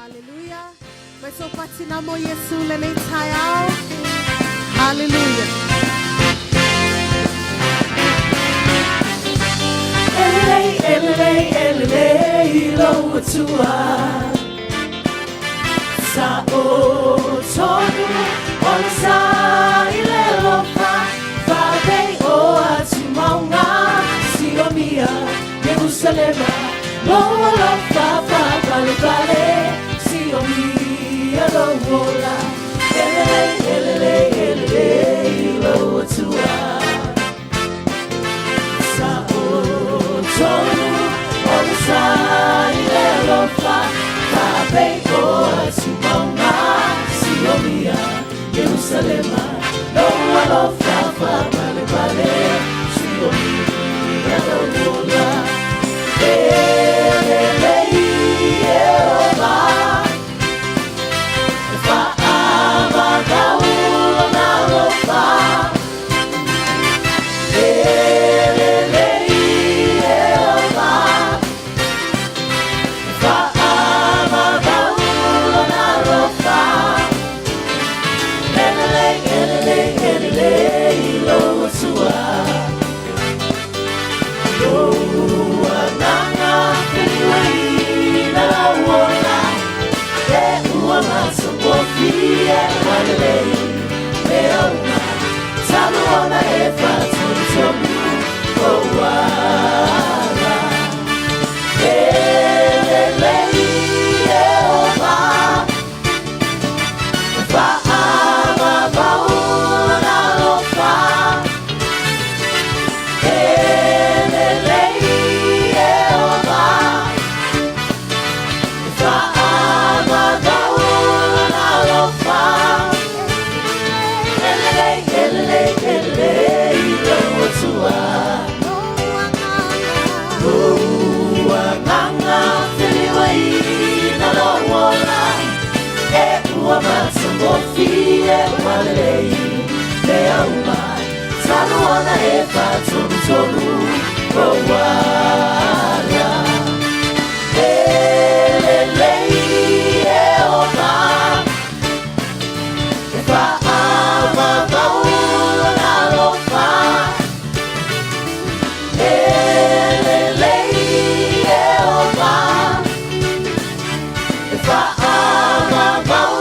Haleluia. Mai so patina mo Iesu lenei taeao. Haleluia. Elelei, elelei, elelei lou Atua. Sa o tonu o le sa i le alofa, Fa'apei o atu mauga siomia Ierusalema, lou alofa fa'apalepale siomia lou ola. Elelei, elelei, elelei lou Atua. Sa o tonu o le sa i le alofa, Fa'apei o atu mauga siomia Ierusalema, lou alofa fa'apalepale siomia lou ola. Elelei Ieova, e fa'avavau lona alofa. Elelei Ieova, e fa'avavau lona alofa. Elelei, elelei, elelei lou Atua. Lou Agaga feliuaina lau ola, E ua matagofie ua lelei mea uma, Talu ona e fa'atolutolu ou ala. Elelei Ieova, e fa'avavau lona alofa. Elelei Ieova, e fa'avavau lona alofa. Elelei, elelei, elelei lou Atua. Lou Agaga feliuaina lou ola, E ua matagofie ua lelei mea uma, Talu ona e fa'atolutolu ou ala. Elelei Ieova, e fa'avavau lona alofa. Elelei Ieova, e fa'avavau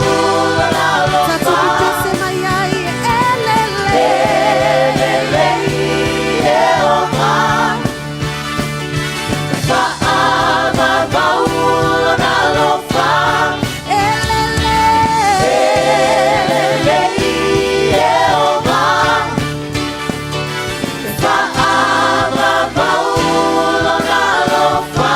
lona Tatou alofa. pepese mai ai elele. Elelei Ieova, e fa'avavau lona alofa. Elele. Elelei Ieova, e fa'avavau lona alofa.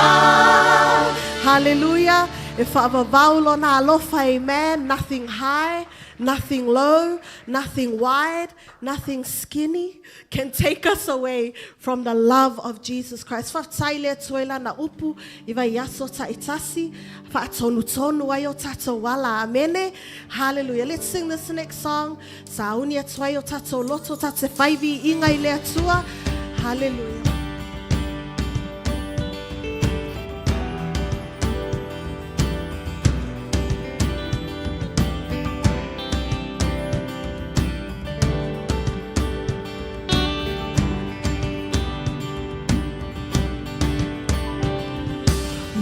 Hallelujah. E fa'avavau lona alofa, amen. Nothing high, nothing low, nothing wide, nothing skinny can take us away from the love of Jesus Christ. Fa'afetai le Atua i lana upu i vaiaso ta'itasi, fa'atonutonu ai o tatou ala. Amene. Hallelujah. Let's sing this next song. Sauni atu ai o tatou loto, tatou te fai viiga i le Atua. Hallelujah.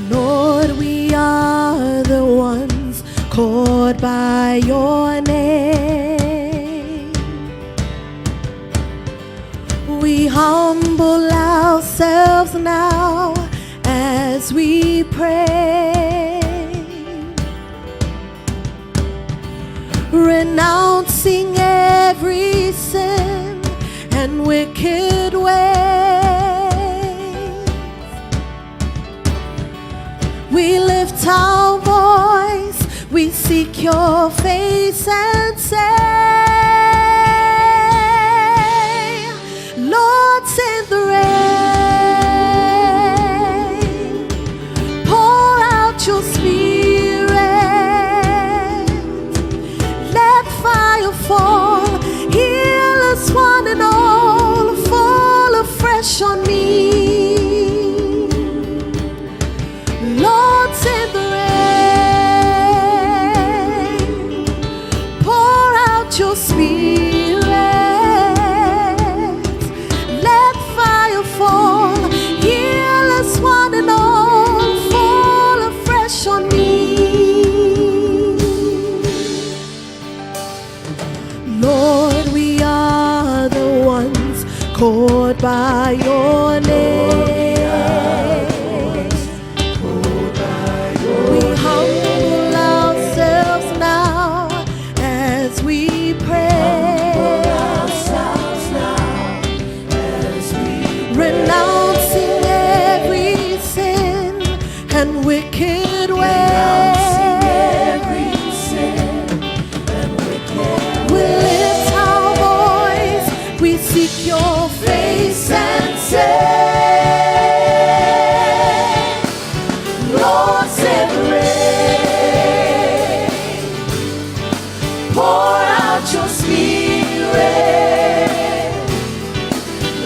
Lord, we are the ones called by your name. We humble ourselves now as we pray, renouncing every sin and wicked ways. We lift our voice, we seek your face and say, Lord, send the rain, pour out your spirit, let fire fall, heal us one and all, fall afresh on me. Lord, send the rain. by your name. We humble ourselves now as we pray. Renouncing every sin and wicked way. We lift our voice, we seek your face and say, Lord, send the rain. Pour out your spirit.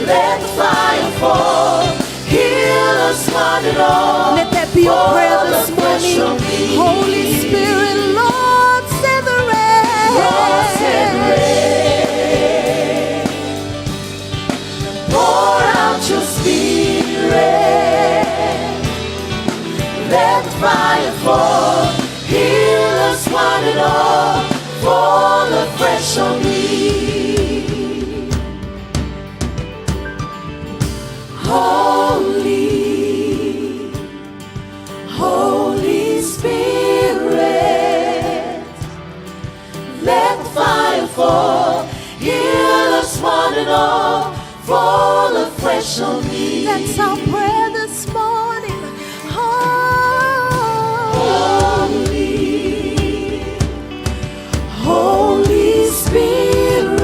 Let the fire fall. Heal us one and all. Let that be your prayer this Fall afresh morning. on me. Holy Spirit, Lord, send the rain. Lord, send the rain. Pour out your spirit. Let the fire fall. Heal us one and all. Fall afresh on me. Holy, Holy Spirit, let the fire fall. Heal us one and all. Fall afresh on me. That's our prayer this morning. Holy, Holy Spirit,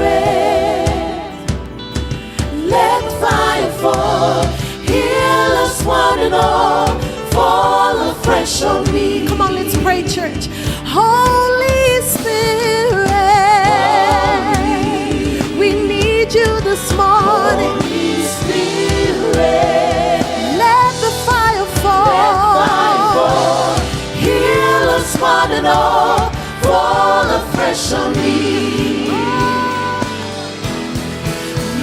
let the fire fall. Heal us one and all. Fall afresh on me. Come on, let's pray, church. Holy Spirit, we need you this morning. Holy Spirit, Let the fire fall. let the fire fall. Heal us one and all. Fall afresh on me.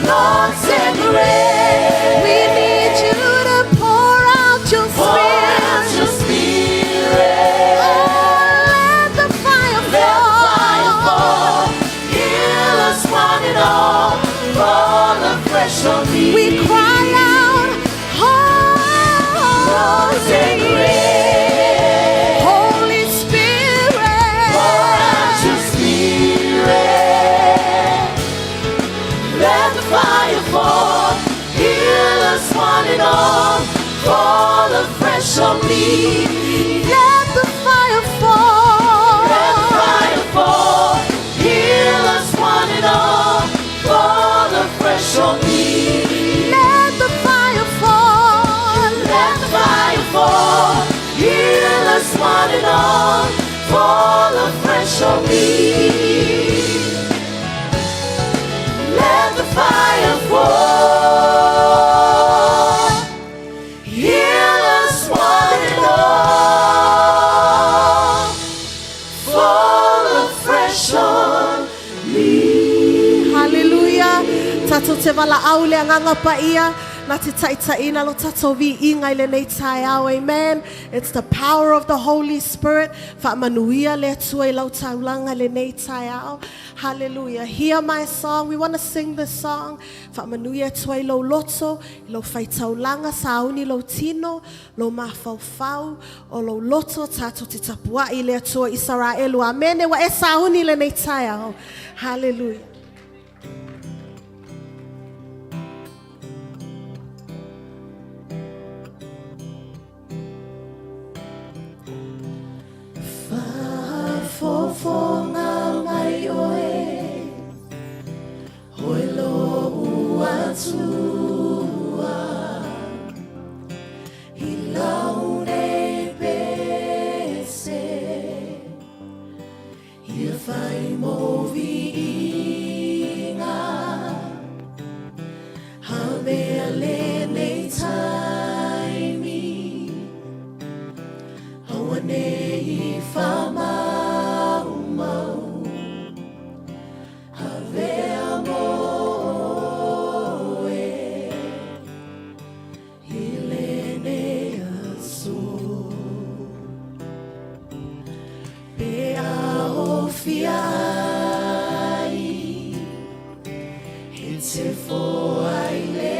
Lord, send the rain. We need you to pour out your Pour out spirit. your spirit. Oh, let the fire Let the fire fall. fall. Heal us one and all. Fall afresh on me. We cry out, Lord, send the Holy, rain. Holy Spirit. Pour out your spirit. Let the fire fall. Heal us one and all. Fall afresh on me. Let the fire fall. Let the fire fall. Heal us one and all. Fall afresh on me. Let the fire fall. Let the fire fall. Heal us one and all. Fall afresh on me. Let the fire fall. Heal us one and all. Fall afresh on me. Hallelujah. Tatou te vala au le anganga paia. Na te taitaina lo tatou viiga i lenei taeao. Amen. It's the power of the Holy Spirit. Whaamanuia le Atua i lau taulaga lenei taeao. Hallelujah. Hear my song. We want to sing this song. Whaamanuia Atua i lou loto, i lou faitaulaga, sauni lou tino, lou mafaufau, o lou loto, tatou te tapuai i le Atua Isaraelu. Amene. Wa e sauni lenei taeao. Hallelujah. Faafofoga mai oe, oe lou Atua, i lau nei pese, ia fai mo viiga, avea lenei taimi, aua nei faamaumau, avea mo oe, i lenei aso. Pe a ofia ai, e te foai le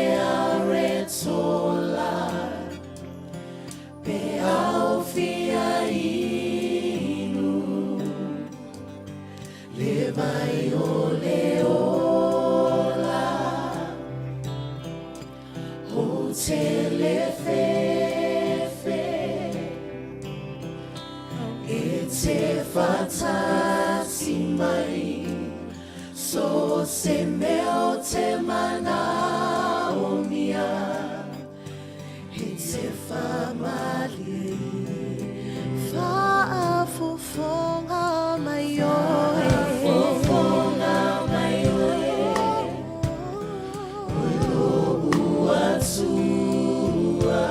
Faatasi mai So se mea o te manaomia He te whamalie Faafofoga mai oe Faafofoga mai oe O lo'u Atua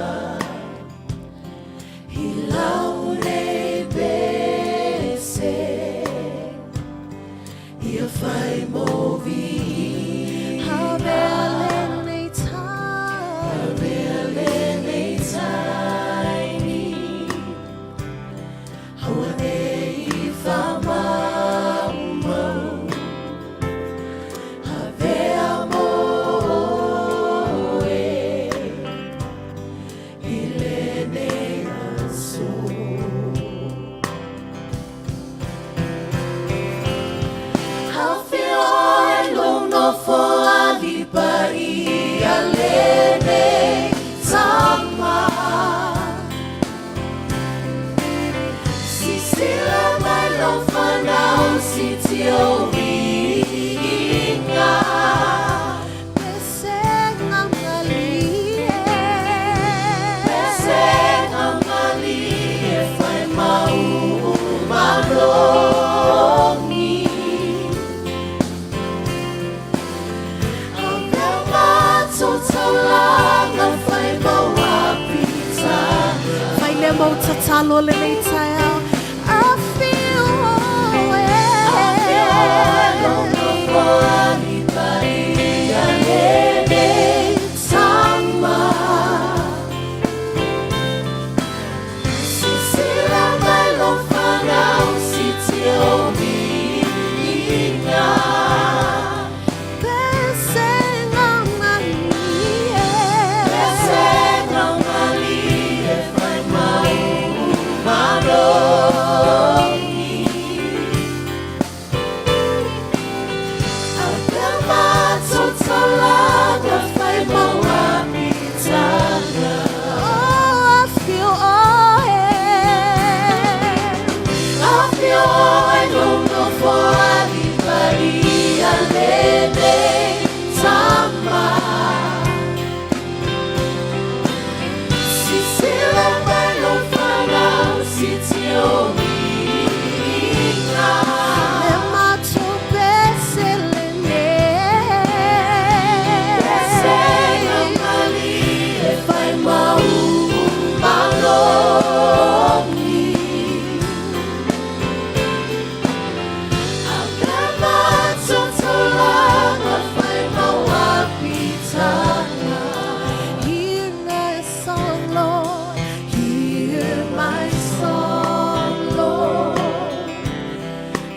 I lau nei pese Ia fai mou viiga Avea lenei taimi Avea lenei taimi Aua ne i faamaumau Avea mo oe I lenei aso. Afio oe lou nofo alii paia lenei tama. Sisila mai lau fanau siitia ou viiga. Pesega malie. Pesega malie fai mau malogi. Avea matou taulaga fai mau apitaga. Fai lea mau tatalo lenei taeao. Afio oe. Afio oe lou nofo alii paia lenei tama. Sisila mai lau fanau siitia ou viiga. Pesega malie. Pesega malie fai mau malogi. Avea matou taulaga fai mau apitaga. Oh, afio oe. Afio oe lou nofo alii paia lenei tama. Sisila mai lau fanau siitia ou viiga. Le matou pese lenei. Pesega malie fai mau malogi. Avea matou taulaga fai mau apitaga. Hear my song, Lord. Hear my song, Lord.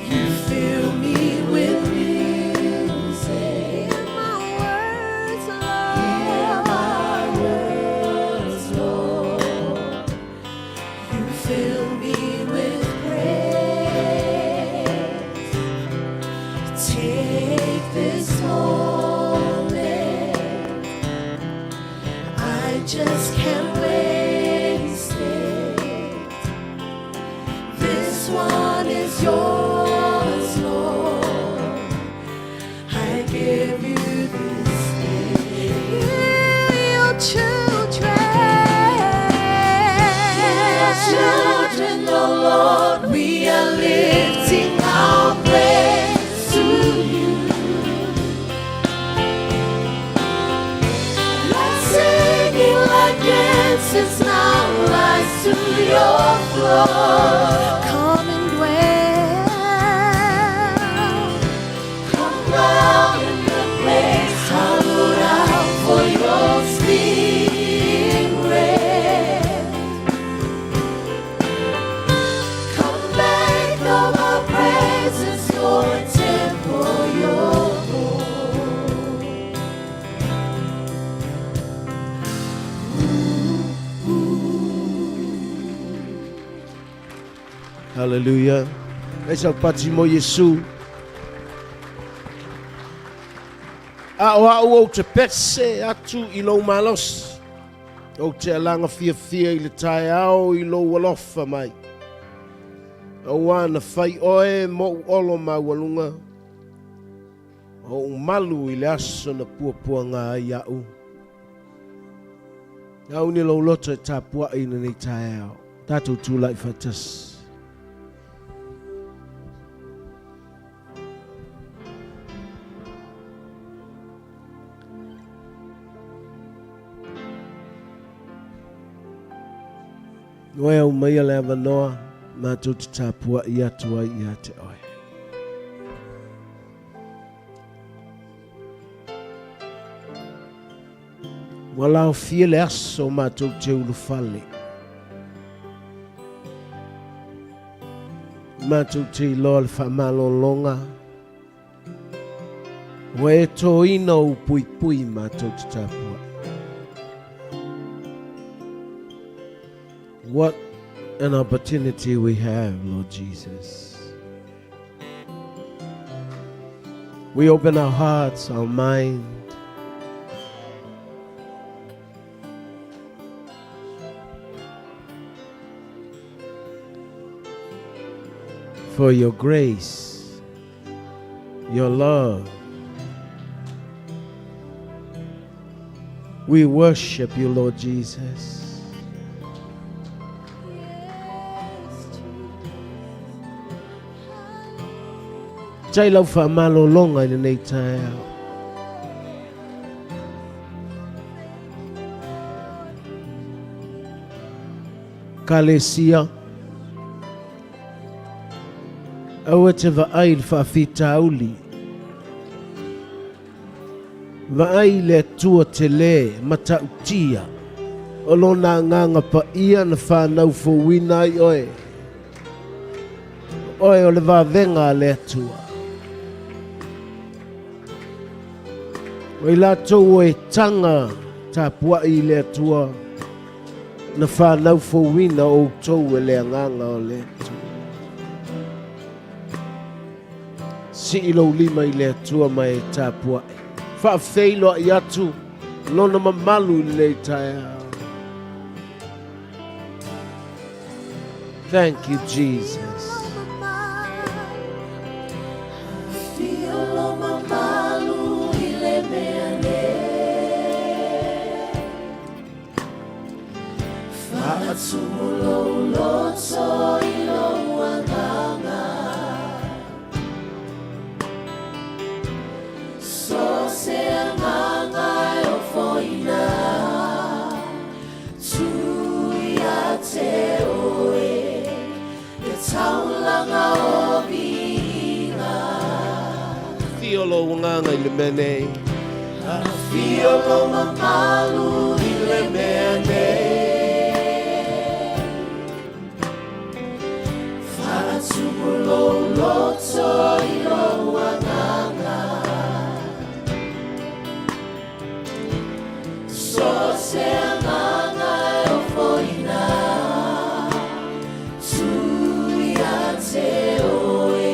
You fill me with music. Hear my words, Lord. Hear my words, Lord. You fill me with praise. Take this moment. I just can't waste it. This one is yours, Lord. I give you this day. Hear your children. Your children, oh Lord, we are lifting our praise to you. Let singing like incense now rise to your throne. Come and dwell. Come dwell in the place hollowed out for your spirit. Come make of our praises your temple, your home. Hallelujah. Esa pati mo Yesu. A o au ou te pese atu i lou malosi. Ou te alaga fiafia i le taeao i lou alofa mai. Auā na fai oe moʻu olo maualuga, ma oʻu malu i le aso na puapuaga ai iaʻu. Auni lou loto e tapuaʻi i lenei taeao. Tatou tulai faatasi. Oe aumaia le avanoa matou te tapuaʻi atu ai ia te oe. Ua laofia le aso o matou te ulufale. Matou te iloa le faamalologa. Ua e tōina ou puipui matou te tapuaʻi. What an opportunity we have, Lord Jesus. We open our hearts, our mind. For your grace, your love. We worship you, Lord Jesus. Tai lau faamalologa i lenei taeao. Kalesia, aua te vaai i le faafitauli. Vaai i le Atua tele, matautia, o Lona Agaga Paia na whanau fouina ai oe. Oe o le vavega a le Atua. O i latou o e taga tapuai i le Atua, na whanau fouina outou e le Agaga o le Atua. Sii lou lima i le Atua ma e tapuai. Faafeiloai atu Lona mamalu i lenei taeao. Thank you, Jesus. Afio lou agaga i le mea nei. Afio lou mamalu i le mea nei. Faatupu lou loto i lou agaga. So se agaga e ofoina. Tuia te oe,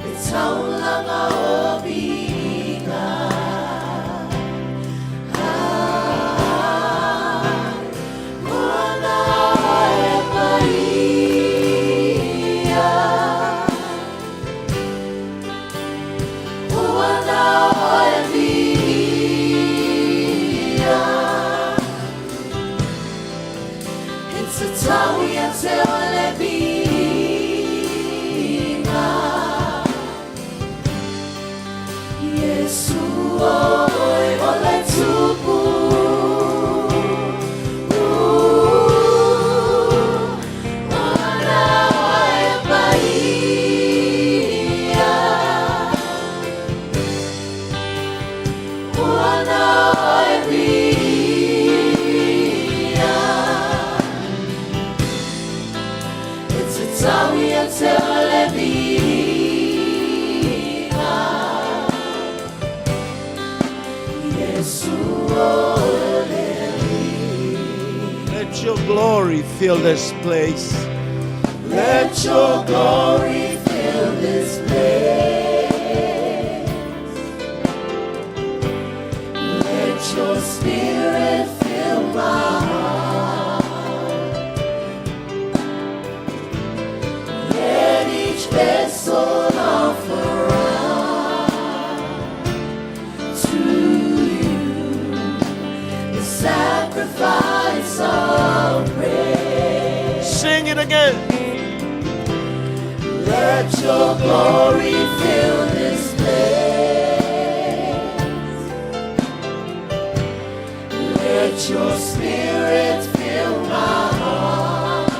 le taulaga o viiga. Let your glory fill this place. Let your glory fill this place. Let your spirit fill my heart. Sing it again. Let your glory fill this place. Let your spirit fill my heart.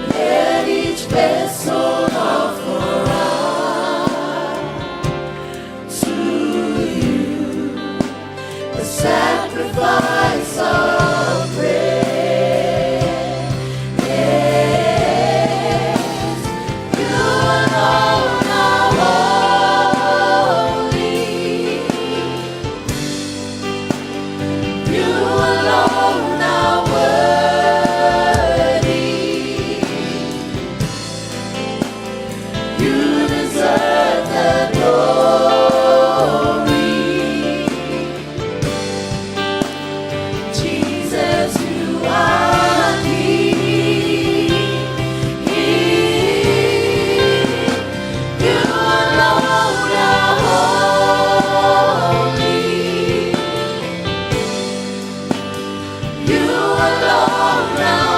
Let each vessel offer up to you the sacrifice of praise. You alone are holy. You alone are worthy. You deserve the glory. Jesus, you are King. You alone are holy. You alone are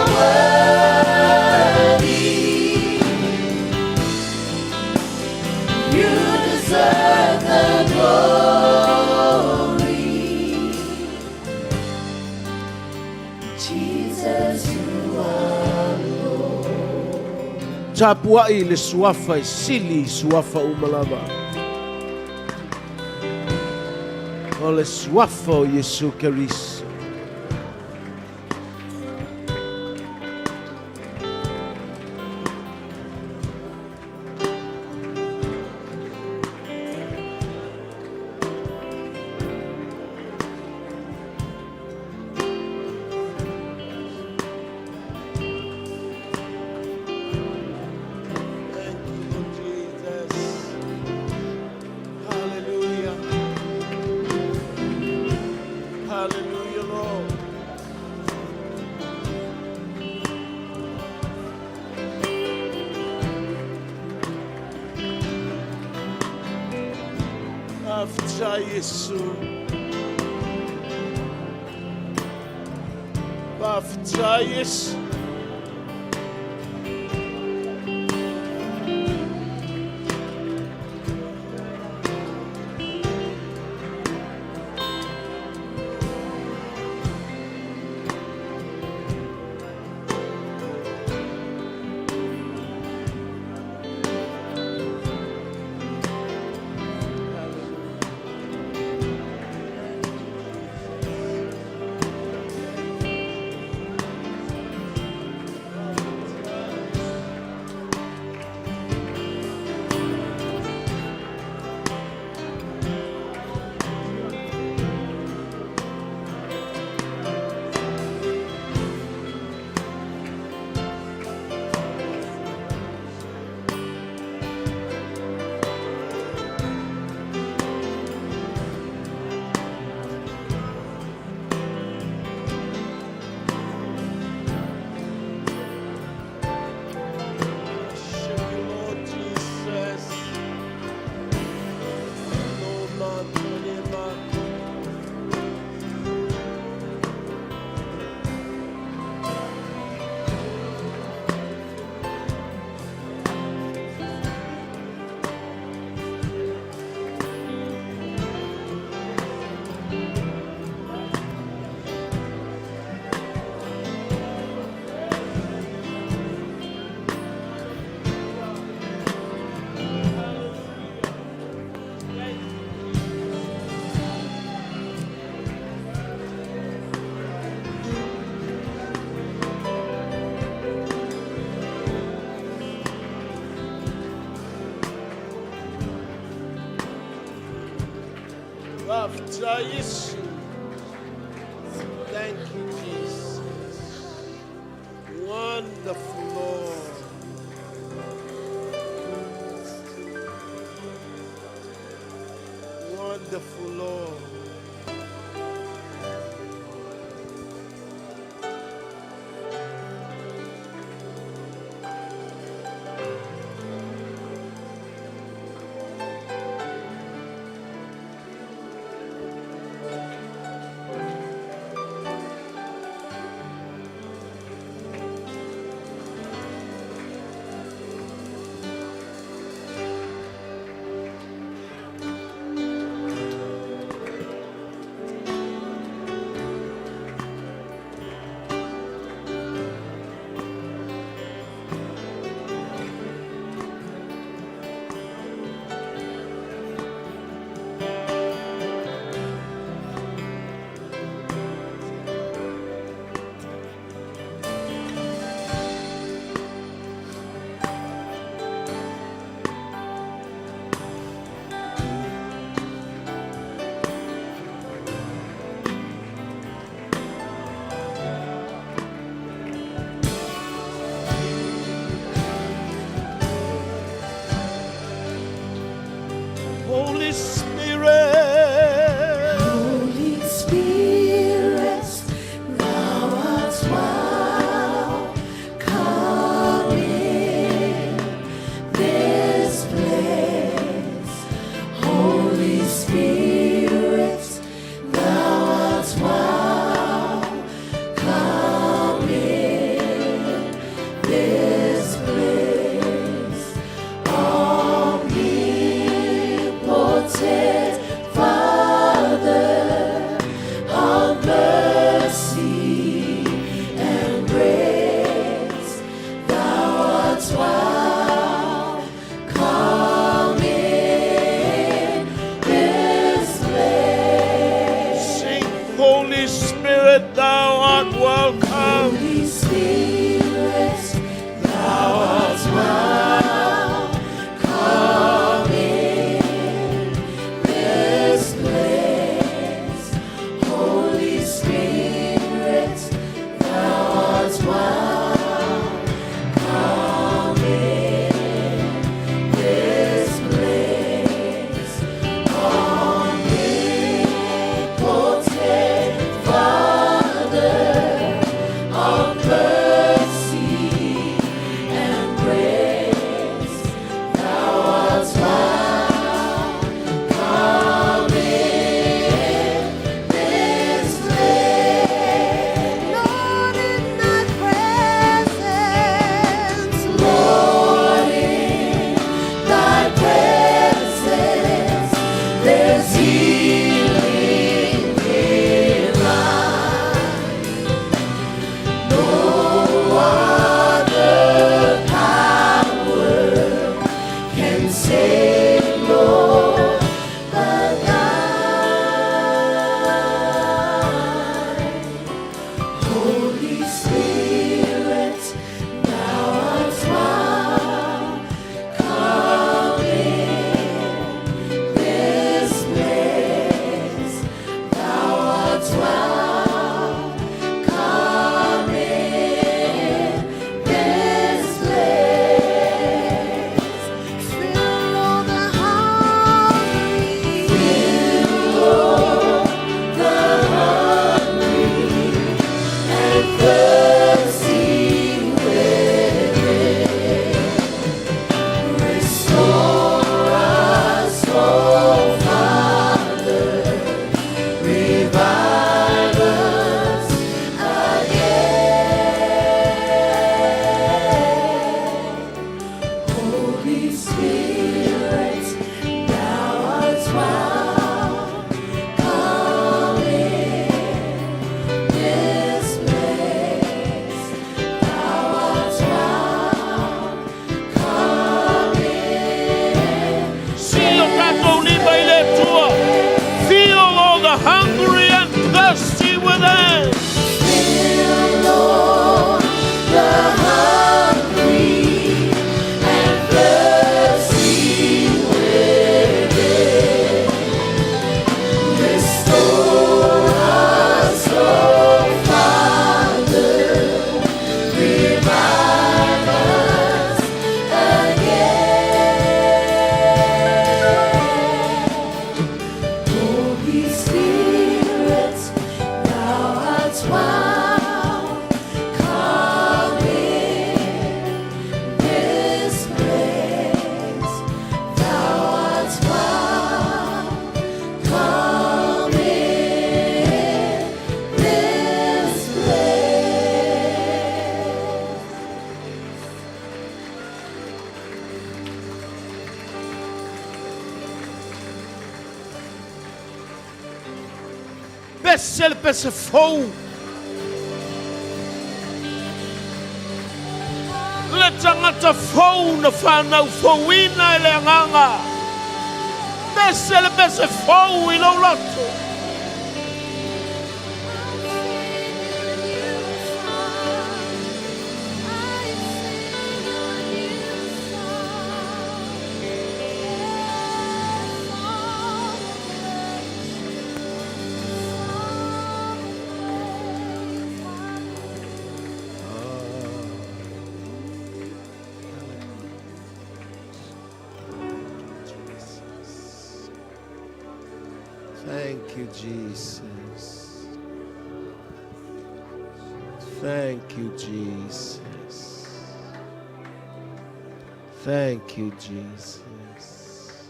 worthy. You deserve the glory. Jesus, you are Tapuai le suafa e sili suafa umalava. O le suafa o Iesu Keriso. Thank you, Lord Jesus. Hallelujah. Hallelujah, Lord. After Yesu. After Yesu. Worship you, Lord Jesus. Loma tolema. After Yesu. Thank you, Jesus. Wonderful Lord. Wonderful Lord. Holy Spirit, thou art welcome in this place. Holy Spirit, thou art welcome in this place. Omnipotent Father of mercy and grace, thou art welcome in this place. Lord, in thy presence, Lord, in thy presence, there's healing divine. No other power can save, Lord, but thine. Holy Spirit, thou art welcome in this place. Thou art welcome in this place. Fill all the hungry, Fill all the hungry and thirsty within. Restore us, O Father, revive us again. Holy Spirit, thou art welcome in this place. Thou art welcome in Sii o tatou lima i le Atua. Feel all the hungry and thirsty within. Fill, Lord, the hungry and thirsty within. Restore us, O Father, revive us again. Holy Spirit, thou art welcome in this place. Thou art welcome in this place. Pese le pese fou. Le tagata fou na fanau fouina i le Agaga. Pese le pese fou i lou loto. I sing a new song. Song of grace, song of grace. Jesus. Thank you, Jesus. Thank you, Jesus. Thank you, Jesus.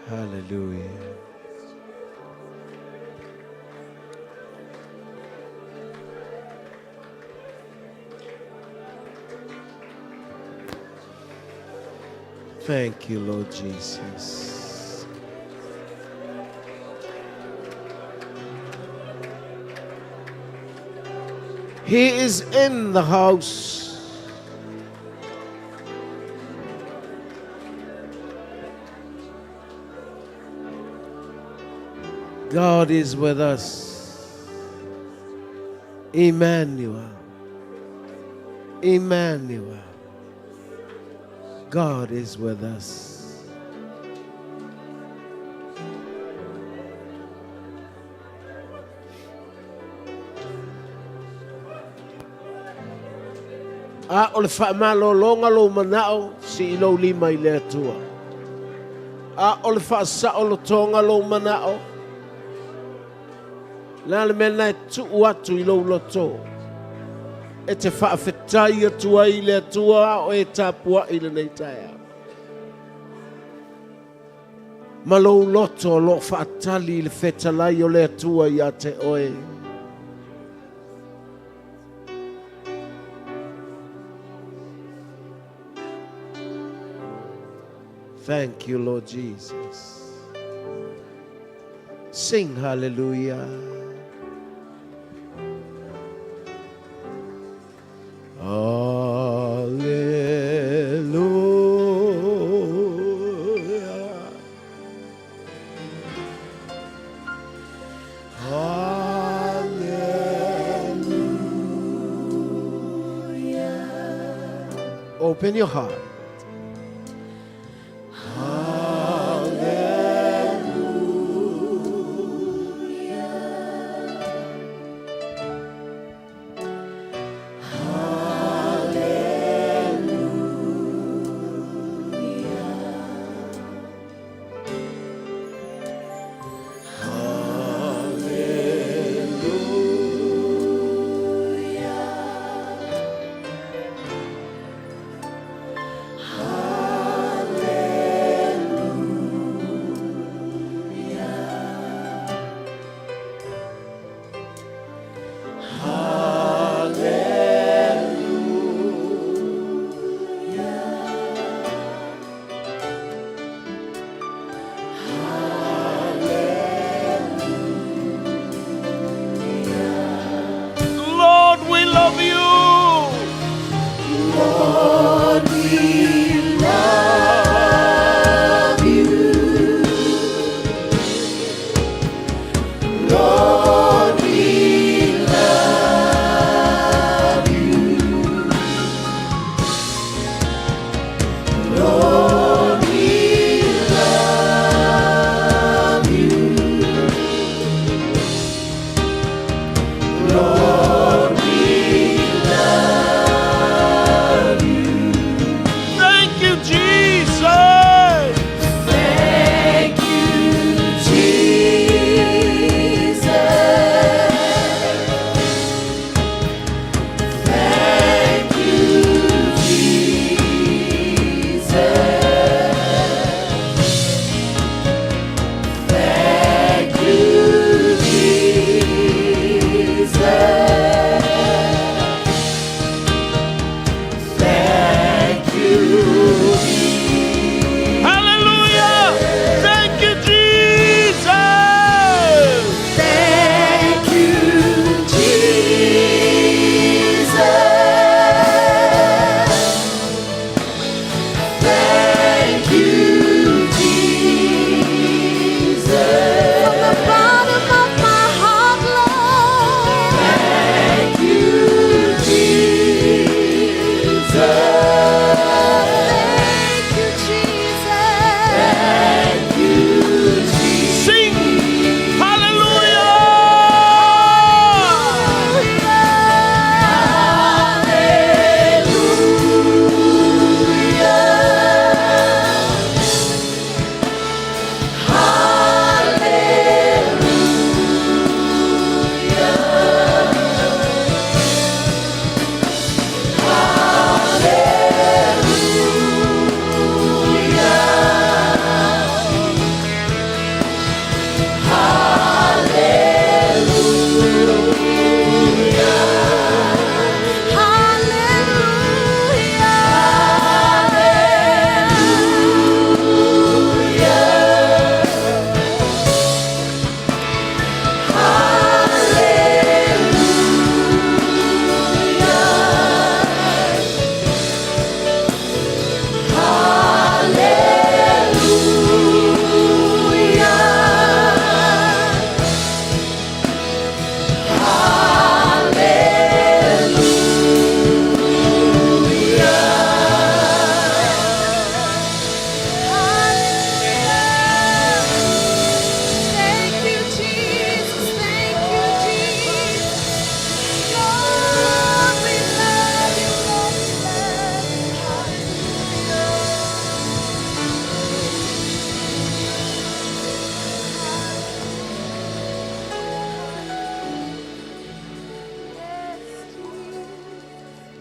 Hallelujah. Thank you, Lord Jesus. He is in the house. God is with us. Emmanuel. Emmanuel. God is with us. A o le faamalologa lou manao, sii lou lima i le Atua. A o le faasaolotoga lou manao, le a le mea lena e tuu atu i lou loto e te faafetai atu ai i le Atua a o e tapuai i lenei taeao? Ma lou loto o lo o faatali i le fetalai o le Atua ia te oe. Thank you, Lord Jesus. Sing hallelujah. Hallelujah. Hallelujah. Open your heart.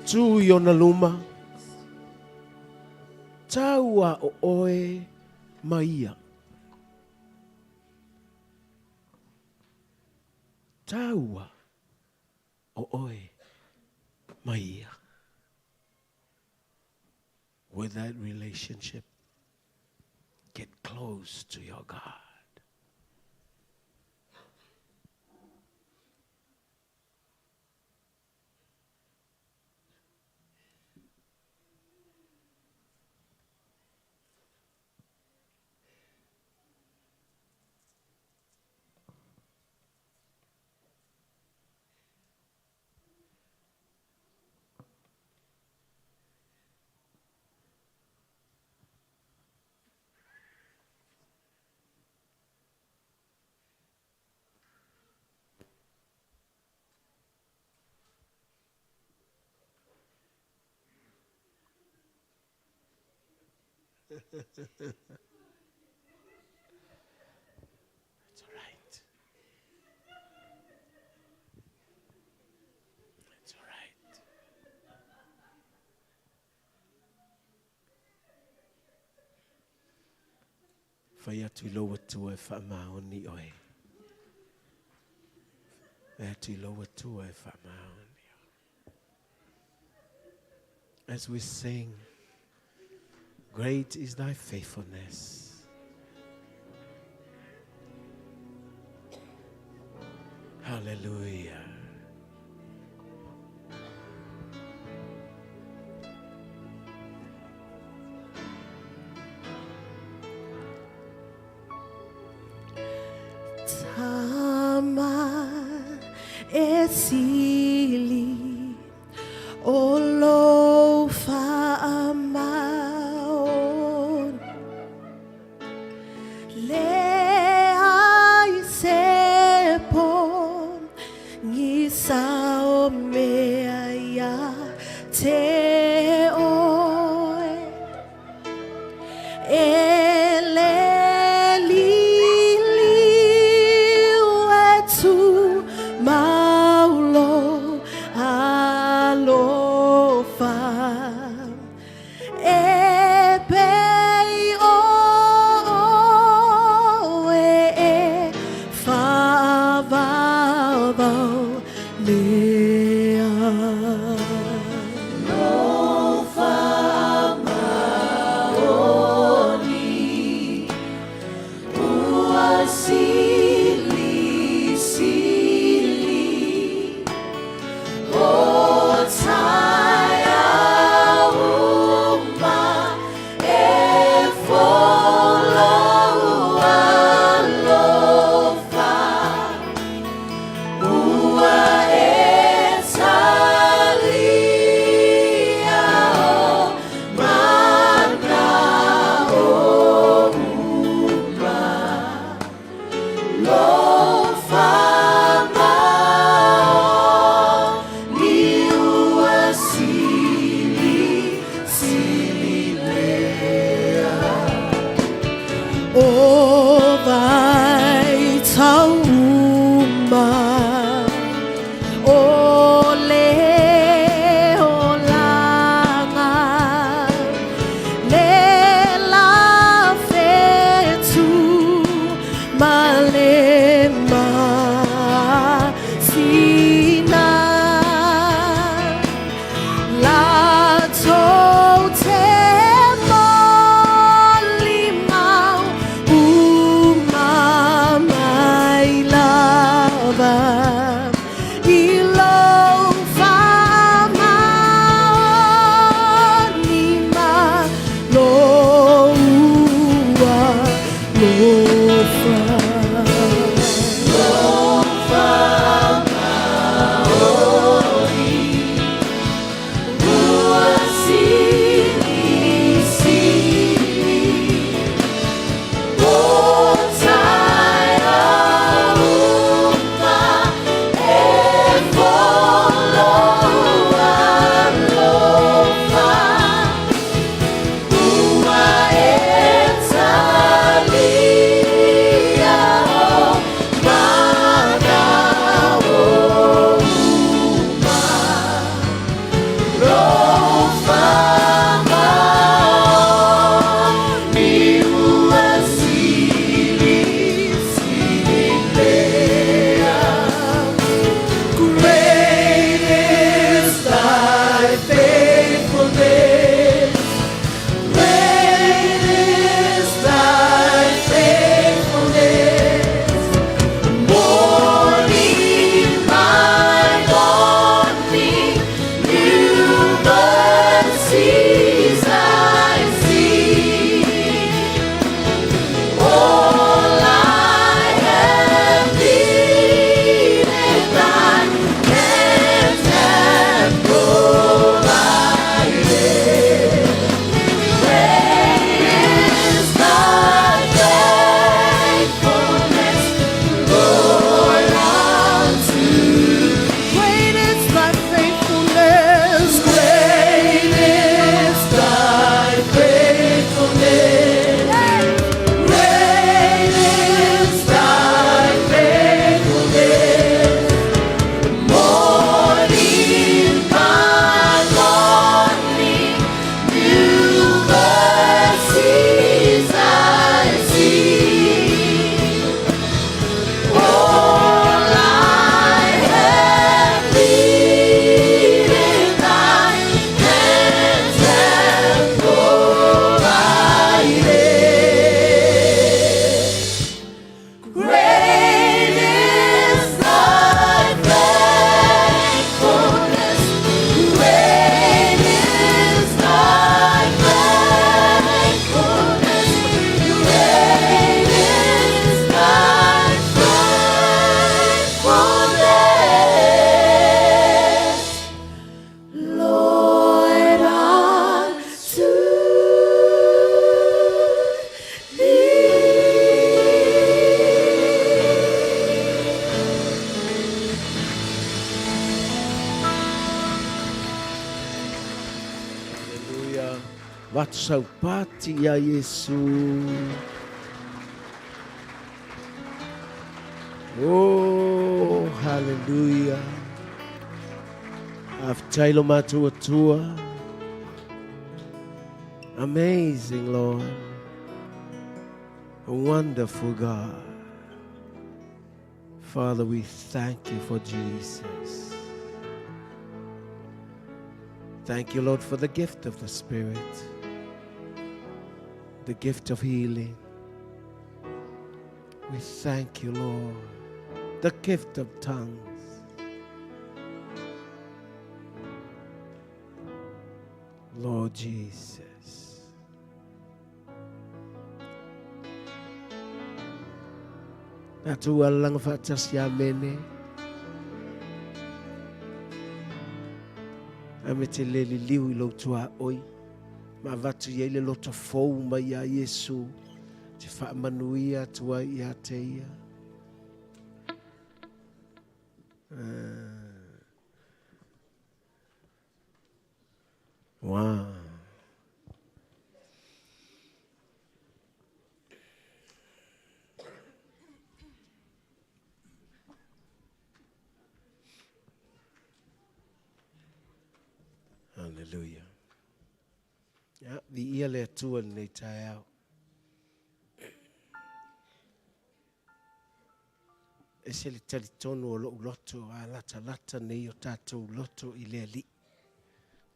tu i ona luma. Taua o oe ma ia. Taua o oe ma ia. With that relationship, get close to your God. It's all right. It's all right. Fai atu i lou Atua e faamaoni oe. Fai atu i lou Atua e faamaoni oe. As we sing, Great is thy faithfulness. Hallelujah. Tama e sili o lou faamaoni Leai se pogisa o mea ia te oe E le liliu e tumau lou alofa E pei o oe e faavavau lea. O vai tauma o le olaga le la fetu ma le masina Latou te molimau Vatu saupati ia Iesu. Oh, hallelujah. Afetai lo matou Atua. Amazing, Lord. A wonderful God. Father, we thank you for Jesus. Thank you, Lord, for the gift of the Spirit, the gift of healing. We thank you, Lord, the gift of tongues. Lord Jesus. Tatou alalaga faatasi amene. Ame te le liliu i lou tuaoi. Ma avatu i ai le loto fou mai iā Iesu te faamanuia atu ai ia te ia. Wow. Hallelujah. Ia, viia le Atua i lenei taeao. Ese le talitonu o lou loto a latalata nei o tatou loto i le Alii.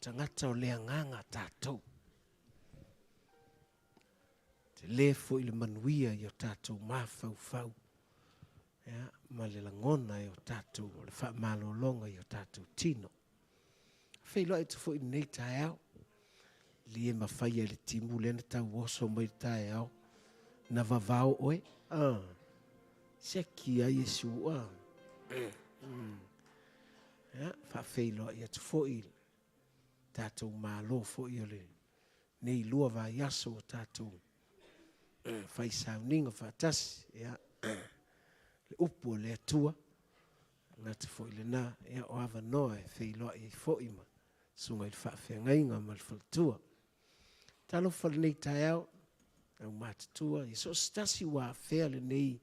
Tagata o le agaga tatou. Tele foi le manuia i o tatou mafaufau. Ia, ma le lagona e o tatou o le faamalologa i o tatou tino. Feiloai atu foi i lenei taeao. Le mafai e le timu lea na tau oso mai le taeao. Na vavao oe. Ah. Seki ai Iesu. Ah. Mm. Ja, faafeiloai atu foi i tatou malo foi o le nei lua vaiaso o tatou fai sauniga faatasi. Ja, le upu o le Atua. Gata foi lena, ia o avanoa e feiloai ai foi ma susuga i le faafeagaiga ma le faletua. Talofa lenei taeao, au matutua, ia so o se tasi ua afea lenei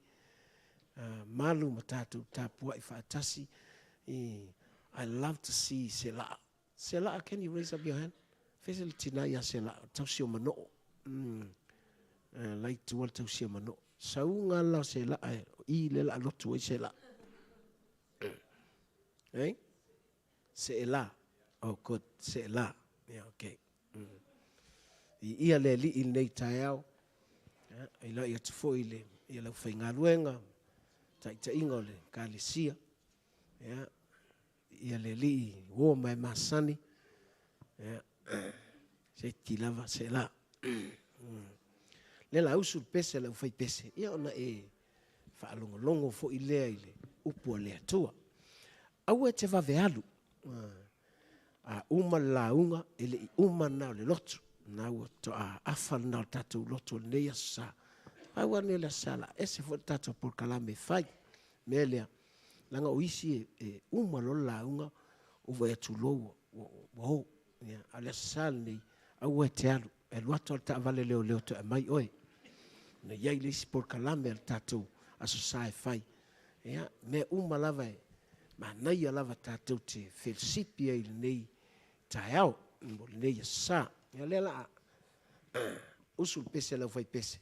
uh, malu ma tatou tapuai faatasi. I, I love to see Sela'a. Sela'a, can you raise up your hand? Fese le tina ia Sela'a, tausi o manoo. Mm. Uh, lai tua le tausi o manoo. Sauga la Sela'a, i le la lotu ai Sela'a. Eh? Se'ela. Oh, good. Se'ela. Yeah, okay. Mm. I ia le alii lenei taeao, i lai atu foi le, ia lau faigaluega, taitaiga o le kalesia, ia, ia le alii uo ma e masani, ia, se ti lava, se la. Mm. Le la usu le pese, lau fai pese, ia ona e faalogologo foi lea i le upu a le Atua. Aua e te vave alu. A uma le lauga, e le i uma na o le lotu. Na ua toa afa lena o le tatou lotu o lenei aso sa. Pau lava lenei o le aso sa la ese foi le tatou polokalame e fai. Mea lea, leaga o isi e, e uma loa le lauga, ua vaai atu loa ua, ua, ua o. Ia, a o le aso sa lenei, aua e te alu. E alu atu lava le taavale leoleo toe aumai oe. Na i ai le isi polokalame a le tatou aso sa e fai. Ia, mea uma lava e manaia lava tatou te felosipi ai i lenei taeao, mo lenei aso sa. Ia, lea la a usu le pese a le aufaipese,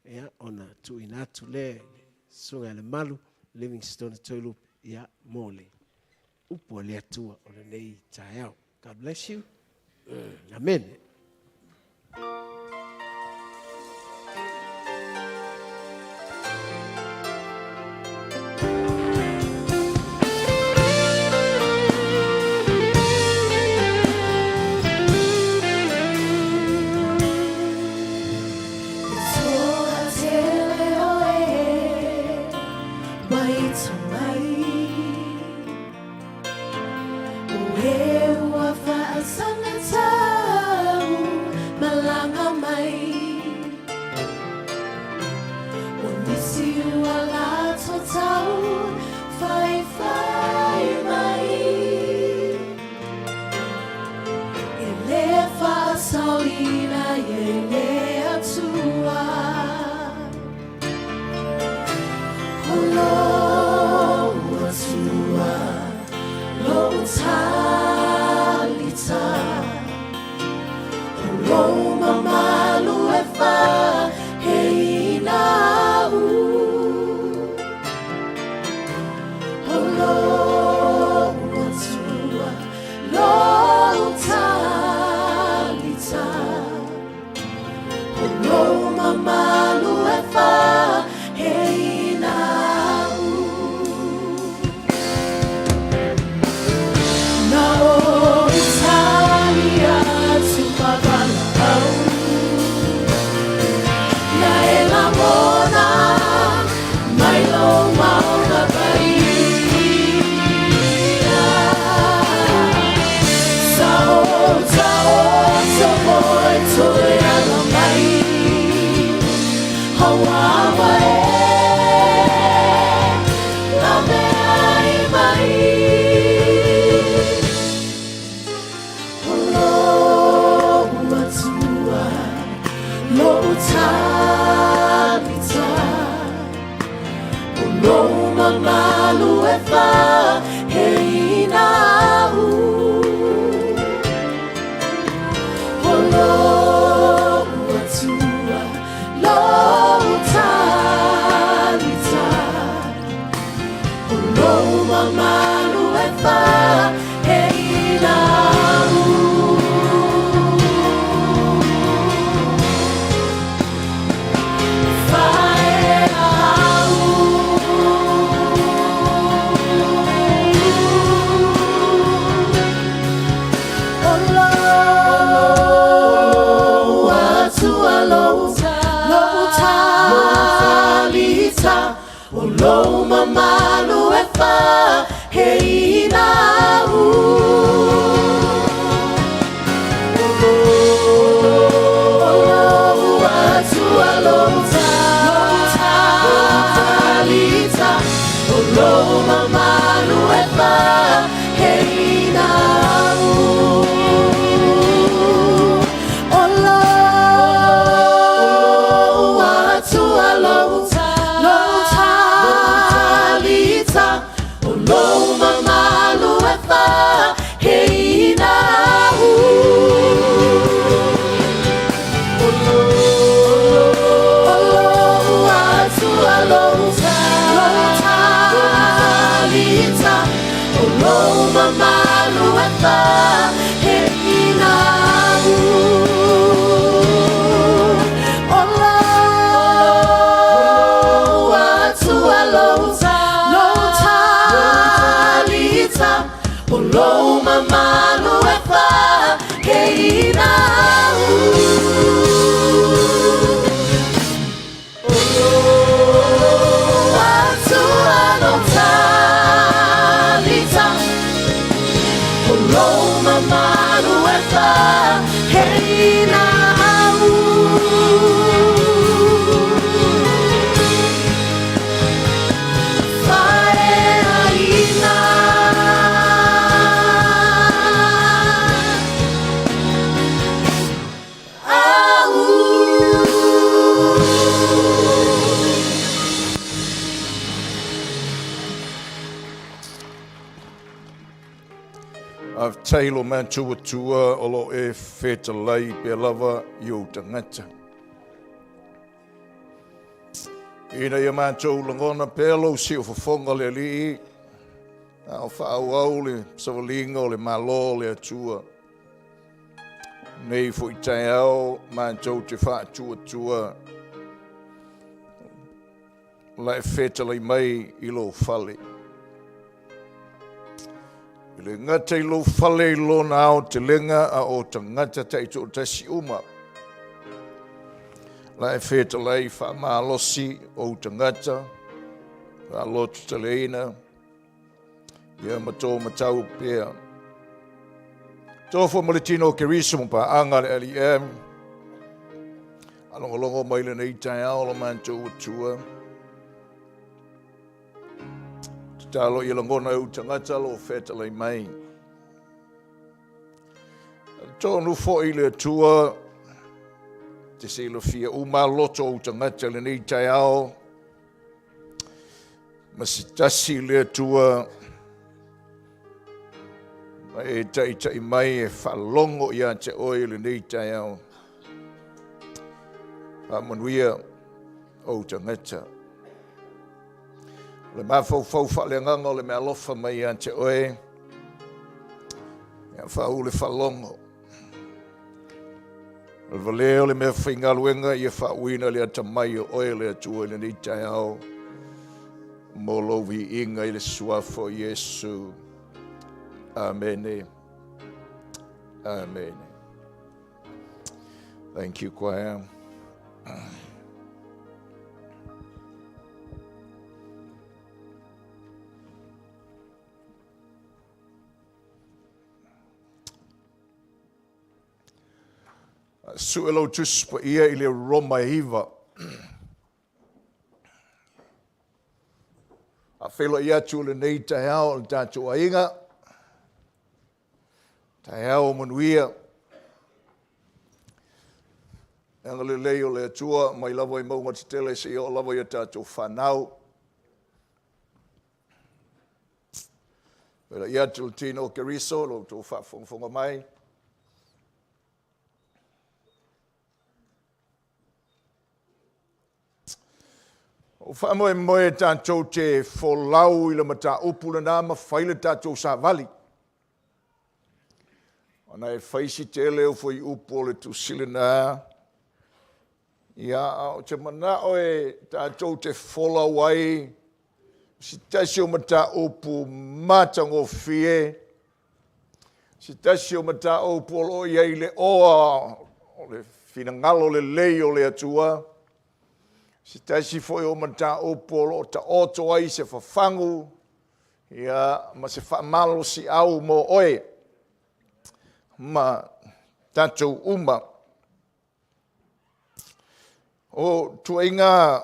ia, ona tuuina atu lea i le Susuga ia Lemalu Livingstone Toelupe, ia, mo le upu a le Atua o lenei taeao. God bless you. Amen. lou mamalu e faaheina au. O lou Atua, lou talita, o lou mamalu e faaheina au. Na ou tali atu ma valaau, Na e lagona mai lou Maota Paia. Sa ou taoto moe toe ala mai, Hauawa e laveai mai. O lou Atua, lou talita, O lou mamalu e faaheina au. O lou Atua, lou talita, O lou mamalu e faaheina au. Faaea au. O lou Atua, lou talita, O lou mamalu e faaheina au. O lou Atua, lou talita, O lou mamalu e faaheina au. O lou Atua, lou talita, O lou mamalu e faaheina au. O lou Atua, lou talita, O lou mamalu e faaheina au. O lou Atua, lou talita, O lou mamalu e faaheina au. O lou Atua, lou talita, O lou mamalu e faaheina au. Faaeaina. Au. Faafetai lo matou Atua o lo o e fetalai pea lava i ou tagata. Ina ia matou lagona pea lou siufofoga le Alii, a o faaauau le savaliga o le Malo o le Atua. Nei foi taeao matou te faatuatua la e fetalai mai i lou fale. E le gata i lou fale i lona aotelega a o tagata taitoatasi uma. La e fetalai faamalosi ou tagata, faalototeleina, ia ma tō matau pea. Tofo ma le tino o Keriso ma paaga a le LEM. Alogologo mai lenei taeao lo matou Atua. Tatalo ia lagona e ou tagata lo fetalai mai. Tonu foi le Atua, te silafia uma loto ou tagata lenei taeao, ma se tasi le Atua, ma e taitai mai e faalogo ia te oe lenei taeao. Faamanuia ou tagata. O le mafaufau faaleagaga o le meaalofa mai ia te oe, ia faauu le faalogo. O le valea o le mea faigaluega ia faauuina le atamai o oe le Atua i lenei taeao mo lou viiga i le suafa o Iesu. Amene. Amene. Thank you, choir. Sue lou Tusi Paia i le Roma e 9. A feiloai atu lenei taeao o le tatou aiga, taeao o manuia, le agalelei o le Atua mai lava i mauga tetele seia oo lava i a tatou fanau. Feiloai atu le tino o Keriso, lo outou faafogafoga mai. O faamoemoe tatou te folau i le mataupu lena ma fai le tatou savali. Ona e fai si tele o fuaiupu o le tusi lena. Ia, a o te manao e tatou te folau ai si tasi o mataupu matagofie, si tasi o mataupu o lo o i ai le oa o le finagalo lelei o le Atua, se tasi foi o mataupu o lo o taoto ai se fafagu ia, ma se faamalosiau mo oe ma tatou uma. O tuaiga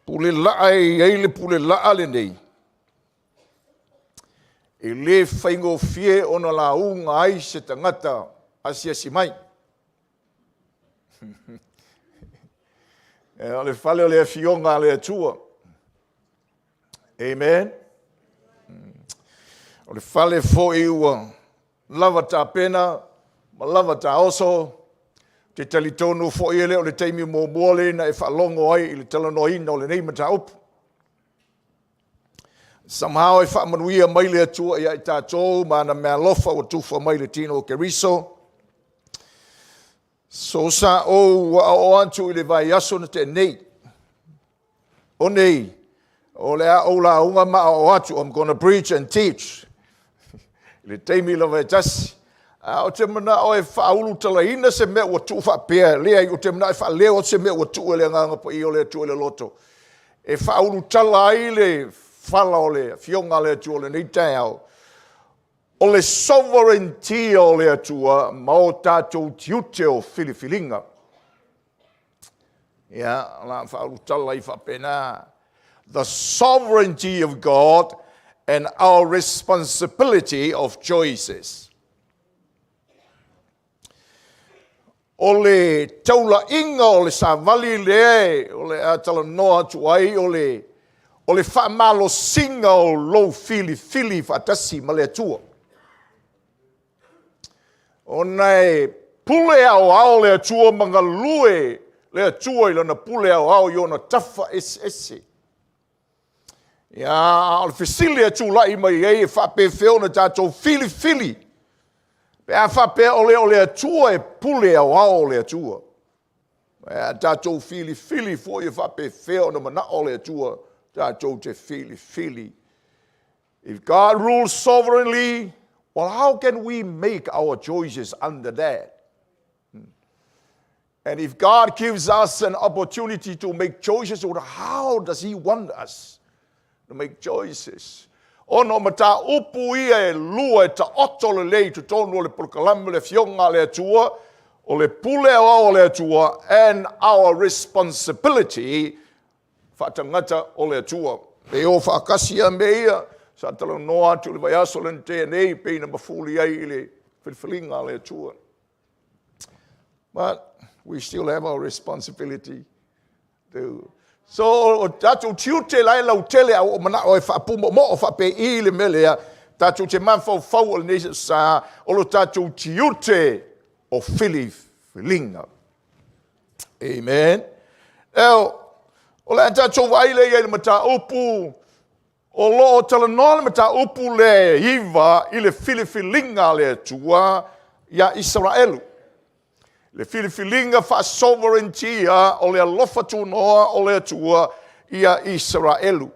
pule laa e i ai le pule laa lenei, e le faigofie ona lauga ai se tagata asiasi mai. O le fale o le afioga a le Atua. Amen. O le fale foi ua lava tapena ma lava taoso. Te talitonu foi e le o le taimi muamua lea na e faalogo ai i le talanoaina o lenei mataupu. Somehow e faamanuia mai le Atua ia i tatou ma ana meaalofa ua tufa mai le tino o Keriso. So sa ou ua oo atu i le vaiaso na tea nei. O nei, o le a ou lauga ma aoao atu, I'm gonna preach and teach. I le taimi lava e tasi. A o te manao e faaulutalaina se mea ua tuu faapea, leai, ou te manao e faaleo atu se mea ua tuu e le Agaga Paia o le Atua i le loto, e faaulutala ai le fala o le Afioga a le Atua o lenei taeao, o le sovereignty o le Atua ma o tatou tiute o filifiliga. Ia, o le a faaulutala ai faapena. The sovereignty of God and our responsibility of choices. O le taulaiga o le savali lea o le a talanoa atu ai o le, o le faamalosiga o lou filifili faatasi ma le Atua. Ona e pule aoao le Atua ma galue le Atua i lana pule aoao i ona tafa eseese. Ia, a o le fesili e tulai mai ai e faapefea ona tatou filifili pe a faapea o le o le Atua e pule aoao le Atua. A tatou filifili foi e faapefea ona manao le Atua tatou te filifili. If God rules sovereignly, well, how can we make our choices under that? And if God gives us an opportunity to make choices, well, how does He want us to make choices? Ona o mataupu ia e lua e taoto lelei i totonu o le polokalame o le Afioga a le Atua, o le pule aoao a le Atua and our responsibility faatagata o le Atua. E o faatasi lava mea ia, sa talanoa atu i le vaiaso lea na tea nei, pei na mafuli ai i le filifiliga a le Atua. But we still have our responsibility to. So, o tatou tiute la e lautele a ua manao e faapumoomoo faapei le mea lea, tatou te mafaufau o lenei sa, o lo tatou tiute o filifiliga. Amen. Eo, o le a tatou vaai lea i ai le mataupu o lo o talanoa le mataupu le 9 i le filifiliga a le Atua iā Isaraelu. Le filifiliga faa-sovereignty o le alofa tunoa o le Atua iā Isaraelu.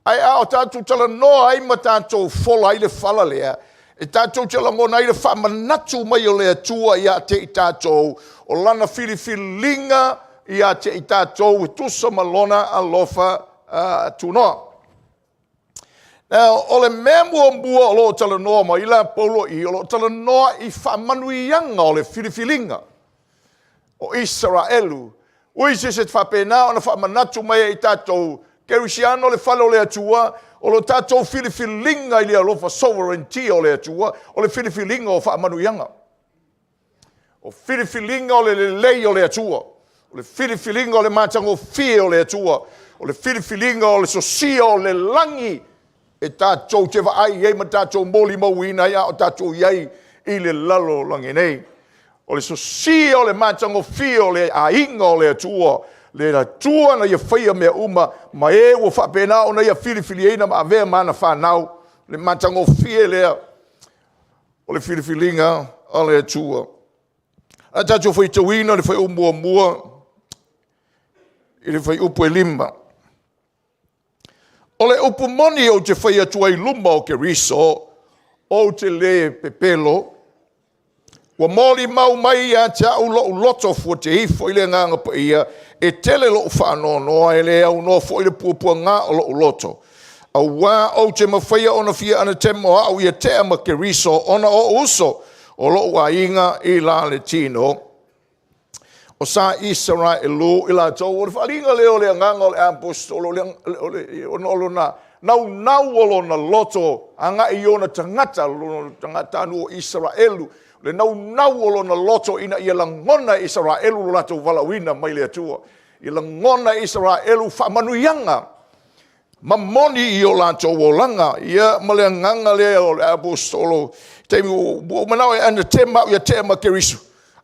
Ae a o tatou talanoa ai ma tatou fola ai le fala lea, e tatou te lagona ai le faamanatu mai o le Atua ia te i tatou, o lana filifiliga ia te i tatou e tusa ma lona alofa tunoa. Now, o le mea muamua o lo o talanoa mai la Paulo i, o lo o talanoa i faamanuiaga o le filifiliga o Isaraelu. Ui se se faapena ona faamanatu mai ai i tatou, Kerisiano le fale o le Atua, o lo tatou filifiliga i le alofa sovereignty o le Atua, o le filifiliga o faamanuiaga. O filifiliga o le lelei o le Atua, o le filifiliga o le matagofie o le Atua, o le filifiliga o le sosia o le lagi e tatou te vaai i ai ma tatou molimauina ai a o tatou i ai i le lalolagi nei. O le sosia o le matagofie o le aiga o le Atua, le Atua na ia faia mea uma, ma e ua faapena ona ia filifiliina ma avea ma ana fanau, le matagofie lea o le filifiliga a le Atua. A tatou faitauina le fuaiupu muamua i le fuaiupu e 5. O le upu moni ou te fai atu ai i luma o Keriso, ou te le pepelo, ua molimau mai ia te au lou loto fuateifo i le Agaga Paia, e tele lou faanoanoa, e le aunoa foi le puapuaga o lou loto. Auā ou te mafaia ona fia anatema o au ia tea ma Keriso ona o ou uso, o lou aiga i la le tino, o sa Isaraelu i latou. O le faaaliga lea o le agaga o le aposetolo, ona o lona naunau o lona loto agai i ona tagata, lona tagatanuu o Isaraelu, le naunau o lona loto ina ia lagona e Isaraelu lo latou valaauina mai le Atua, ia lagona e Isaraelu faamanuiaga ma moni i o latou olaga. Ia, ma le agaga lea o le aposetolo, taimi ua ou manao e anatema au ia tea ma Keriso.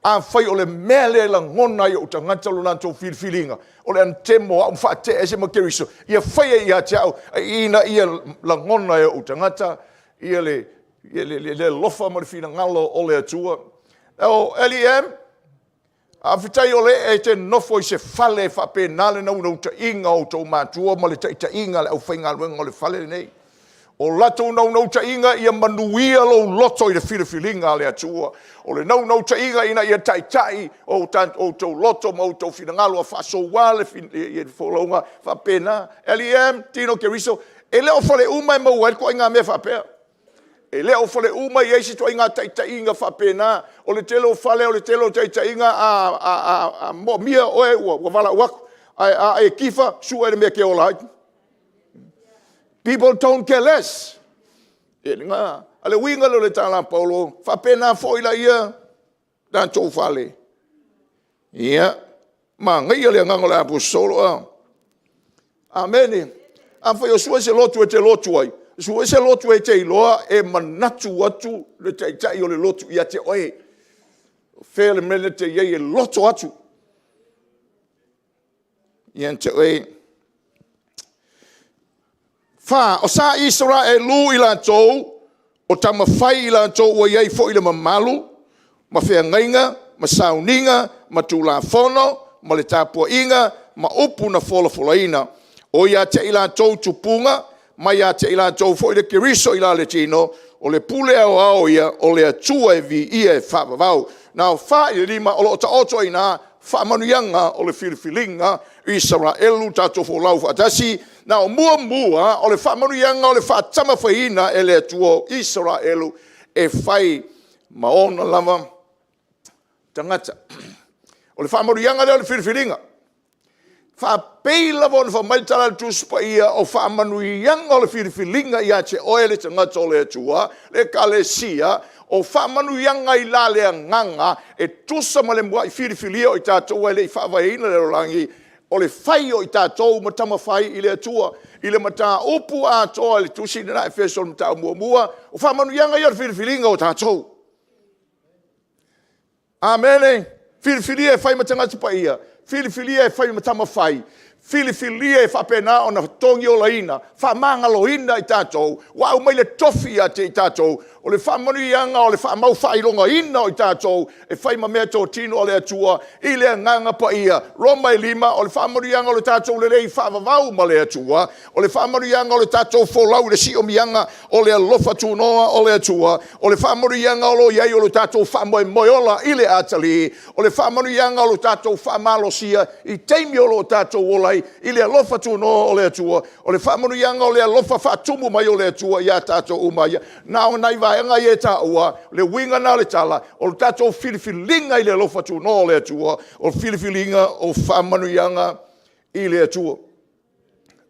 Afai o le mea lea e lagona ai ou tagata lo latou filifiliga, o le anatema o au ma faatea ese ma Keriso, ia faia ia te au, ina ia lagona e ou tagata ia le alofa ma le finagalo o le Atua. O LEM, Faafetai o lea e te nofo i se fale e faapena le naunautaiga o outou matua ma le taitaiga a le aufaigaluega o le fale lenei. O latou naunautaiga ia manuia lou loto i le filifiliga a le Atua. O le naunautaiga ina ia taitai outou loto ma outou finagalo a faasoua le folauga faapena. LEM, Tino Keriso, e le o fale uma e maua ai le ituaiga mea faapea. E le o fale uma e i ai se ituaiga taitaiga faapena. O le tele o fale, o le tele o taitaiga, a moomia oe ua valaau atu, ae a e tifa, sue le mea e te ola ai. People don't care less. E lena. A le uiga lea o le tala a Paulo, faapena foi laia tatou fale. Ia, manaia le agaga o le aposetolo a. Amene. Afai o sue se lotu e te lotu ai, sue se lotu e te iloa e manatu atu le taitai o le lotu ia te oe. O fea le mea lea e te i ai e loto atu ia te oe. 4, o sa Isaraelu i latou, o tamafai i latou ua i ai foi le mamalu, ma feagaiga, ma sauniga, ma tulafono, ma le tapuaiga, ma upu na folafolaina. O ia te i latou tupuga, ma ia te i latou foi le Keriso i la le tino, o le pule aoao ia o le Atua e viia e faavavau. Na, 4 i le 5, o lo o taoto ai i ina faamanuiaga o le filifiliga Isaraelu, tatou folau faatasi. Na o muamua o le faamanuiaga o le faatamafaiina e le Atua o Isaraelu e fai ma ona lava tagata. O le faamanuiaga lea o le filifiliga. Faapei lava ona fai mai le tala a le Tusi Paia, o faamanuiaga o le filifiliga ia te oe le tagata o le Atua, le Ekalesia, o faamanuiaga i la le agaga e tusa ma le muai filifilia o i tatou e le i faavaeina le lalolagi, o le fai o i tatou ma tamafai i le Atua. I le mataupu atoa i le tusi lena a Efeso i le mataupu muamua, o faamanuiaga ia o le filifiliga o tatou. Amene. Filifilia e fai ma tagata paia, filifilia e fai ma tama fai, filifilia e faapena ona togiolaina, faamagaloina i tatou, ua aumai le tofi ia te i tatou, o le faamanuiaga o le faamau faailogaina o i tatou e fai ma mea totino a le Atua i le Agaga Paia. Roma e 5, o le faamanuiaga o le tatou lelei faavavau ma le Atua, o le faamanuiaga o le tatou folau i le siomiaga o le alofa tunoa o le Atua, o le faamanuiaga o lo o i ai o le tatou faamoemoe ola i le atalii, o le faamanuiaga o lo tatou faamalosia i taimi o lo o tatou ola ai i le alofa tunoa o le Atua, o le faamanuiaga o le alofa faatumu mai o le Atua ia tatou uma ia. Na o nai vaega ia e taua, le uiga lena o le tala, o le tatou filifiliga i le alofa tunoa o le Atua, o le filifiliga o faamanuiaga i le Atua.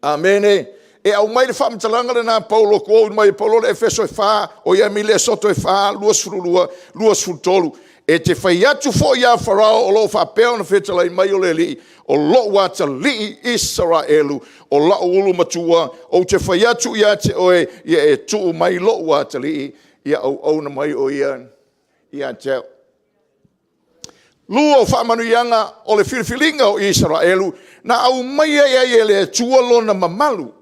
Amene. E aumai le faamatalaga lena a Paulo, quote mai e Paulo le Efeso e 4, o ia Milesoto e 4, 22, 23. E te fai atu foi ia Farao o lo o faapea ona fetalai mai o le Alii, o lou atalii Isaraelu, o lau ulu matua, ou te fai atu ia te oe, ia e tuu mai lou atalii, ia auauna mai o ia ia te au. Lua o faamanuiaga o le filifiliga o Isaraelu, na aumaia ai e le Atua lona mamalu. O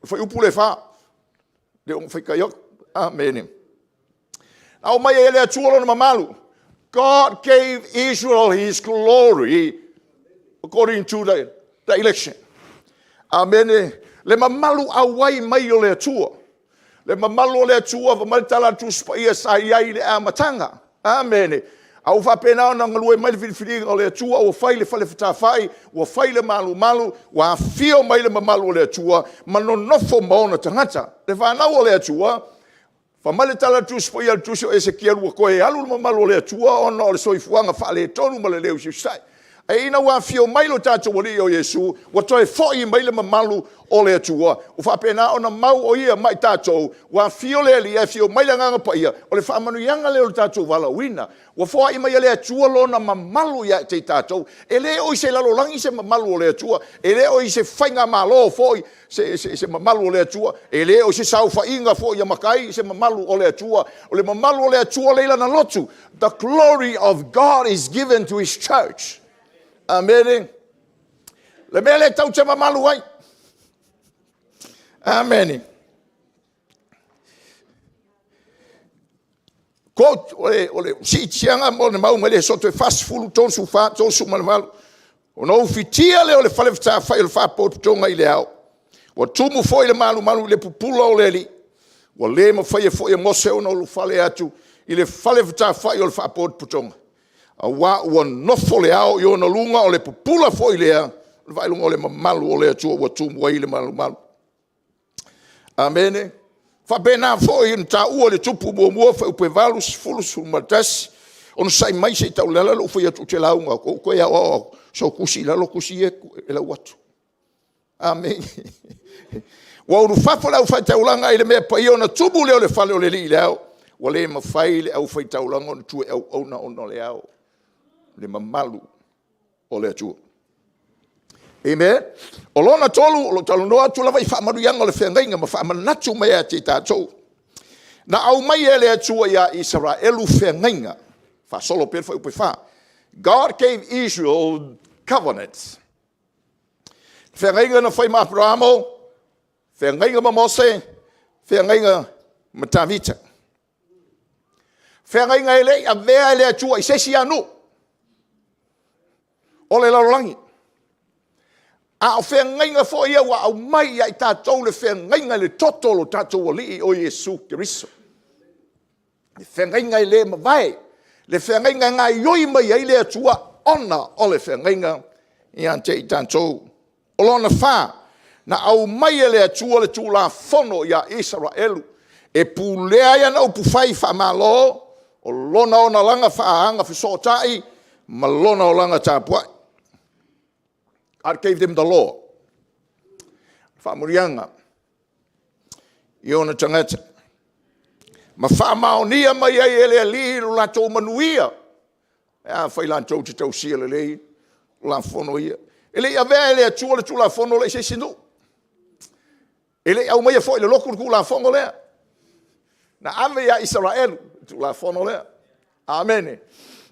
le fuaiupu lea e 4, le o faitau atu. Amene. Aumai ai e le Atua lona mamalu. God gave Israel his glory according to the election. Amene. Le mamalu auai mai o le Atua. Le mamalu o le Atua, fai mai le tala a le Tusi Paia sa i ai i le amataga. Amene. A ua faapena ona galue mai le filifiliga o le Atua, ua fai le fale fetāfai, ua fai le malumalu, ua afio mai le mamalu o le Atua ma nonofo ma ona tagata. Le fanau o le Atua, fai mai le tala a le Tusi Paia i le tusi o Esekielu, ua toe alu le mamalu o le Atua ona o le soifuaga faaletonu ma le le usiusitai. Ae ina ua afio mai lo tatou Alii o Iesu, ua toe foi mai le mamalu o le Atua, ua faapena ona mau o ia ma i tatou, ua afio le Alii, afio mai le Agaga Paia, o le faamanuiaga lea o le tatou valaauina. Ua foai mai e le Atua lona mamalu ia te i tatou. E le o i se lalolagi se mamalu o le Atua, e le o i se faigamalo foi se mamalu o le Atua, e le o i se saofaiga foi a matai se mamalu o le Atua. O le mamalu o le Atua lea e i lana lotu. The glory of God is given to his church. Amene. Le mea lea tau te mamalu ai. Amene. Quote, o le siitiaga mo le mau mai le soto e 40, 34, 38. Ona ou fitia lea o le fale fetāfai o le faapotopotoga i le ao. Ua tumu foi le malumalu i le pupula o le Alii. Ua le mafaia foi e Mose ona ulufale atu i le fale fetāfai o le faapotopotoga, auā ua nofo le ao i ona luga, o le pupula foi lea, o le faailoga o le mamalu o le Atua ua tumu ai le malumalu. Amene. Faapena foi ona taua i le Tupu muamua fuaiupu e 8, 10, 11, onosai mai se i tau, o le ala lea o lou fai atu ou te lauga atu, ou toe aoao atu, so tusi i lalo tusi ia e lau atu. Amene. Ua ulufafo le aufaitaulaga i le mea paia ona tumu lea o le fale o le Alii i le ao. Ua le mafai e le aufaitaulaga ona toe auauna ona o le ao, le mamalu o le Atua. Amen. O lona tolu, o lo o talanoa atu lava i faamanuiaga o le feagaiga ma faamanatu mai ia te i tatou. Na aumai e le Atua ia Isaraelu feagaiga, faasolo pea le fuaiupu e 4. God gave Israel covenants. Feagaiga na fai ma Aperamo, feagaiga ma Mose, feagaiga ma Tavita. Feagaiga e le i avea e le Atua i se isi lava nuu o le lalolagi. A o feagaiga foi ia ua aumai ia i tatou le feagaiga i le toto o lo tatou Alii o Iesu Keriso. Le feagaiga e le mavae, le feagaiga e gaoioi mai ai le Atua ona o le feagaiga ia te i tatou. O lona fa, na aumai e le Atua le Tulafono ia Isaraelu e pulea ai ana upufai faamalo, o lona olaga faaagafesootai ma lona olaga tapuai. God gave them the law. Faamanuiaga i ona tagata ma faamaonia mai ai e le Alii lo latou manuia pe afai latou te tausia lelei Tulafono ia. E le i avea e le Atua le Tulafono lea i se isi nuu. E le i aumaia foi i le lotu le Tulafono lea. Na ave ia Isaraelu le Tulafono lea. Amene.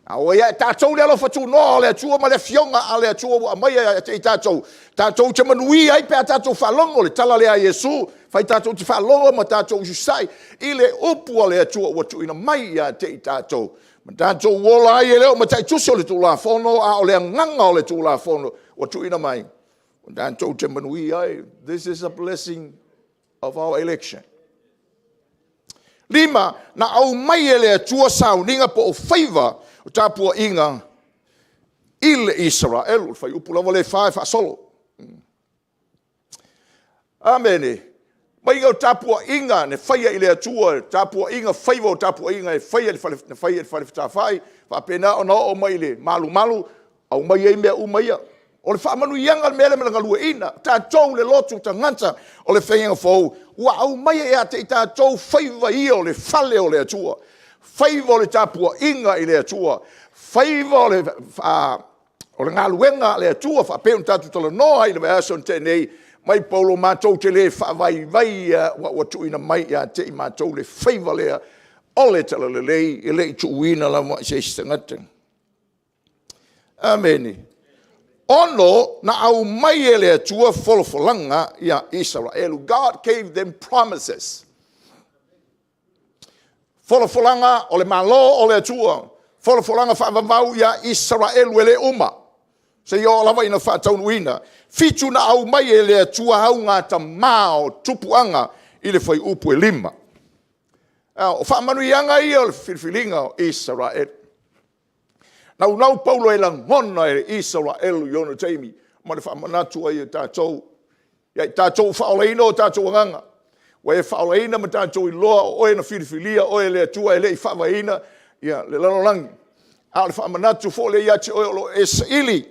A ua ia i tatou le alofa tunoa o le Atua ma le afioga a le Atua ua aumaia ia te i tatou, tatou te manuia ai pe a tatou faalogo le tala lea a Iesu, fai tatou te faalogo ma tatou usitai i le upu a le Atua ua tuuina mai ia te i tatou, ma tatou ola ai, e le o mataitusi o le Tulafono, a o le agaga o le Tulafono ua tuuina mai, tatou te manuia ai. This is a blessing of our election. 5, na aumai e le Atua sauniga po o faiva o tapuaiga i le Isaraelu. O le fuaiupu lava lea e 4 e faasolo. Amene. Maiga o tapuaiga na faia i le Atua, tapuaiga, faiva o tapuaiga e faia i le fale, na faia i le fale fetalafai, faapena ona oo mai i le malumalu, aumai ai mea uma ia. O le faamanuiaga le mea lea ma le galueaiina. Tatou le lotu tagata o le faiga fou, ua aumaia ia te i tatou faiva ia o le fale o le Atua, faiva o le tapuaiga i le Atua, faiva o le, o le galuega a le Atua faapea ona tatou talanoa ai i le vaiaso na tea nei, mai Paulo matou te le faavaivai ua ua tuuina mai ia te i matou le faiva lea o le talalelei e le i tuuina lava i se isi tagata. Amene. 6 na aumai e le Atua folafolaga ia Isaraelu. God gave them promises. Folafolaga o le Malo o le Atua, folafolaga faavavau ia Isaraelu e le uma, seia oo lava ina faataunuuina. 7 na aumai e le Atua augatama o tupuaga i le fuaiupu e 5. O faamanuiaga ia o le filifiliga o Isaraelu. Naunau Paulo e lagona e Isaraelu i ona taimi ma le faamanatu ai e tatou, ia i tatou ua faaolaina o tatou agaga, ua e faaolaina ma tatou iloa o oe na filifilia oe e le Atua e le i faavaeina ia le lalolagi. A o le faamanatu foi lea ia te oe o lo o e saili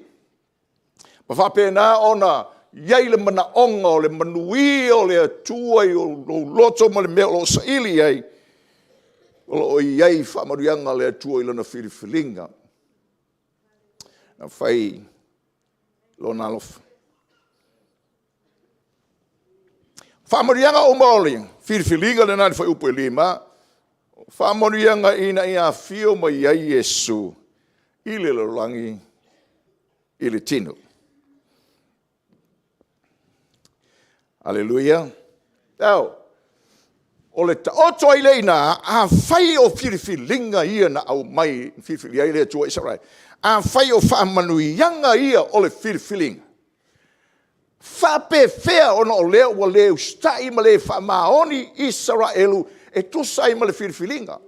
ma faapena ona i ai le manaoga o le manuia o le Atua i lou loto ma le mea o lo o saili i ai, o lo o i ai faamanuiaga a le Atua i lana filifiliga na fai Lona alofa. Faamanuiaga uma o le filifiliga lena i le fuaiupu e 5, faamanuiaga ina ia afio mai ai Iesu i le lalolagi i le tino. Aleluia. Now, o le taoto ai lea i ina, afai o filifiliga ia na aumai na filifilia ai le Atua Isaraelu, afai o faamanuiaga ia o le filifiliga, faapefea ona o lea ua le usitai ma le faamaoni Isaraelu e tusa ai ma le filifiliga?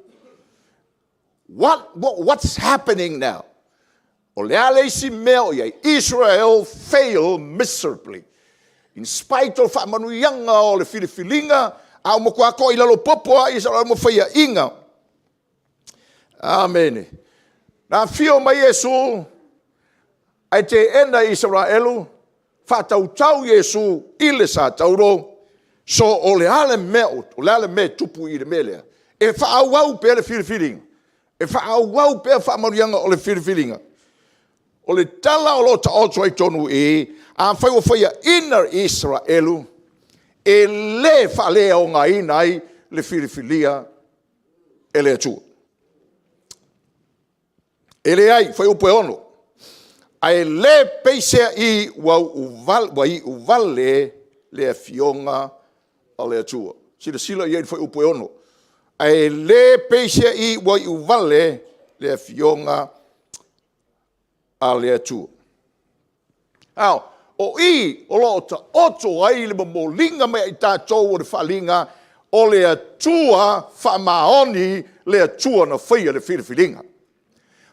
What's happening now? O le a le isi mea o i ai? Israel fail miserably. In spite o faamanuiaga o le filifiliga, a ua matua toilalo popo lava Isaraelu ma faiaina. Amene. Na afio mai Iesu ae teena e Isaraelu, faatautau Iesu i le sa tauro. So o le a le mea, o le a le mea e tupu i le mea lea? E faaauau pea le filifiliga, e faaauau pea faamanuiaga o le filifiliga. O le tala o lo o taoto ai totonu i i, afai ua faiaina Isaraelu, e le faaleaogaina ai le filifilia e le Atua. E leai, fuaiupu e 6, ae le peiseai ua iuvale le afioga a le Atua. Silasila i ai i le fuaiupu e 6. Ae le peiseai ua iuvale le afioga a le Atua. Now, o i o lo o taoto ai le momoliga mai ia i tatou o le faaaliga o le Atua faamaoni, le Atua na faia le filifiliga.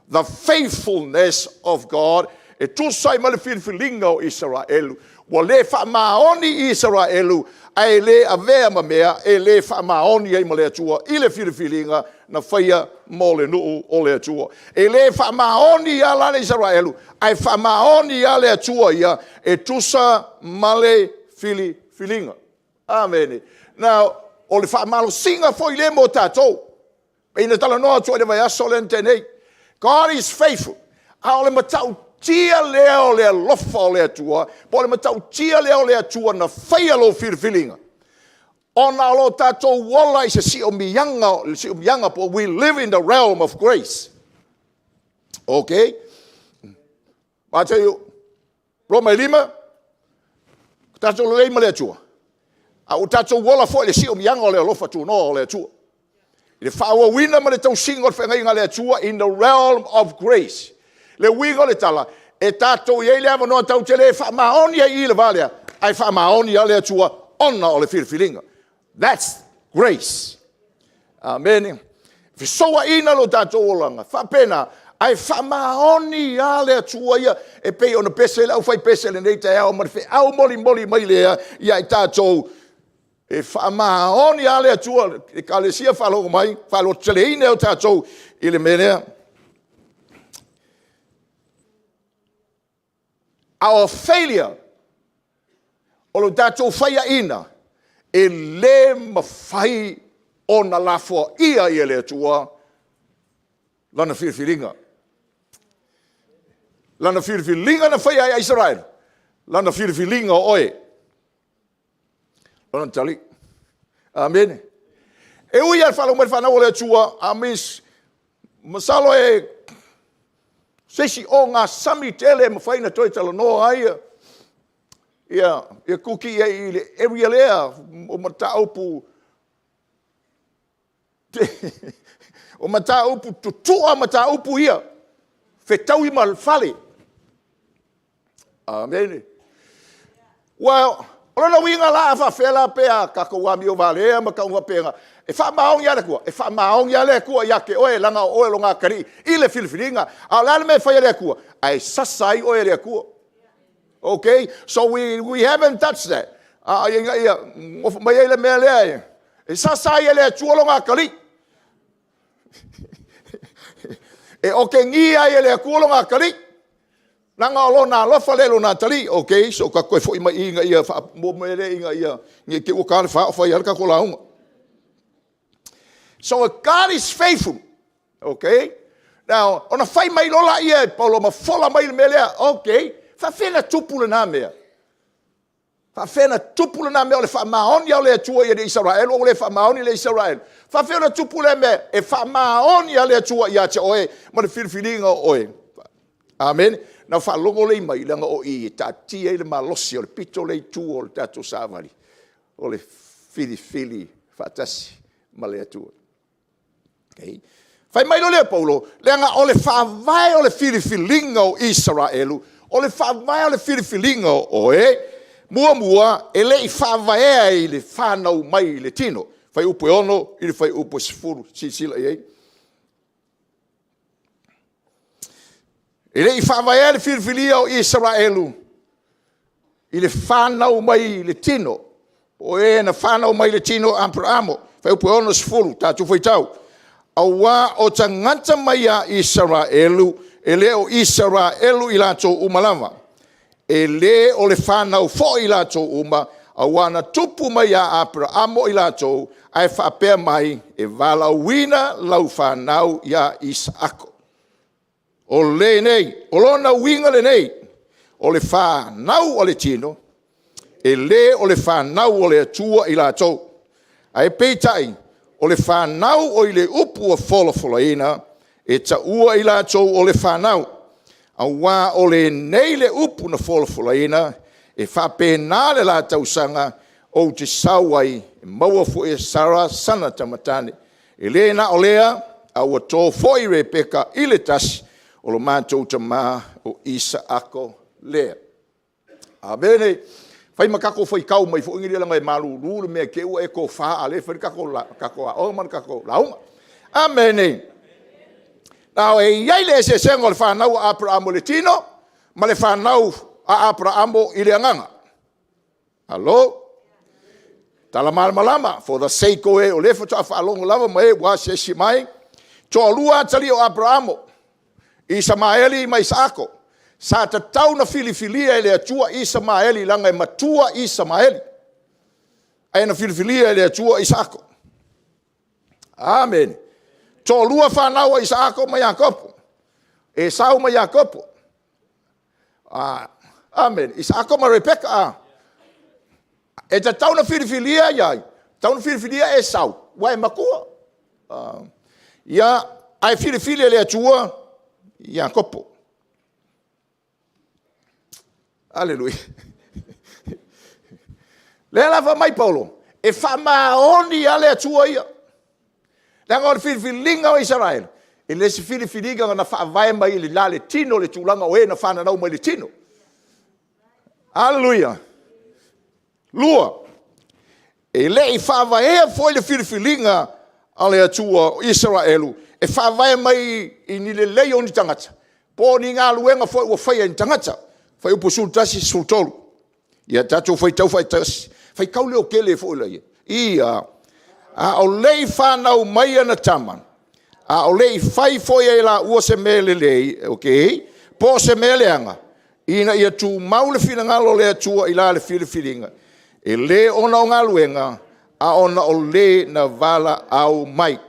The faithfulness of God e tusa ai ma le filifiliga o Isaraelu. Ua le faamaoni Isaraelu, ae le avea ma mea e le faamaoni ai ma le Atua i le filifiliga na faia mo le nuu o le Atua. E le faamaoni lava la le Isaraelu, ae faamaoni lava le Atua ia e tusa ma le filifiliga. Amene. Now, o le faamalosiga foi lea mo tatou. Pei na talanoa atu ai i le vaiaso lea na tea nei. God is faithful. A o le matautia lea o le alofa o le Atua, po o le matautia lea o le Atua na faia lou filifiliga, ona o lo o tatou ola i se siomiaga, le siomiaga po we live in the realm of grace. Okay? Mateo, Roma e 5, tatou lelei ma le Atua, a ua tatou ola foi i le siomiaga o le alofa tunoa o le Atua. I le faaauauina ma le tausiga o le feagaiga a le Atua in the realm of grace. Le uiga o le tala, e tatou i ai le avanoa tatou te le faamaoni ai i i le va lea, ae faamaoni lava le Atua ona o le filifiliga. That's grace. Amene. Fesouaina lo tatou olaga, faapena, ae faamaoni lava le Atua ia, e pei ona pese le aufaipese i lenei taeao ma le feau molimoli mai lea ia i tatou, e faamaoni lava le Atua, Ekalesia faalogo mai, faalototeleina o tatou i le mea lea. Our failure, o lo tatou faiaina, e le mafai ona lafoaia e le Atua lana filifiliga. Lana filifiliga na faia ia Isaraelu, lana filifiliga o oe. Lona tali. Amene. E ui lava faalogo mai le fanau a le Atua, amis, masalo e se isi ogasami tele e mafai ona toe talanoa ai ia kuki i le area lea o mataupu o mataupu tutua mataupu ia, fetaui ma le fale. Amene. Ua, o lona uiga la a faapefea la pe a tatou amio valea ma tau faapena, e faamaoni lava le Atua, e faamaoni lava le Atua ia te oe, leaga o oe o lona atalii i le filifiliga. A o le a le mea e fai e le Atua? Ae sasa ai oe e le Atua. Okay? So we haven't touched that. A ina ia nofo mai ai le mea lea, e sasa ai e le Atua lona atalii. E otegia ai e le Atua lona atalii. Leaga o lona alofa lea i lona atalii. Okay, so tatou toe foi mai i ina ia faamuamua lea ina ia ne i te i ua ta le fa o fai lava le tatou lauga. So God is faithful. Okay? Now, ona fai mai loa laia e Paulo ma fola mai le mea lea. Okay, faafefea na tupu lena mea? Faafefea na tupu lena mea o le faamaoni o le Atua i le Isaraelu, ua le faamaoni le Isaraelu. Faafefea na tupu lea mea e faamaoni a le Atua ia te oe ma le filifiliga o oe. Amene. Na faalogo lea mai, leaga o i e taatia ai le malosi o le pito lea i tua o le tatou savali, o le filifili faatasi ma le Atua. Okay. Fai mai loa lea Paulo, leaga o le faavae o le filifiliga o Isaraelu, o le faavae o le filifiliga o oe, muamua, e le i faavaea i le fanau mai i le tino. Fuaiupu e 6 i le fuaiupu e 10, silasila i ai. E le i faavaea le filifilia o Isaraelu i le fanau mai i le tino. O e na fanau mai i le tino Aperamo, fuaiupu e 60, tatou faitau. Aua o tagata mai ia Isaraelu, e le o Isaraelu i latou uma lava. E le o le fanau foi i latou uma, aua na tupu mai ia Aperamo i latou, ae faapea mai, e valaauina lau fanau ia Isaako. O lenei, o lona uiga lenei, o le fanau a le tino, e le o le fanau a le Atua i latou, ae peitai, o le fanau o i le upu ua folafolaina, e taua i latou o le fanau. Aua o lenei le upu na folafolaina, e faapena le la tausaga ou te sau ai, e maua foi e Sara sana tama tane. E le na o lea, a ua to foi Rebeka i le tasi o lo matou tama o Isaako lea. Amene. Fai ma tatou faitau mai foi nei leaga e malulu le mea te i ua e tofa a o lea e fai le tatou aoga ma le tatou lauga. Amene. Now, e i ai le eseesega o le fanau a Aperamo i le tino ma le fanau a Aperamo i le agaga. Alo? Tala malamalama, for the sake o e o lea faatoa faalogo lava ma e ua asiasi mai. Toalua atalii o Aperamo, Isamaeli ma Isaako. Sa tatau na filifilia e le Atua Isamaeli leaga e matua Isamaeli. Ae na filifilia e le Atua Isaako. Amene. Toalua fanau a Isaako ma Iakopo. Esau ma Iakopo. Amene. Isaako ma Rebeka. E tatau na filifilia ia ai? Tatau na filifilia Esau, ua e matua. Ia, ae filifili e le Atua Iakopo. Aleluia. Lea la fai mai Paulo, e faamaoni lava le Atua ia. Leaga o le filifiliga o Isaraelu, e le se filifiliga na faavae mai i le la le tino, le tulaga o e na fananau mai le tino. Aleluia. Lua, e le i faavaea foi le filifiliga a le Atua o Isaraelu e faavae mai i ni lelei o ni tagata, po o ni galuega foi ua faia e ni tagata. Fuaiupu 11, 13. Ia tatou faitau faatasi, faitau leotele foi laia. Ia, a o le i fanau mai ana tama, a o le i fai foi e laua se mea lelei, ok, po o se mea leaga, ina ia tumau le finagalo o le Atua i la le filifiliga, e le ona o galuega, a ona o le na valaau mai.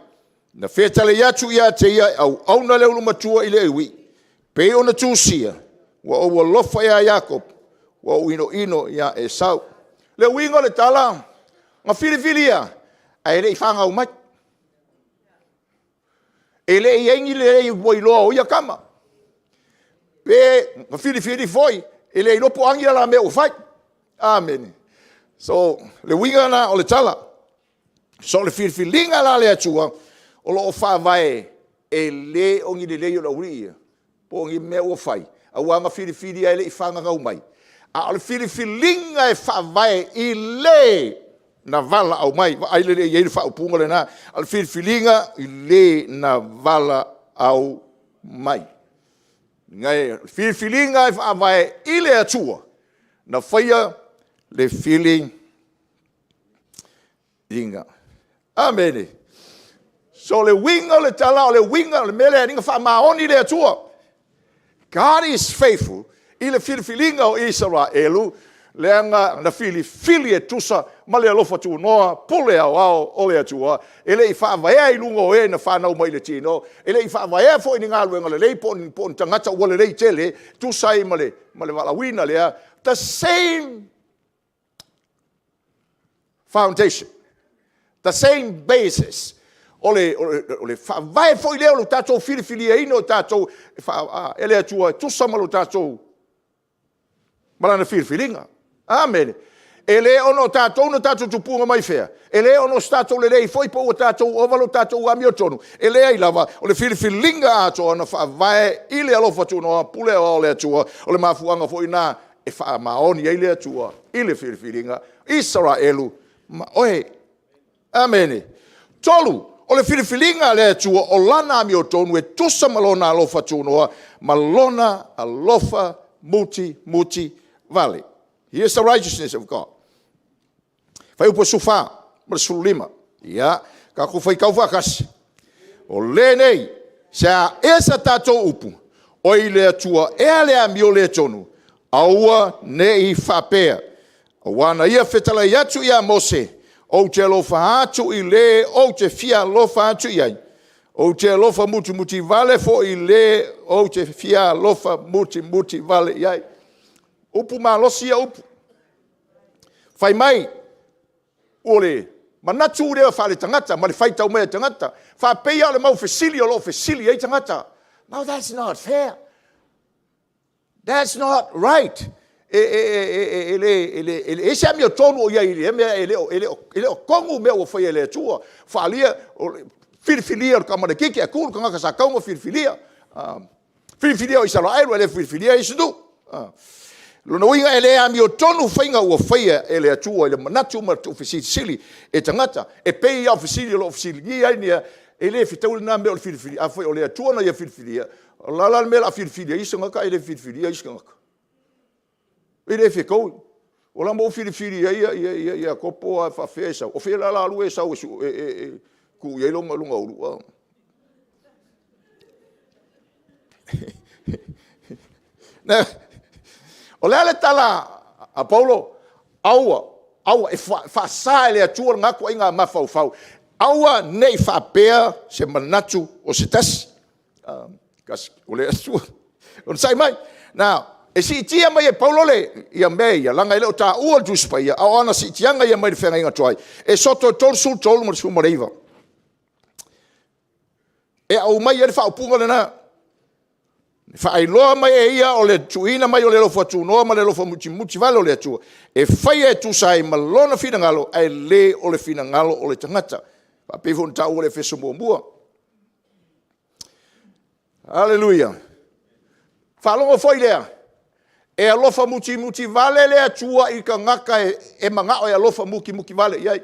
Na fetalai atu ia te ia e auauna le ulumatua i le iwi, pei ona tusia, ua ou alofa ia Iakopo, ua ou inoino ia Esau. Le uiga o le tala, na filifilia, ae le i fanau mai. E le i i ai ni lelei ua iloa o ia tama. Pe na filifili foi, e le iloa po o a ni a la mea ua fai. Amene. So, le uiga lena o le tala. So, o le filifiliga la a le Atua, o lo o faavae e le o ni lelei o le aualii ia, po o ni mea ua fai, aua na filifili lava e le i fananau mai, a o le filifiliga e faavae i le na valaau mai. Vaai lelei i ai le faaupuga lena, o le filifiliga i le na valaau mai. O le filifiliga e faavae i le Atua na faia le filifiliga. Amene. So o le uiga o le tala, o le uiga o le mea lea e ala ai ona faamaoni le Atua. God is faithful i le filifiliga o Isaraelu, leaga na filifili e tusa ma le alofa tunoa, pule aoao o le Atua, e le i faavaea i luga o e na fanau mai i le tino, e le i faavaea foi i ni galuega lelei po o ni tagata ua lelei tele, tusa ai ma le valaauina lea. The same foundation, the same basis. O le faavae foi lea o le tatou filifiliaina o tatou e le Atua e tusa ma lo tatou ma lana filifiliga. Amene. E le ona o tatou na tatou tupuga mai fea, e le ona o se tatou lelei foi po ua tatou ova lo tatou amiotonu, e leai lava, o le filifiliga atoa na faavae i le alofa tunoa pule aoao o le Atua, o le mafuaaga foi lena e faamaoni ai le Atua i le filifiliga Isaraelu ma oe. Amene. Tolu, o le filifiliga a le Atua o lana amiotonu e tusa ma lona alofa tunoa ma lona alofa mutimuti vale. Here's the righteousness of God. Fuaiupu 14 ma le 15. Ia, tatou faitau faatasi. O lenei, se a ea sa tatou upu, oi le Atua ea le amio le tonu, aua ne i faapea. Aua na ia fetalai atu ia Mose, ou te alofa atu i le ou te fia alofa atu i ai, ou te alofa mutimuti vale foi i le ou te fia alofa mutimuti vale i ai. Upu malosi ia upu. Fai mai, o le manatu lea faaletagata ma le faitau mai a tagata, faapei o le mau fesili o lo o fesili ai tagata. No, that's not fair. That's not right. E le ese amiotonu o i ai i lea mea, e le o tonu mea ua faia e le Atua. Faalia, filifilia o le tamaitiiti ae tu le tagata sa tatau ona filifilia. Filifilia o Isaraelu e le filifilia isi nuu. Lona uiga e le amiotonu faiga ua faia e le Atua i le manatu ma le tuufesilisili e tagata. E pei lava o fesili o lo o fesiligia ai nia, e le fetaui lena mea o le filifili. Afai o le Atua na ia filifilia, o le a la le mea o le a filifili ai isi tagata ae le filifilia isi tagata? E le fetaui. O la ma ou filifili ai Iakopo ae faafefea Esau. O fea la la alu Esau e tuu i ai lona ulu? O le a le tala a Paulo? Aua, aua, e faasa e le Atua lena ituaiga mafaufau. Aua ne i faapea se manatu o se tasi. O le Atua. Onosai mai. Now, e siitia mai e Paulo le, ia mea ia, leaga e le o taua le Tusi Paia, a o ana siitiaga ia mai le feagaiga tuai, e soto e 33 ma le 19. E aumai ai le faaupuga lena. Faailoa mai e ia o le tuuina mai o le alofa tunoa ma le alofa mutimuti vale o le Atua, e faia e tusa ai ma lona finagalo, ae le o le finagalo o le tagata. Faapei foi ona taua i le Efeso 1. Aleluia. Faalogo foi lea, e alofa mutimuti vale le Atua i tagata e manao e alofa mutimuti vale i ai,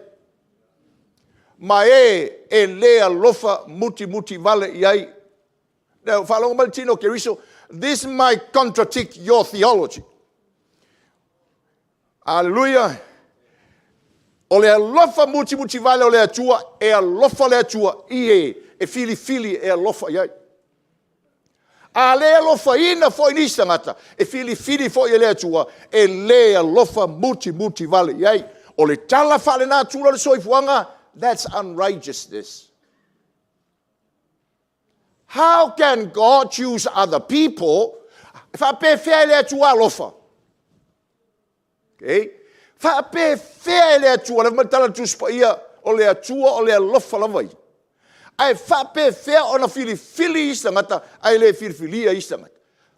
ma e le alofa mutimuti vale i ai. Now, faalogo mai le tino o Keriso, this might contradict your theology. Aleluia. O le alofa mutimuti vale o le Atua, e alofa le Atua i e e filifili e alofa i ai. A le alofaina foi nisi tagata, e filifili foi e le Atua e le alofa mutimuti vale i ai. O le tala faalenatura o le soifuaga, that's unrighteousness. How can God choose other people? E faapefea e le Atua alofa? Okay? Faapefea e le Atua, le mai tala Tusi Paia, o le Atua o le alofa lava ia. Ae faapefea ona filifili isi tagata ae le filifilia isi tagata?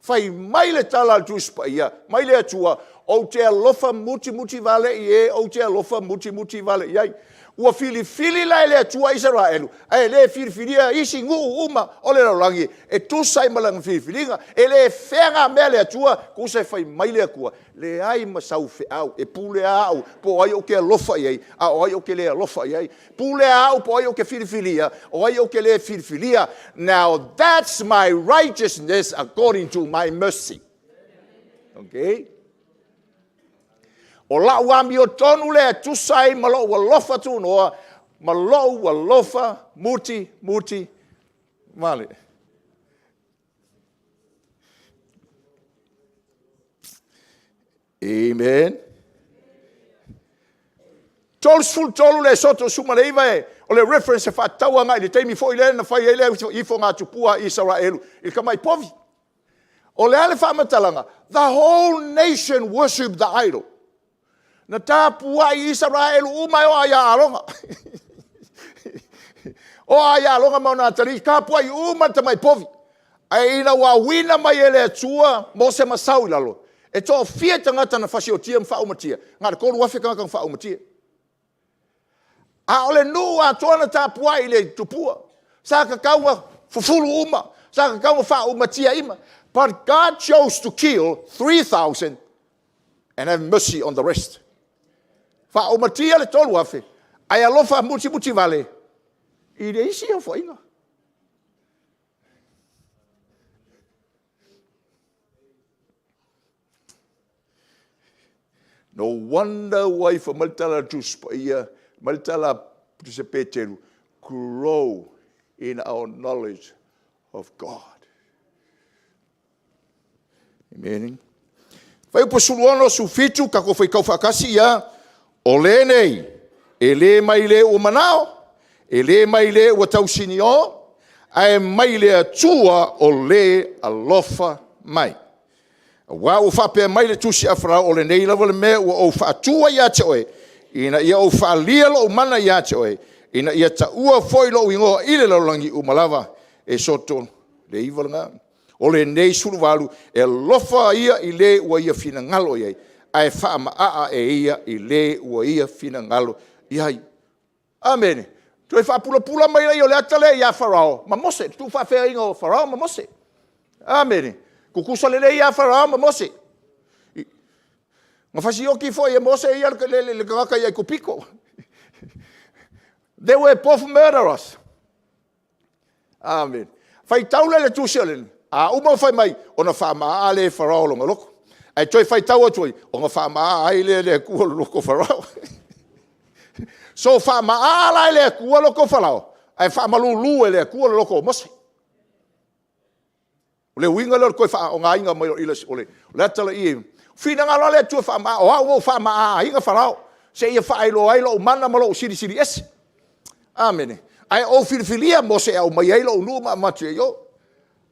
Fai mai le tala a le Tusi Paia, mai le Atua, ou te alofa mutimuti vale i e ou te alofa mutimuti vale i ai. Ua filifili la e le Atua Isaraelu, ae le filifilia isi nuu uma o le lalolagi e tusa ai ma lana filifiliga. E le feagamea le Atua, tusa e fai mai le Atua, leai ma sau feau, e pule lava au po o ai ou te alofa i ai, a o ai ou te le alofa i ai. Pule lava au po o ai ou te filifilia, o ai ou te le filifilia. Now that's my righteousness according to my mercy. Okay? O la'u amiotonu lea e tusa ai ma lo'u alofa tunoa ma lo'u alofa mutimuti vale. Amen. 33 le Esoto 19 e, o le reference e faatatau agai i le taimi foi lea na fai ai le ifogatupua a Isaraelu i le tamai povi. O le a le faamatalaga? The whole nation worship the idol. Na tapuai Isaraelu uma e oa ia Aloga. Oa ia Aloga ma ona atalii, tapuai uma le tamai povi. Ae ina ua auina mai e le Atua Mose ma sau i lalo, e toafia tagata na fasiotia ma faaumatia? Na o le 3,000 tagata na faaumatia. A o le nuu atoa na tapuai i le tupua. Sa tatau na fufulu uma, sa tatau na faaumatia ima. But God chose to kill 3,000 and have mercy on the rest. Faaumatia le 3,000, ae alofa mutimuti vale i le isi aofaiga. No wonder why fai mai le tala a le Tusi Paia, mai le tala a se Peteru, grow in our knowledge of God. Amen. Fuaiupu 16, 17, tatou faitau faatasi ia, o lenei, e le mai le ua manao, e le mai le ua tausinio, ae mai le Atua o le alofa mai. Aua ua faapea mai le tusi a Farao, o lenei lava le mea ua ou faatu ai ia te oe, ina ia ou faaalia lou mana ia te oe, ina ia taua foi lou igoa i le lalolagi uma lava. Esoto le 9 lena. O lenei 18, e alofa ia i le ua ia finagalo i ai, ae faamaaa e ia i le ua ia finagalo i ai. Amene. Toe faapulapula mai ai o le ata lea ia Farao ma Mose, le tuufaafeaiga o Farao ma Mose. Amene. Tutusa lelei ia Farao ma Mose. Na fasioti foi e Mose ia le tagata i Aikupito. They were both murderers. Amene. Faitau lea i le tusi o le, a uma ona fai mai, ona faamaa lea e Farao lona loto. Ae toe faitau atu ai, ona faamaa ai lea e le Atua le loto o Farao. So faamaa la e le Atua loto o Farao, ae faamalulu e le Atua le loto o Mose. O le uiga lea o le toe faaaogaina mai o le ata laia. Finagalo lava le Atua e faamaa, o au ua ou faamaaina Farao, seia faailoa ai lou mana ma lou silisili ese. Amene. Ae ou filifilia Mose e aumai ai lou nuu ma avatu ai o.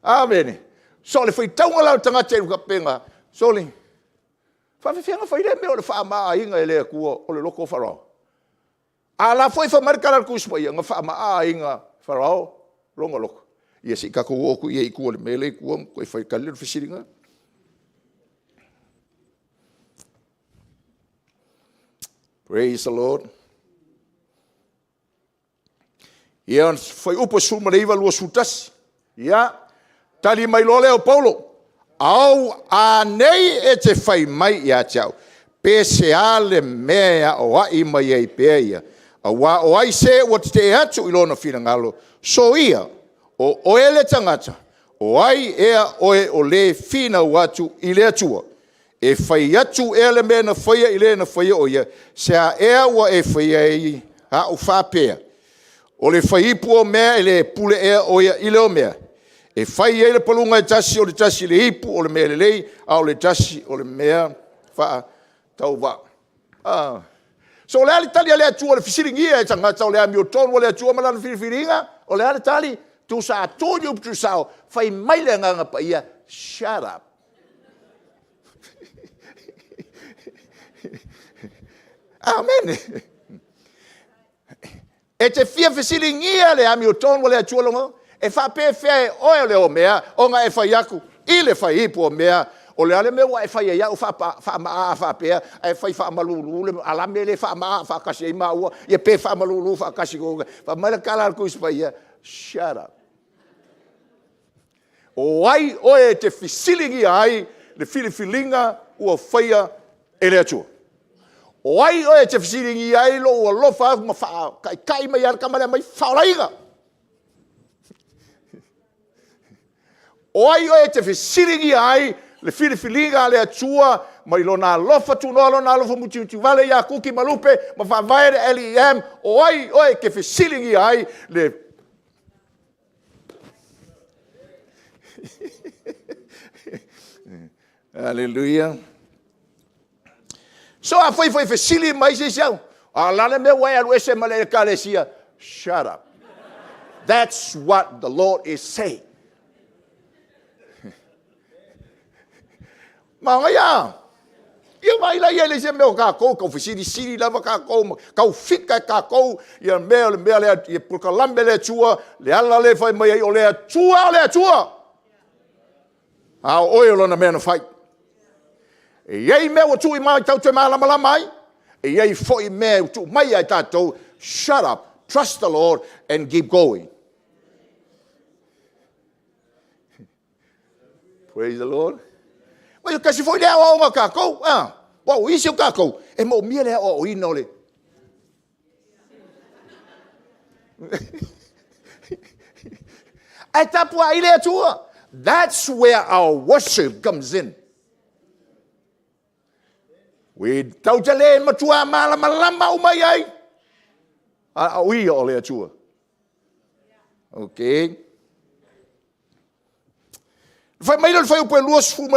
Amene. So o le faitauga la o le tagata i le faapena, sole, faafefea ona fai lea mea o le faamaaina e le Atua o le loto o Farao? A la foi fai mai le tala a le Tusi Paia, na faamaaina Farao lona loto. Ia se i tatou oo atu i ai i tua i le mea lea i tua ona toe fai tali lea o le fesili lena. Praise the Lord. Ia, fuaiupu 19, 21. Ia, tali mai loa lea o Paulo, Au anei e te fai mai ia te au, pe se a le mea e aoai mai ai pea ia, auā o ai se ua tetee atu i lona finagalo, soia, o oe le tagata, o ai ea oe o le finau atu i le Atua? E fai atu ea le mea na faia i le na faia o ia? Se a ea ua e faia ai au faapea, o le faiipu o mea, e le pule ea o ia i le omea? E fai ai le paluga e tasi o le tasi i le ipu o le mea lelei, a o le tasi o le mea faatauvaa. Ah. So o le a le tali a le Atua i le fesiligia e tagata o le amiotonu a le Atua ma lana filifiliga? O le a le tali? Tusa a tu ni upu tuusao, fai mai le Agaga Paia, shut up. Amene. E te fia fesiligia le amiotonu a le Atua lona, e faapefea e oe o le omea ona e fai atu i le faiipu o mea, o le a le mea ua e fai ai au faamaa faapea, ae fai faamalulu le alame lea e faamaa faatasi ai maua, ia pe faamalulu faatasi. Fai mai le tala a le Tusi Paia, shut up. O ai oe e te fesiligia ai le filifiliga ua faia e le Atua? O ai oe e te fesiligia ai lou alofa atu ma faataitai mai lava le tama lea mai faaolaina? O ai oe e te fesiligia ai le filifiliga a le Atua mai lona alofa tunoa, lona alofa mutimutivale ia Kuki ma Lupe ma faavae le LEM? O ai oe e te fesiligia ai le Aleluia. So afai foi e fesili mai se isi au, a o le a le mea ua e alu ese ma le ekalesia? Shut up. That's what the Lord is saying. Manaia! Ia vaai la i ai le isi mea o tatou, tau fesilisili lava tatou, ma tau fika e tatou ia mea o le mea lea, ia polokalame le Atua, le ala lea e fai mai ai, o le Atua o le Atua. A o oe o lona mea na fai. E i ai mea ua tuu i mai tatou te malamalama ai, e i ai foi mea ua tuu mai ia i tatou, shut up, trust the Lord and keep going. Praise the Lord. Oi, kasi foi le aoaoga o tatou. Ah, ua o isi o tatou, e moomia le aoaoina o le... Ae tapuai le Atua. That's where our worship comes in. We tau te le matua malamalama uma i ai. A o ia o le Atua. Okay. Fai mai le fuaiupu e 25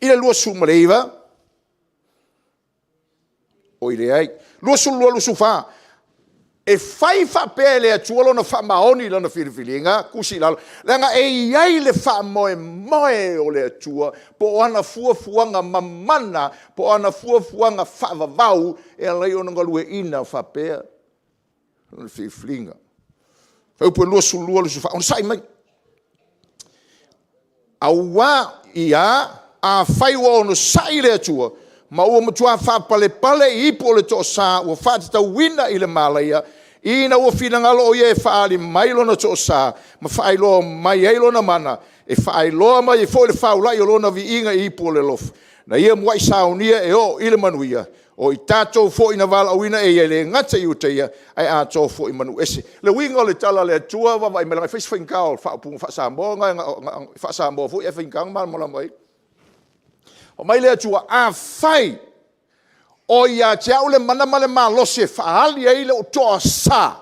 i le 29, oi leai, 22, 24, e fai faapea e le Atua lona faamaoni i lana filifiliga, tusi i lalo, leaga e i ai le faamoemoe o le Atua, po o ana fuafuaga mamana, po o ana fuafuaga faavavau e ala ai ona galueaiina faapea lana filifiliga. Fuaiupu e 22, 24, onosai mai. Auā ia, afai ua onosai le Atua, ma ua matua faapalepale i ipu o le toasa ua faatatauina i le malaia, ina ua finagalo o ia e faaali mai lona toasa ma faailoa mai ai lona mana, e faailoa mai ai foi le faulai o lona viiga i ipu o le alofa, na ia muai saunia e oo i le manuia, o i tatou foi na valaauina e ia, e le gata i Iutaia, ae atoa foi ma nuu ese. Le uiga o le tala a le Atua, vaavaai mai, leaga e fai si faigata o le faaupuga faa-Samoa, faa-Samoa foi ae faigata ona malamalama ai. Fai mai le Atua, afai o ia te au le mana ma le malosi e faaali ai lou toasa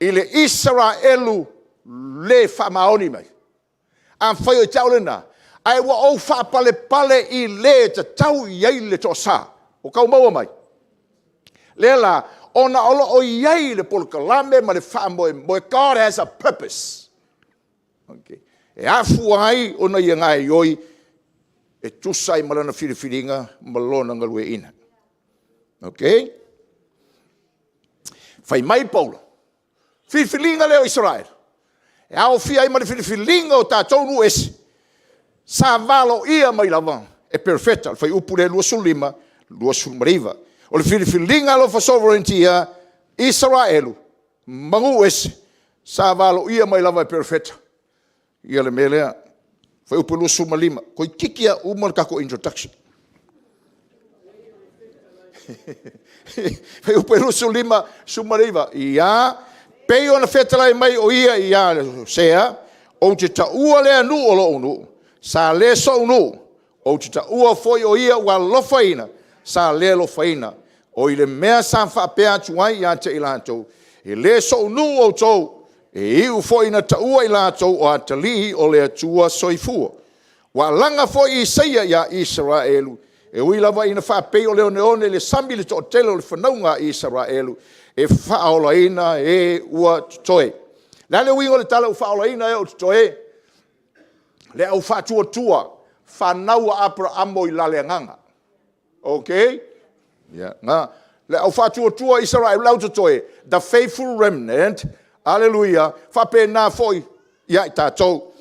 i le Isaraelu le faamaoni mai, afai o te au lena, ae ua ou faapalepale i le e tatau i ai le toasa. Ua tau maua mai? Lea la, ona o lo o i ai le polokalame ma le faamoemoe, God has a purpose. Okay. E afua ai ona ia gaoioi e tusa ai ma lana filifiliga ma lona galueaiina. Okay? Fai mai Paulo, Filifiliga lea o Isaraelu, e aofia ai ma le filifiliga o tatou nuu ese, sa valoia mai lava e perofeta, o le fuaiupu lea 25, 29. O le filifiliga alofa sovereignty ia Isaraelu ma nuu ese, sa valoia mai lava e perofeta ia le mea lea. Fuaiupu 25, toeitiiti lava uma le tatou introduction. Fuaiupu 25, 19, ia, pei ona fetalai mai o ia ia Hosea, ou te taua lea nuu o lou nuu, sa le sou nuu, ou te taua foi o ia ua alofaina, sa le alofaina. O i le mea sa faapea atu ai ia te i latou, e le sou nuu outou, e iu foi ina taua i latou o atalii o le Atua soifua. Ua alaga foi Isaia ia Isaraelu, e ui lava ina faapei o le oneone i le sami le toatele o le fanauga a Isaraelu, e faaolaina e ua totoe. O le a le uiga o le tala ua faaolaina e ua totoe? Le au faatuatua, fanau a Aperamo i la le agaga. Ok? Na. Le au faatuatua Isaraelu, le au totoe, the faithful remnant, hallelujah, faapena foi ia i tatou.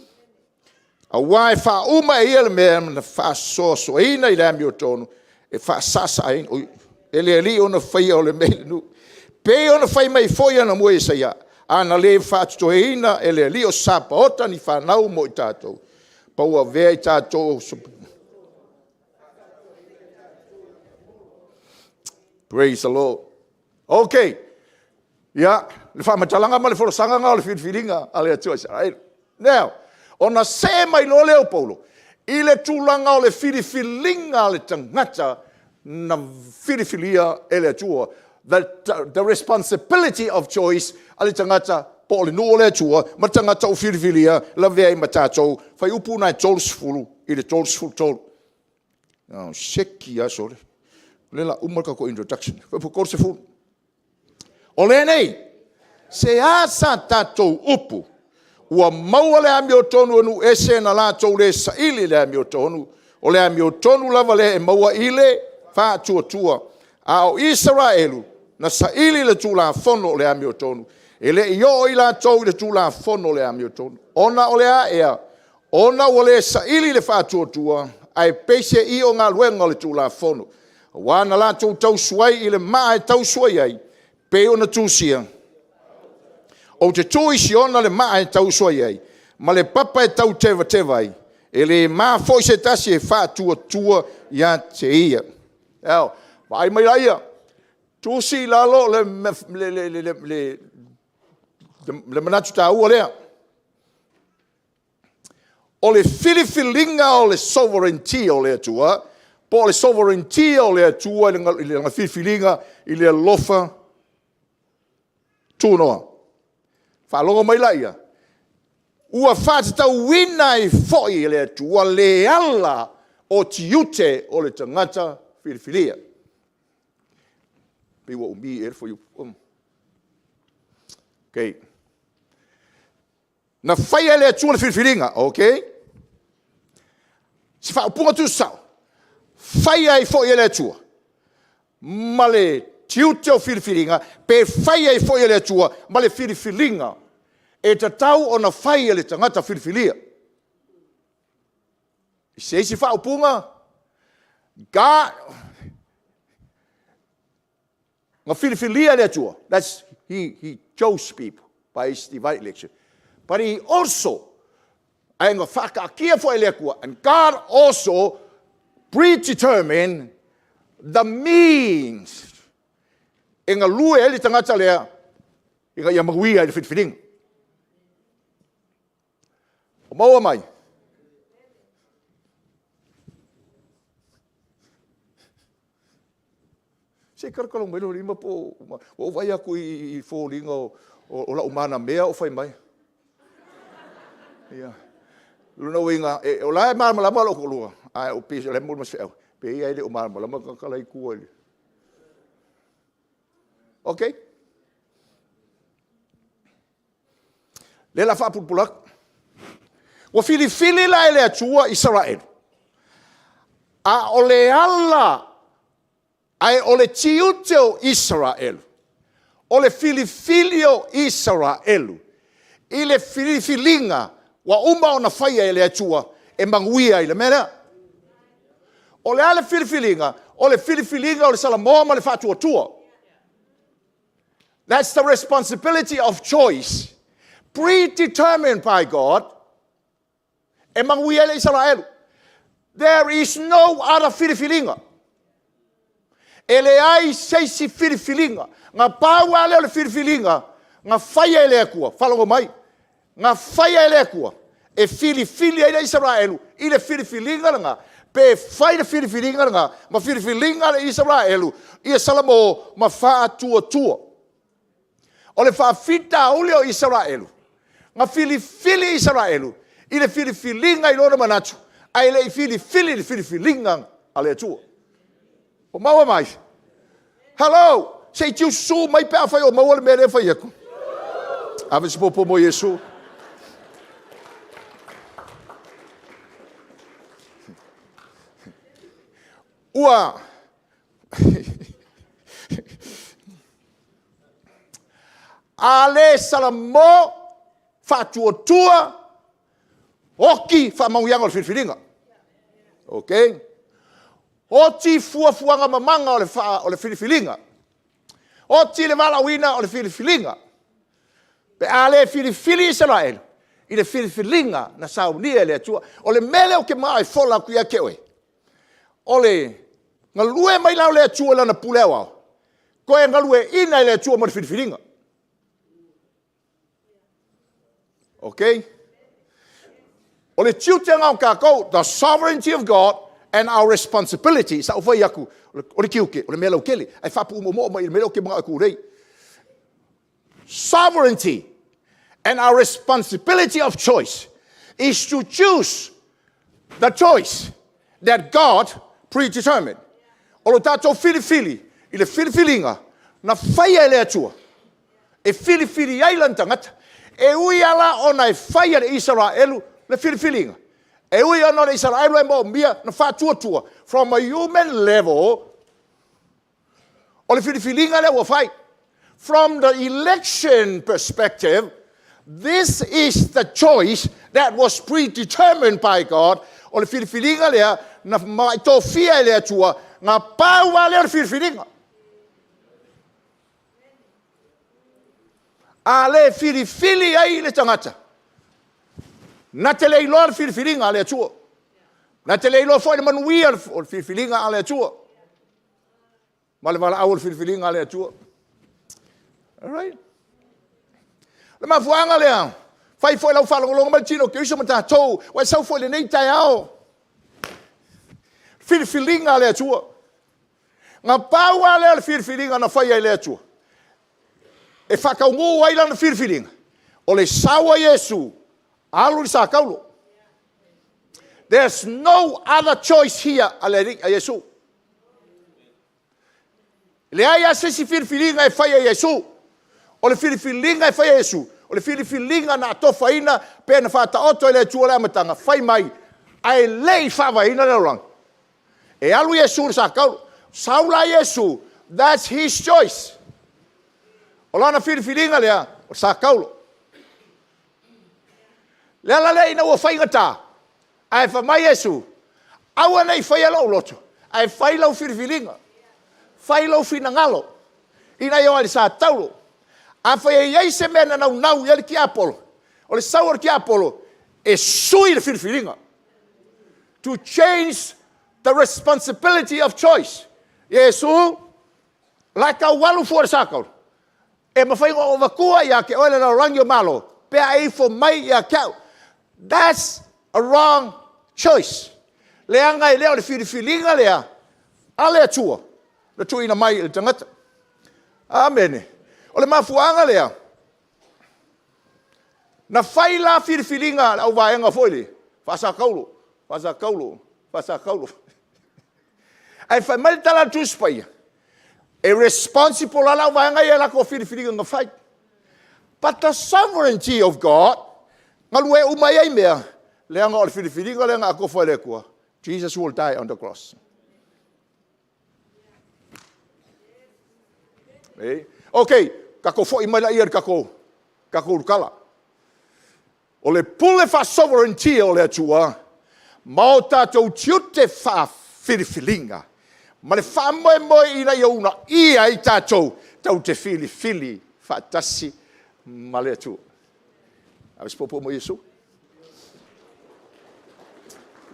Aua e faauma e ia le mea na faasoasoaina i le amiotonu, e faasasaaina e le Alii ona faia o le mea i le nuu. Pei ona fai mai foi anamua e Isaia, a na le faatotoeina e le Alii o Sapaota ni fanau mo i tatou, pa ua avea i tatou. Praise the Lord. Ok. Ia, le faamatalaga ma le folasaga lena o le filifiliga a le Atua Isaraelu. Now, ona see mai loa lea o Paulo i le tulaga o le filifiliga a le tagata na filifilia e le Atua. The responsibility of choice a le tagata po o le nuu o le Atua ma le tagata ua filifilia lavea ai ma tatou. Fuaiupu lena e 30 i le 33. Oh, seki lava sole. O lea o le a uma le tatou introduction. Fuaiupu 30. O lenei, se a sa tatou upu, ua maua le amiotonu e nuu ese na latou le saili i le amiotonu, o le amiotonu lava lea e maua i le faatuatua. A o Isaraelu, na saili i le tulafono o le amiotonu, e le i oo i latou i le tulafono o le amiotonu. Ona o le a ea? Ona ua le saili i le faatuatua, ae peiseai o galuega o le Tulafono, aua na latou tausuai i le maa e tausuai ai, pei ona tusia, ou te tuu i Siona le maa e tausuai ai, ma le papa e tautevateva ai, e le ma foi se tasi e faatuatua ia te ia. Now, vaai mai laia, tusi i lalo le manatu taua lea. O le filifiliga o le sovereignty o le Atua, po o le sovereignty o le Atua i lana filifiliga i le alofa tunoa. Faalogo mai laia, ua faatatauina ai foi e le Atua le ala o tiute o le tagata filifilia. Pei ua umi ea le fuaiupu. Okay. Na faia e le Atua le filifiliga, ok? Se faaupuga tuusao, faia ai foi e le Atua ma le tiute o filifiliga, pe faia ai foi e le Atua ma le filifiliga e tatau ona fai e le tagata filifilia. I se isi faaupuga, God, na filifilia e le Atua, that's, he chose people by his divine election. But he also, ae na faataatia foi e le Atua, and God also predetermined the means e galue ai le tagata lea ina ia manuia i le filifiliga. O maua mai? Se i talatalau mai lou lima po o ua ou vaai atu i foliga o lau manamea o fai mai. Ia. Lona uiga, o la e malamalama lou toalua, ae o pei o la e momoli mai se feau, pei e le o malamalama le tagata la i tua i le... Ok? Lea o le a faapulapula atu. Ua filifili la e le Atua Isaraelu, a o le ala, ae o le tiute o Isaraelu, O le filifili o Isaraelu i le filifiliga ua uma ona faia e le Atua e manuia ai le mea lea. O le a le filifiliga? O le filifiliga o le Salamoa ma le faatuatua. That's the responsibility of choice predetermined by God e manuia ai le Isaraelu. There is no other filifiliga. E leai se isi filifiliga. Na pau lava lea o le filifiliga na faia e le Atua, faalogo mai, na faia e le Atua e filifili ai le Isaraelu i le filifiliga lena, pe fai le filifiliga lena ma filifiliga a le Isaraelu ia Salamo ma faatuatua. O le faafitauli o Isaraelu, na filifili Isaraelu i le filifiliga i lona manatu, ae le i filifili i le filifiliga a le Atua. Ua maua mai? Hello! Se i tiususu mai pe afai o maua le mea lea e fai atu. Ave se popo mo Iesu. Ua A le Salamo faatuatua oti faamanuiaga o le filifiliga. Ok? Oti fuafuaga mamaga o le, fa, o le filifiliga. Oti le valaauina o le filifiliga. Pe a le filifili Isaraelu i le filifiliga na saunia e le Atua. O le mea lea ou te manao e fola atu ia te oe, o le galue mai la o le Atua i lana pule aoao, toe galueaiina e le Atua mo le filifiliga. Ok? O le tiute lena o tatou, the sovereignty of God and our responsibility. Sa ou fai atu, o le tiute, o le mea lautele, ae faapuumomo'o mai i le mea lea ou te manao e tulei. Sovereignty and our responsibility of choice is to choose the choice that God predetermined. O lo tatou filifili i le filifiliga na faia e le Atua e filifili ai lana tagata. E ui lava la ona e fai e le Isaraelu le filifiliga, e ui ona o le Isaraelu e moomia na faatuatua from a human level, o le filifiliga lea ua fai. From the election perspective, this is the choice that was predetermined by God. O le filifiliga lea na tofia e le Atua, na pau lava lea o le filifiliga. A le filifili ai le tagata, na te le iloa le filifiliga a le Atua. Na te le iloa foi le manuia o le filifiliga a le Atua. Ma le valaau o le filifiliga a le Atua. Alright. Le mafuaaga lea, fai foi lau faalogologo mai le tino o Keriso ma tatou, ua e sau foi i lenei taeao. Filifiliga a le Atua. Na pau lava lea o le filifiliga na faia e le Atua e faataunuu ai lana filifiliga, o le sau a Iesu alu i le sa taulo. There's no other choice here a le Alii, a Iesu. E leai lava se isi filifiliga e fai e Iesu. O le filifiliga e fai e Iesu, o le filifiliga na atofaina pe na faataoto e le Atua i le amataga, fai mai, ae le i faavaeina le lalolagi. E alu Iesu i le sa taulo. Sau la Iesu, that's his choice. O lana filifiliga lea, o le sa taulo. Le ala lea ina ua faigata, ae fai mai Iesu, aua ne i faia lou loto, ae fai lau filifiliga, fai lou finagalo, ina ia o ai le sa taulo. Afai e i ai se mea na naunau i ai le tiapolo, o le sau o le tiapolo e sui le filifiliga. To change the responsibility of choice. Iesu, la e tau alu fua i le sa taulo. E mafai ona ou avatua ia te oe le lalolagi o Malo, pe a e ifo mai ia te au. That's a wrong choice. Leaga e le o le filifiliga lea a le Atua na tuuina mai i le tagata. Amene. O le mafuaaga lea, na fai la filifiliga a le auvaega foi lea, faasataulo, faasataulo, faasataulo. Ae fai mai le tala a le Tusi Paia, e responsible lava le auvaega ia i latou filifiliga na fai. But the sovereignty of God, galue uma ai ai mea, leaga o le filifiliga lea na atofa e le Atua, Jesus will die on the cross. Okay, Tatou foi mai laia i le tatou, tatou ulutala. O le pule faa-sovereignty o le Atua ma o tatou tiute faa-filifiliga ma le faamoemoe ina ia uunaia ai tatou tatou te filifili faatasi ma le Atua. Ave se poupou mai Iesu.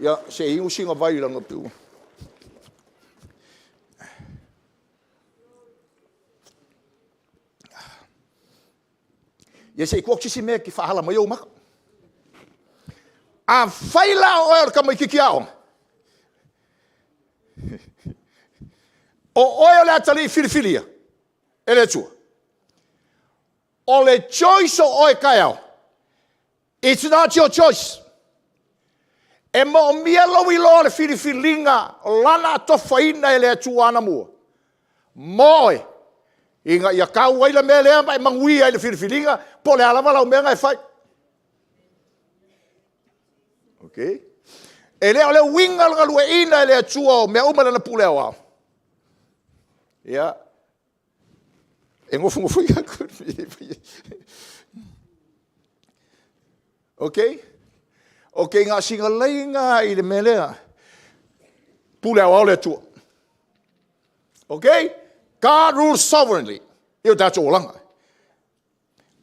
Ia, se i inu sina vai leaga e pei ua... Ia se i tuu atu se isi mea e te faaala mai ou mata. Afai la o oe o le tamaitiiti aoga, o oe o le atalii filifilia e le Atua, o le choice o oe taeao, It's not your choice. E moomia lou iloa o le filifiliga o lana atofaina e le Atua anamua mo oe, ina ia tau ai le mea lea ma e manuia ai i le filifiliga, po o le a lava lau mea na e fai. Okay? E le o le uiga o le galueaiina e le Atua o mea uma i lana pule aoao. Ia, E nofonofo atu. Ok? Ok, na o sina laina i le mea lea. Pule aoao le Atua. Ok? God rules sovereignly i o tatou olaga.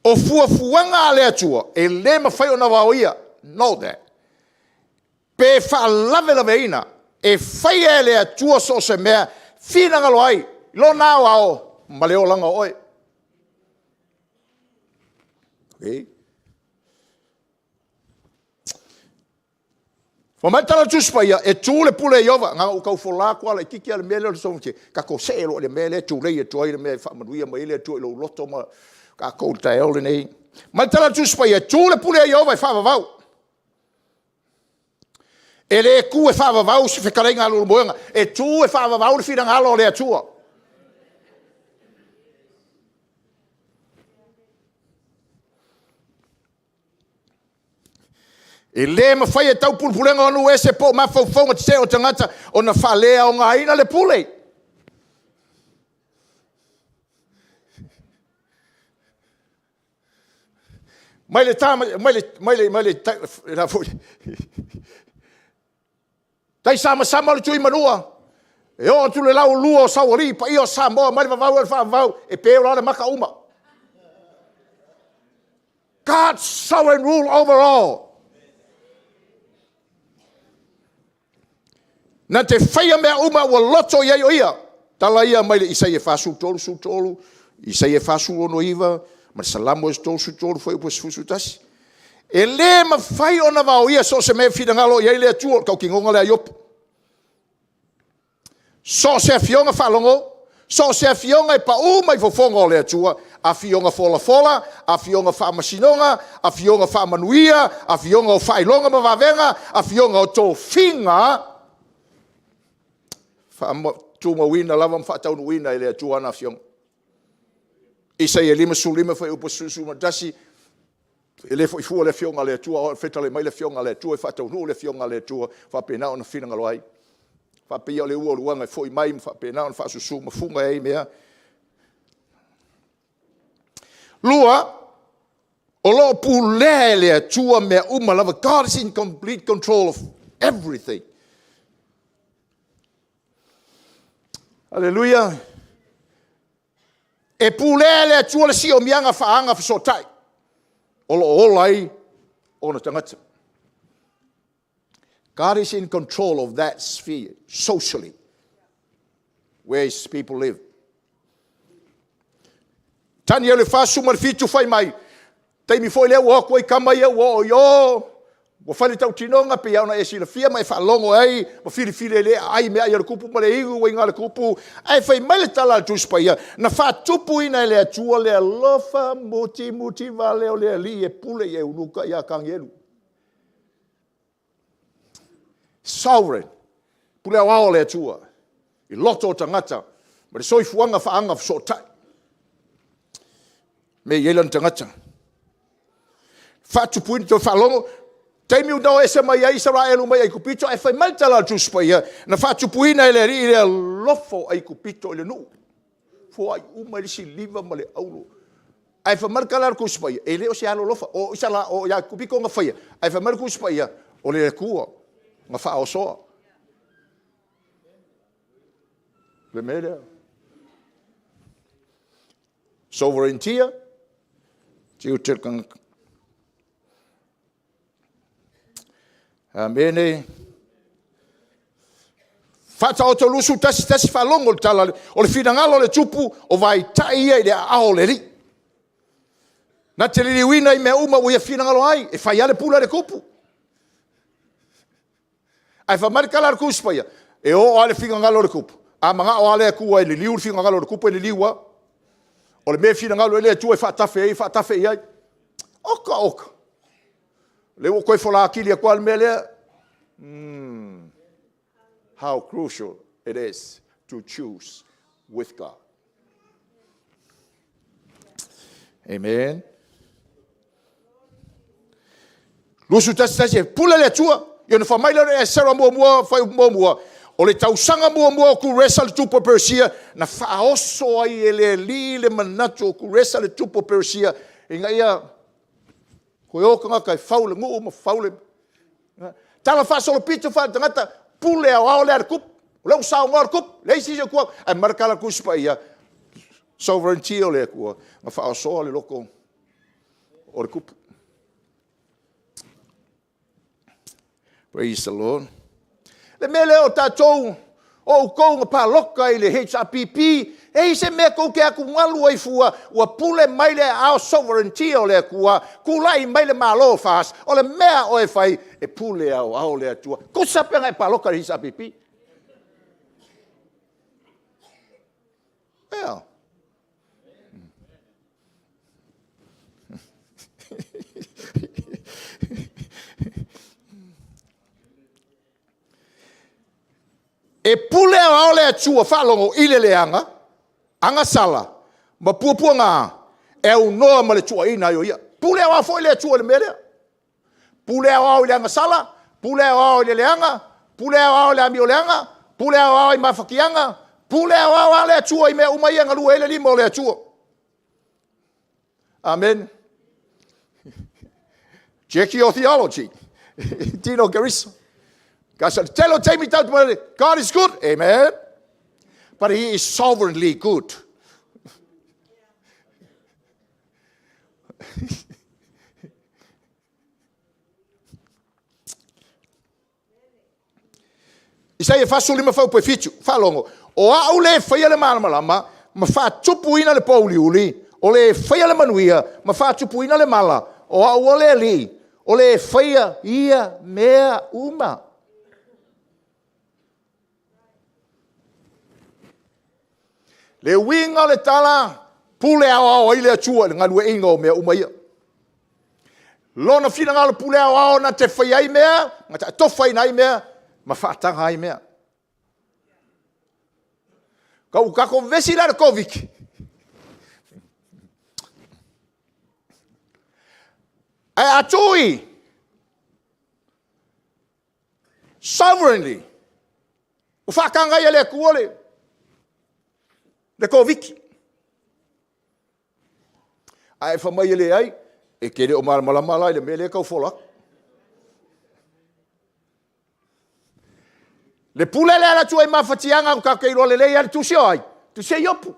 O fuafuaga a le Atua, e le mafai ona vaoia. Know that. Pe faalavelaveina, e faia e le Atua so o se mea finagalo ai Lona aoao ma le olaga o oe. Okay. Fai mai le tala a le Tusi Paia, e tu le pule a Ieova. Na ona ou tau fola atu lava laitiiti lava le mea lea o le sovereignty. Tatou see loa i le mea lea e tulei atu ai le mea e faamanuia mai ai le Atua i lou loto ma tatou i le taeao lenei. Mai le tala a le Tusi Paia, e tu le pule a Ieova e faavavau. E le tu e faavavau se fetalaiga a Leulumoega, e tu e faavavau le finagalo o le Atua. E le mafai e taupulepulega o nuu ese po o mafaufauga tetee o tagata ona faaleaogaina le pule. Mai le ta, mai le, mai le, mai le, la foi. Taisamasama o le Tuimanua, e oo atu le laulua o Saualii, paia o Samoa mai le vavau e le faavavau, e pe ola le maka uma. God's sovereign rule over all. Na te faia mea uma ua loto i ai o ia. Tala ia mai le Isaia 43, 13, Isaia 49, ma le Salamo 33, fuaiupu 11. E le mafai ona vaoia so o se mea e finagalo i ai le Atua, o le tautinoga lea a Iopu. So o se afioga faalogo, so o se afioga e pau mai fofoga o le Atua, afioga folafola, afioga faamasinoga, afioga faamanuia, afioga o faailoga ma vavega, afioga o tofiga, faatumauina lava ma faataunuuina e le Atua ana afioga. Isaia 55 fuaiupu 11, E le foi fua le Afioga a le Atua, o fetalai mai le Afioga a le Atua, e faataunuu le Afioga a le Atua, faapena ona finagalo ai. Faapea o le ua o luaga e foi mai ma faapena ona faasusu ma fuga ai mea. Lua, o lo o pulea e le Atua mea uma lava. God is in complete control of everything. Hallelujah. E pulea e le Atua le siomiaga faaagafesootai o lo o ola ai ona tagata. God is in control of that sphere socially where his people live. Tanielu 47 fai mai, taimi foi lea ua o atu ai tama ia ua oo i o, ua fai le tautinoga pei lava ona e silafia ma e faalogo ai ma filifili e le aai meaai a le tupu ma le inu uaiga a le tupu. Ae fai mai le tala a le Tusi Paia, na faatupuina e le Atua le alofa mutimuti vale o le Alii e pule i Eunuka ia Tanielu. Sovereign, pule aoao a le Atua i loto o tagata ma le soifuaga faaagafesootai. Mea i ai lana tagata. Faatupuina, toe faalogo, taimi na o ese mai ai Isaraelu mai Aikupito, ae fai mai le tala a le Tusi Paia, na faatupuina e le Alii le alofa o Aikupito i le nuu. Foai uma i le isi liva ma le auro. Ae fai mai le tala a le Tusi Paia, e le o se alolofa, o isa la, o ia pito na faia, ae fai mai le Tusi Paia, o le Atua na faaosoa. Le mea lea. Sovereignty, tiute o le tagata. Amene. Faataoto 21, faalogo le tala, o le finagalo o le tupu, o vaita'i ia i le aao o le Alii. Na te liliuina i mea uma ua ia finagalo ai, e fai lava le pule a le tupu. Ae fai mai le tala a le Tusi Paia, e oo lava le finagalo o le tupu, a manao lava le Atua e liliu le finagalo o le tupu, e liliu lava. O le mea e finagalo i ai le Atua e faatafe ai, e faatafe i ai. Oka oka. O lea ua toe fola atili atu lava le mea lea. How crucial it is to choose with God. Amen. 21, e pule le Atua. Ia ona fai mai lea o Esera muamua, fai muamua, o le tausaga muamua o Kuresa le tupu o Peresia, na faaoso ai e le Alii le manatu o Kuresa le tupu o Peresia, ina ia toe o tagata e fau le nuu ma fau le... Tala faasolopito faale-tagata, pule aoao lea a le tupu. O lea ua saunoa le tupu, leai se isi o tua atu. Ae fai mai le tala a le Tusi Paia, sovereignty o le Atua, na faaosoa le loto o le tupu. Praise the Lord. Le mea lea o tatou, o outou na palota i le HRPP, e i se mea tou te atugalu ai fua, ua pule mai le aao sovereignty o le Atua, tulai mai le Malo o FAST, o le mea a oe e fai, e pule aoao le Atua. Tusa pe na e palota i le HRPP. Ea. E pule aoao le Atua faalogo i le leaga, agasala ma puapuaga e aunoa ma le tuuaiina ai o ia. Pule aoao foi le Atua i le mea lea. Pule aoao i le agasala, pule aoao i le leaga, pule aoao i le amioleaga, pule aoao i mafatiaga, pule aoao lava le Atua i mea uma ia e galue ai le lima o le Atua. Amen. Check your theology. Tino Keriso. Kasi o le tele o taimi tatou te God is good. Amen. But he is sovereignly good. Isaia 45 fuaiupu e 7, faalogo, o au le faia le malamalama ma faatupuina le pōuliuli, o le faia le manuia ma faatupuina le mala, o au o le Alii, o le faia ia mea uma. Le uiga o le tala, pule aoao ai le Atua i le galueaiina o mea uma ia. Lona finagalo pule aoao na te faia ai mea, na te atofaina ai mea, ma faataga ai mea. Ka ua tatou vevesi la i le Koviti. Ae a tuu i sovereignly, ua faataga ai e le Atua le Koviti. Ae fai mai e leai, e te le o malamalama la i le mea lea e tau fola atu. Le pule lea a le Atua i mafatiaga ua tatou iloa lelei lava le tusi o ai? Tusi a Iopu.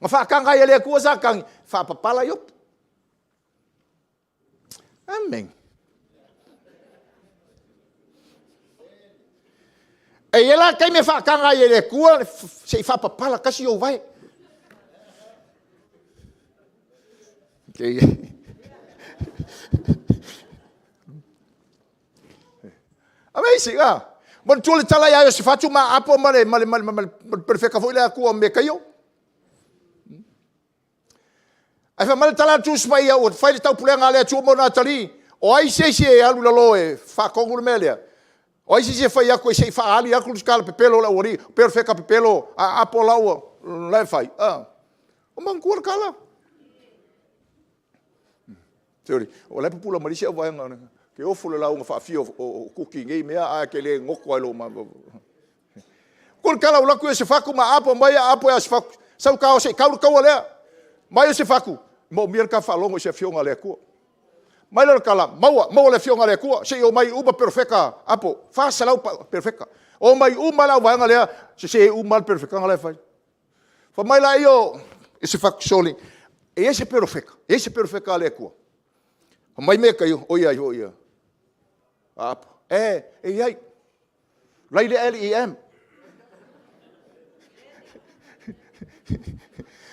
Na faataga ai e le Atua Satani, faapapala Iopu. Amen. E i ai la taimi e faataga ai e le Atua se i faapapala tasi ou vae. Okay. Amazing, ah. Manatua le tala ia Iosefatu ma Apo ma le ma le ma le ma le perefeka foi le Atua o Mekaio. Ae fai mai le tala a le Tusi Paia, ua fai le taupulega a le Atua mo ona atalii. O ai se isi e alu i lalo e faatonu le mea lea? O ai se isi e fai atu se i faaali atu le tala pepelo o le aualii, perofeta pepelo a apo la ua la e fai. Ah. O manatua le tala. Sorry, o la e pupula ma isi au vaega. Ke ofo le lauga faafia o Kuki i nei mea, ae ke le goto ai lo ma. Ko le tala ua alu atu Iosefatu ma apo mai a apo ia Iosefatu, sau ta o se i tau le taua lea. Mai o se faku, moomia le ta faalogo i se afioga a le Atua. Mai lea o le tala, maua, maua le afioga a le Atua, se i omai uma perofeta, apo, 400 perofeta. Omai uma le auvaega lea, sese uma lava le perofetaga la e fai. Fai mai laia o se faku, sole, e i ai se perofeta, e i ai se perofeta a le Atua. Fai mai mea e o ia ai foi ia. Apo, e i ai. Lai le LEM.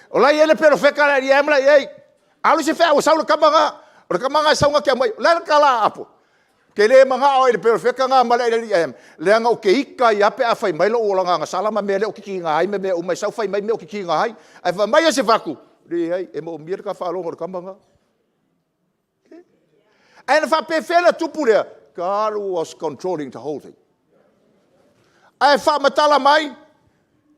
O la e i ai le perofeta a le LEM la e i ai. Alu se feau e sau le tama lena. O le tama lena e sau na te aumai. O le a le tala a Apo? Ou te le manao i le perofeta lena ma le LEM, leaga ou te ita ai lava pe a fai mai lou olaga agasala ma mea lea ou te tiga ai ma mea uma e sau fai mai mea ou te tiga ai. Ae fai mai Iosefatu, leai, e moomia le ta faalogo i le tama lena. Ae na faapefea ona tupu lea? God was controlling the whole thing. Ae faamatala mai,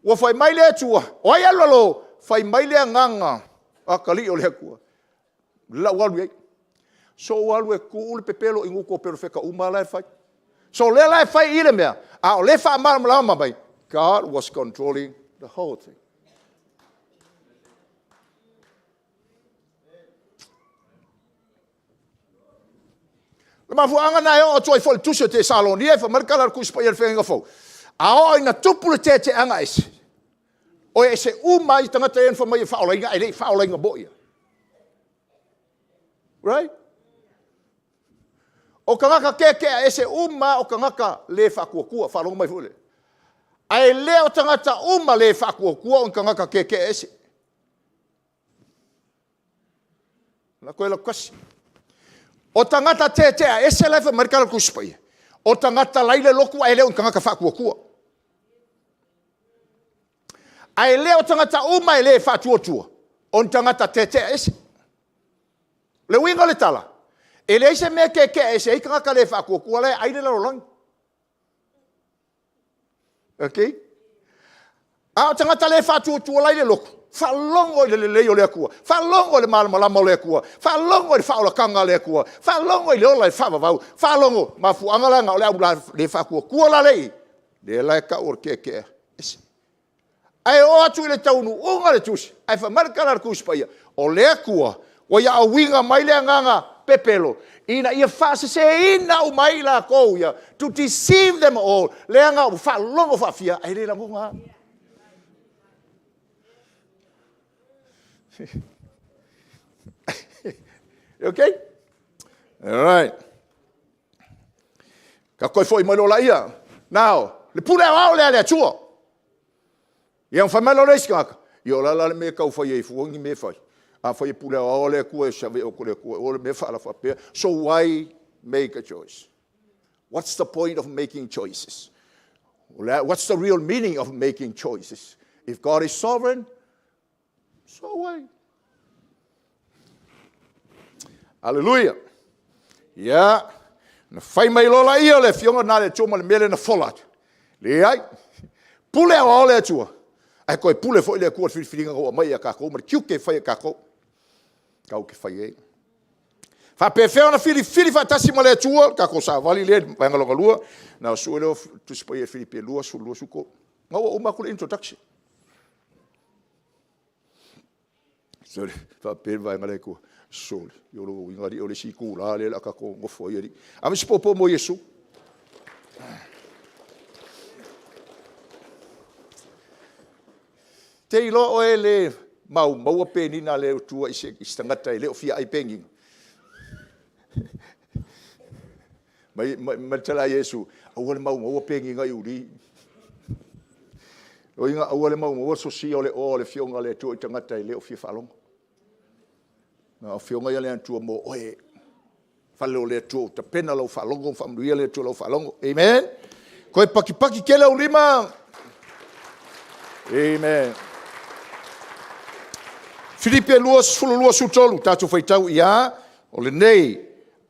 ua fai mai le Atua, o ai alu lalo? Fai mai le agaga atalii o le Atua. Lau alu i ai. So ou alu e tuu le pepelo i gutu o perofeta uma la e fai. So lea la e fai i le mea, a o lea e faamalamalama mai, God was controlling the whole thing. O le mafuaaga lena e oo atu ai foi i le tusi o Tesalonia, e fai mai le tala a le Tusi Paia i le Feagaiga Fou, a oo ina tupu le teteaga ese, o ese uma ai tagata ia na fai mai e faaolaina, ae le i faaolaina moi. Right? O tagata tetea ese uma o tagata le faatuatua, faalogo mai foi le. Ae le o tagata uma le faatuatua o tagata tetea ese. La koe lau kasi. O tagata tetea ese la e fai mai le tala o le Tusi Paia. O tagata la i le lotu ae le o ni tagata faatuatua. Ae le o tagata uma e le faatuatua, o ni tagata tetea ese. O le uiga o le tala, e leai se mea e tetea ese ai tagata le faatuatua la e ai le lalolagi. Okay? A o tagata le faatuatua la i le lotu, faalogo i le lelei o le Atua, faalogo i le malamalama o le Atua, faalogo i le faaolataga a le Atua, faalogo i le ola e faavavau, faalogo, mafuaaga la na o le au le faatuatua la lea i, lea la e tau o le keakea ese. Ae oo atu i le taunuuga o le tusi, ae fai mai le tala a le Tusi Paia, o le Atua ua ia auiga mai le agaga pepelo, ina ia faaseseina uma ai i latou ia, to deceive them all, leaga ua faalogo faafia, ae le lagona lava. Okay? All right. Ka toe foi mai loa laia. Now, le pule aoao lea a le Atua. Ia fai mai loa le isi tagata, ia o le a la le mea e tau fai ai fua ni mea e fai? Afai e pule aoao le Atua e save oe le Atua, o le mea faala faapea. So why make a choice? What's the point of making choices? What's the real meaning of making choices? If God is sovereign, so why? Hallelujah. Ia, na fai mai loa laia o le afioga na le Atua ma le mea lea na fola atu. Leai. Pule aoao le Atua. Ae toe pule foi le Atua i le filifiliga na ua aumai ia tatou ma le tiute e fai e tatou. Tau ke fai ai. Faapefea ona filifili faatasi ma le Atua, le tatou savali lea i le vaega lona lua, na sue lea o Tusi Paia Filipi 2, 12, 13. Na ua uma atu le introduction. Sorry, faapea le vaega lea tua. Sorry, i o lona uiga alii o le isi itulā lea o le a tatou nofo ai alii. Ave se popo mo Iesu. Te iloa oe le maumaua penina a le Atua i se tagata e le o fia ai penina. Mai, mai, mai tala a Iesu, aua le maumaua penina i uli. Loiga aua le maumaua sosia o le oa o le afioga a le Atua i tagata e le o fia faalogo. Na o afioga ia le Atua mo oe. Fale o le Atua ua tapena lau faalogo, faamanuia le Atua lau faalogo. Amen. Koe pakipaki tele au lima. Amen. Filipe 2, 12, 13, tatou faitau ia, o lenei,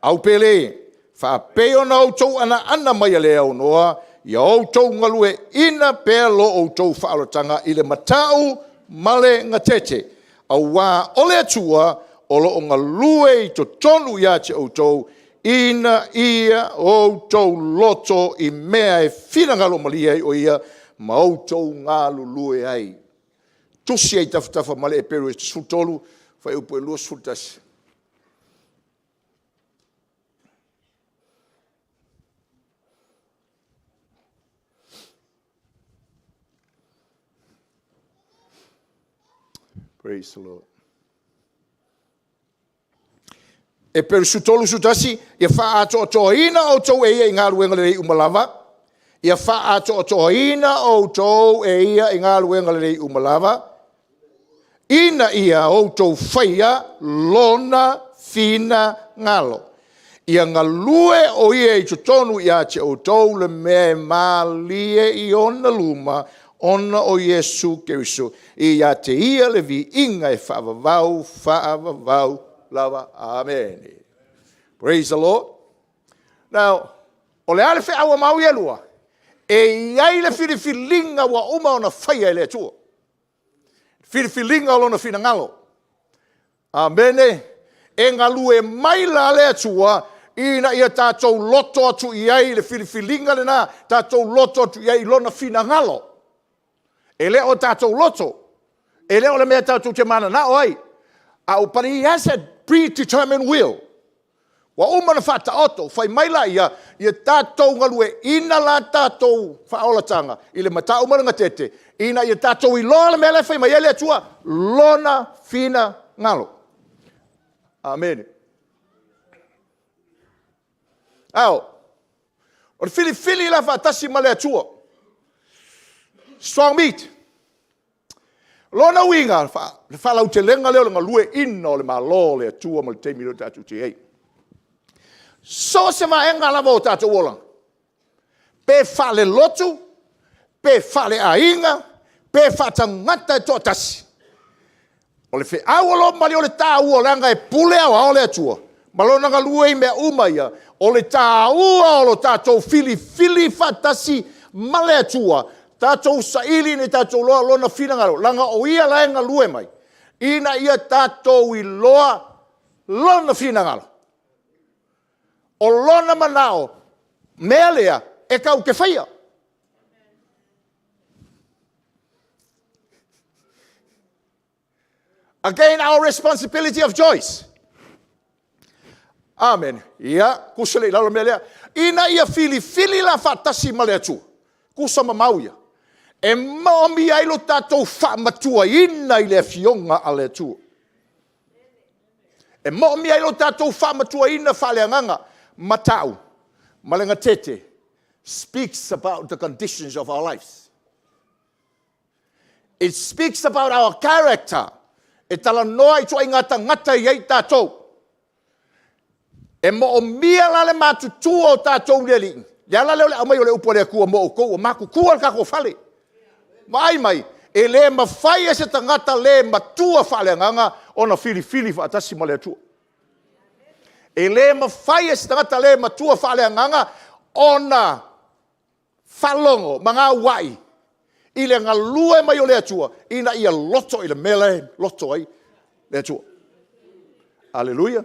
Au pele, faapei ona outou anaana mai a le aunoa, ia outou galueaiina pea lo outou faaolataga i le matau ma le gatete, auā o le Atua o lo o galue i totonu ia te outou, ina ia outou loto i mea e finagalo malie ai o ia ma outou galulue ai. Tusi ai tafatafa ma le Eperu e 13, fuaiupu e 21. Praise the Lord. Eperu 13, 11, ia faaatoatoaina outou e ia i galuega lelei uma lava, ia faaatoatoaina outou e ia i galuega lelei uma lava, ina ia outou faia lona finagalo. Ia galue o ia i totonu ia te outou le mea e malie i ona luma, ona o Iesu Keriso, ia te ia le viiga e faavavau, faavavau lava. Amene. Praise the Lord. Now, o le a le feau a mau ia e lua? E i ai le filifiliga ua uma ona faia e le Atua. Filifiliga o lona finagalo. Amene. E galue mai la le Atua ina ia tatou loto atu i ai i le filifiliga lena, tatou loto atu i ai i lona finagalo. E le o tatou loto, e le o le mea tatou te mananao ai, a but he has a predetermined will. Ua uma ona faataoto, fai mai laia, ia tatou galueaiina la tatou faaolataga i le matau ma le gatete, ina ia tatou iloa le mea la e fai mai ai le Atua, Lona finagalo. Amene. Ao, o le filifili la faatasi ma le Atua. Strong meat. Lona uiga, le faalautelega lea o le galueaiina o le Malo o le Atua ma le taimi lea tatou te i ai. So o se vaega lava o tatou olaga, pe faalelotu, pe faaleaiga, pe faatagata e toatasi, o le feau o lo o le taua, leaga e pule aoao le Atua ma lona galue i mea uma ia, o le taua o lo tatou filifili faatasi ma le Atua, tatou saili ina ia tatou iloa lona finagalo, leaga o ia la e galue mai, ina ia tatou iloa lona finagalo. O lona manao, mea lea e tatou te faia. Again, our responsibility of choice. Amen. Ia, tusa le i lalo mea lea. Ina ia filifili la faatasi ma le Atua. Tusa ma mau ia. E moomia ai lo tatou faamatuaina i le afioga a le Atua. E moomia ai lo tatou faamatuaina faaleagaga matau ma le gatete speaks about the conditions of our lives. It speaks about our character. E talanoa i ituaiga tagata e i ai tatou. E moomia la le matutua o tatou i le Alii. Le ala lea o le aumai o le upu a le Atua mo outou, ua matutua le tatou fale. Vaai mai, e le mafai e se tagata le matua faaleagaga ona filifili faatasi ma le Atua. E le mafai e se tagata le matua faaleagaga ona faalogo ma gauai i le galue mai o le Atua ina ia loto i le mea la e loto ai le Atua. Aleluia.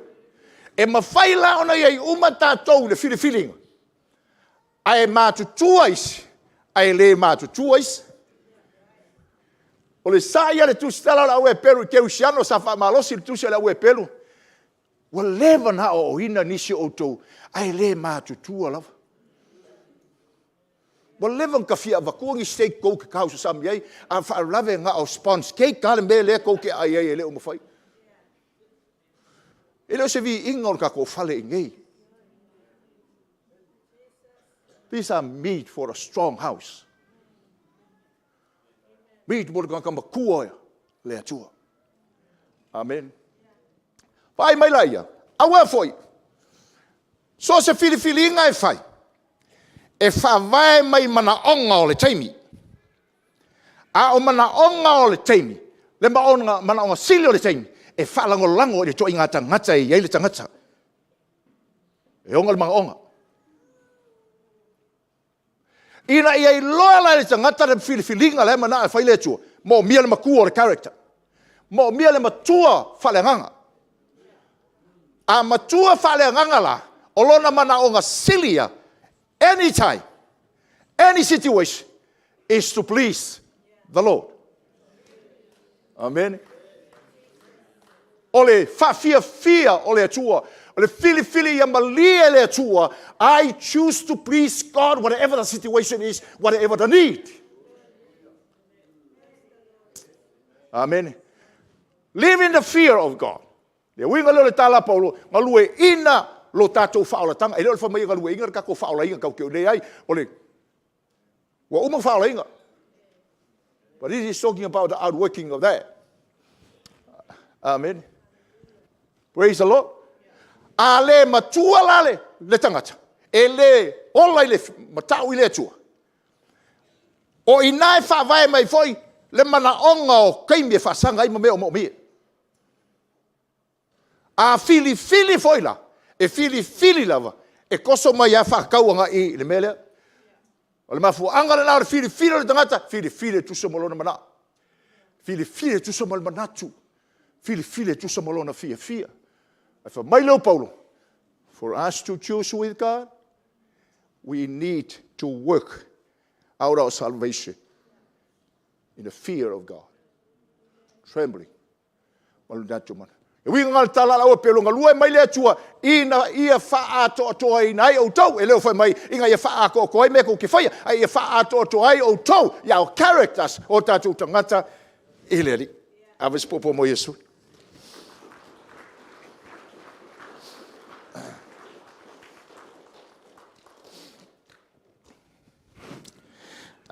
E mafai la ona i ai uma tatou i le filifiliga, ae matutua isi, ae le matutua isi. O le sai a le tusitala o le au Eperu i Kerisiano sa faamalosi le tusi a le au Eperu, ua leva ona aoaoina nisi o outou, ae le matutua lava. Ua leva ona ta fia avatua ni steak tou te tausasami ai, a faalavelave na o sponge cake lava le mea lea tou te aai ai e le o mafai. E le o se viiga o le tatou fale i inei. These are meat for a strong house. Meat mo le tagata matua le Atua. Amen. Vaai mai la ia, aua foi, so se filifiliga e fai, e faavae mai manaoga o le taimi. A o manaoga o le taimi, le manaoga sili o le taimi, e faalagolago i le ituaiga tagata e i ai le tagata. E ona le manaoga. Ina ia iloa la e le tagata le filifiliga la e manao e fai le Atua, moomia le matua o le character. Moomia le matua faaleagaga. A matua faaleagaga la, o lona manaoga sili ia, anytime, any situation, is to please the Lord. Amene. O le faafiafia o le Atua, o le filifili ia malie le Atua, I choose to please God whatever the situation is, whatever the need. Amene. Live in the fear of God. Le uiga lea o le tala a Paulo, galueaiina lo tatou faaolataga. E le o le fai mai e galueaiina le tatou faaolaina tatou te o ai, o le ua uma faaolaina. But this is talking about the outworking of that. Amen. Praise the Lord. A le matua la le, le tagata, e le ola i le matau i le Atua. O i ina e faavae mai foi le manaoga o taimi e faasaga ai ma mea o moomia. A filifili foi la, e filifili lava e toso mai lava faatatau agai i le mea lea. O le mafuaaga lena o le filifili o le tagata, filifili e tusa ma lona manao. Filifili e tusa ma le manatu. Filifili e tusa ma lona fiafia. Ae fai mai lea o Paulo, for us to choose with God, we need to work out our salvation in the fear of God. Trembling. Ma le tatou mana. E uiga ngā le tala ala aua pelo galue mai le Atua ina ia faaatoatoaina ai outou. E le o fai mai ina ia faaatoatoa ai mea tou te faia, a ia faaatoatoa ai outou i our characters, o tatou tagata i le Alii. Ave se popo mo Iesu.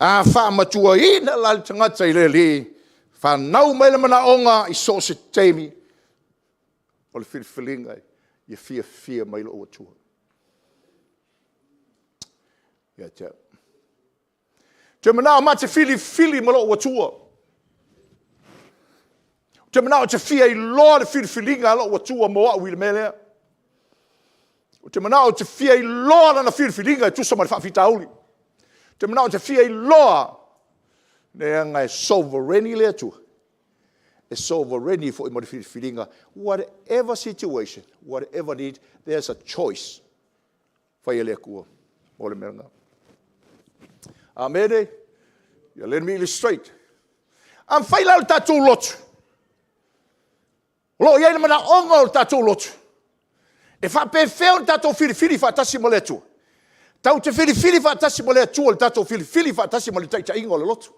A faamatuaina la le tagata i le Alii, fanau mai le manaoga i so o se taimi o le filifiliga ia fiafia mai lou Atua. Ia te au. Te manao ma te filifili ma lou Atua. Ou te manao te fia iloa le filifiliga a lou Atua mo au i le mea lea. Ou te manao te fia iloa lana filifiliga e tusa ma le faafitauli. Ou te manao te fia iloa leaga e sovereign le Atua. E sovereign foi ma le filifiliga. Whatever situation, whatever need, there's a choice. Fai e le Atua mo le mea lena. Amene. Yeah, let me illustrate. A mafai la le tatou lotu. O lo o i ai le manaoga o le tatou lotu. E faapefea ona tatou filifili faatasi ma le Atua. Tatou te filifili faatasi ma le Atua le tatou filifili faatasi ma le taitaiga o le lotu.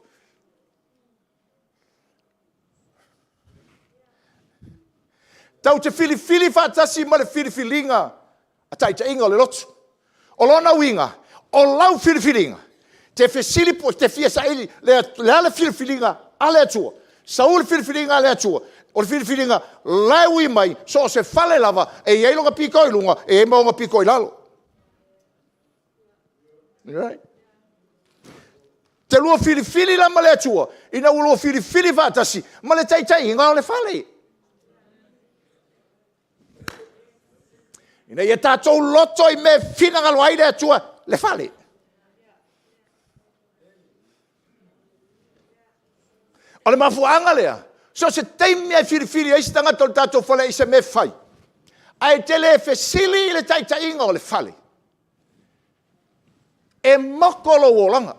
Tatou te filifili faatasi ma le filifiliga a taitaiga o le lotu. O lona uiga, o lau filifiliga, te fesili po te fia saili le, le a le filifiliga a le Atua. Sau le filifiliga a le Atua. O le filifiliga la e ui mai, so o se fale lava, e i ai lona pito i luga, e i ai ma ona pito i lalo. Right? Te lua filifili la ma le Atua, ina ua lua filifili faatasi ma le taitaiga o le fale. Ina ia tatou loto i mea e finagalo ai le Atua le fale. O le mafuaaga lea, so se taimi e filifili ai se tagata o le tatou fale i se mea e fai, ae te le fesili i le taitaiga o le fale, e moko lou olaga.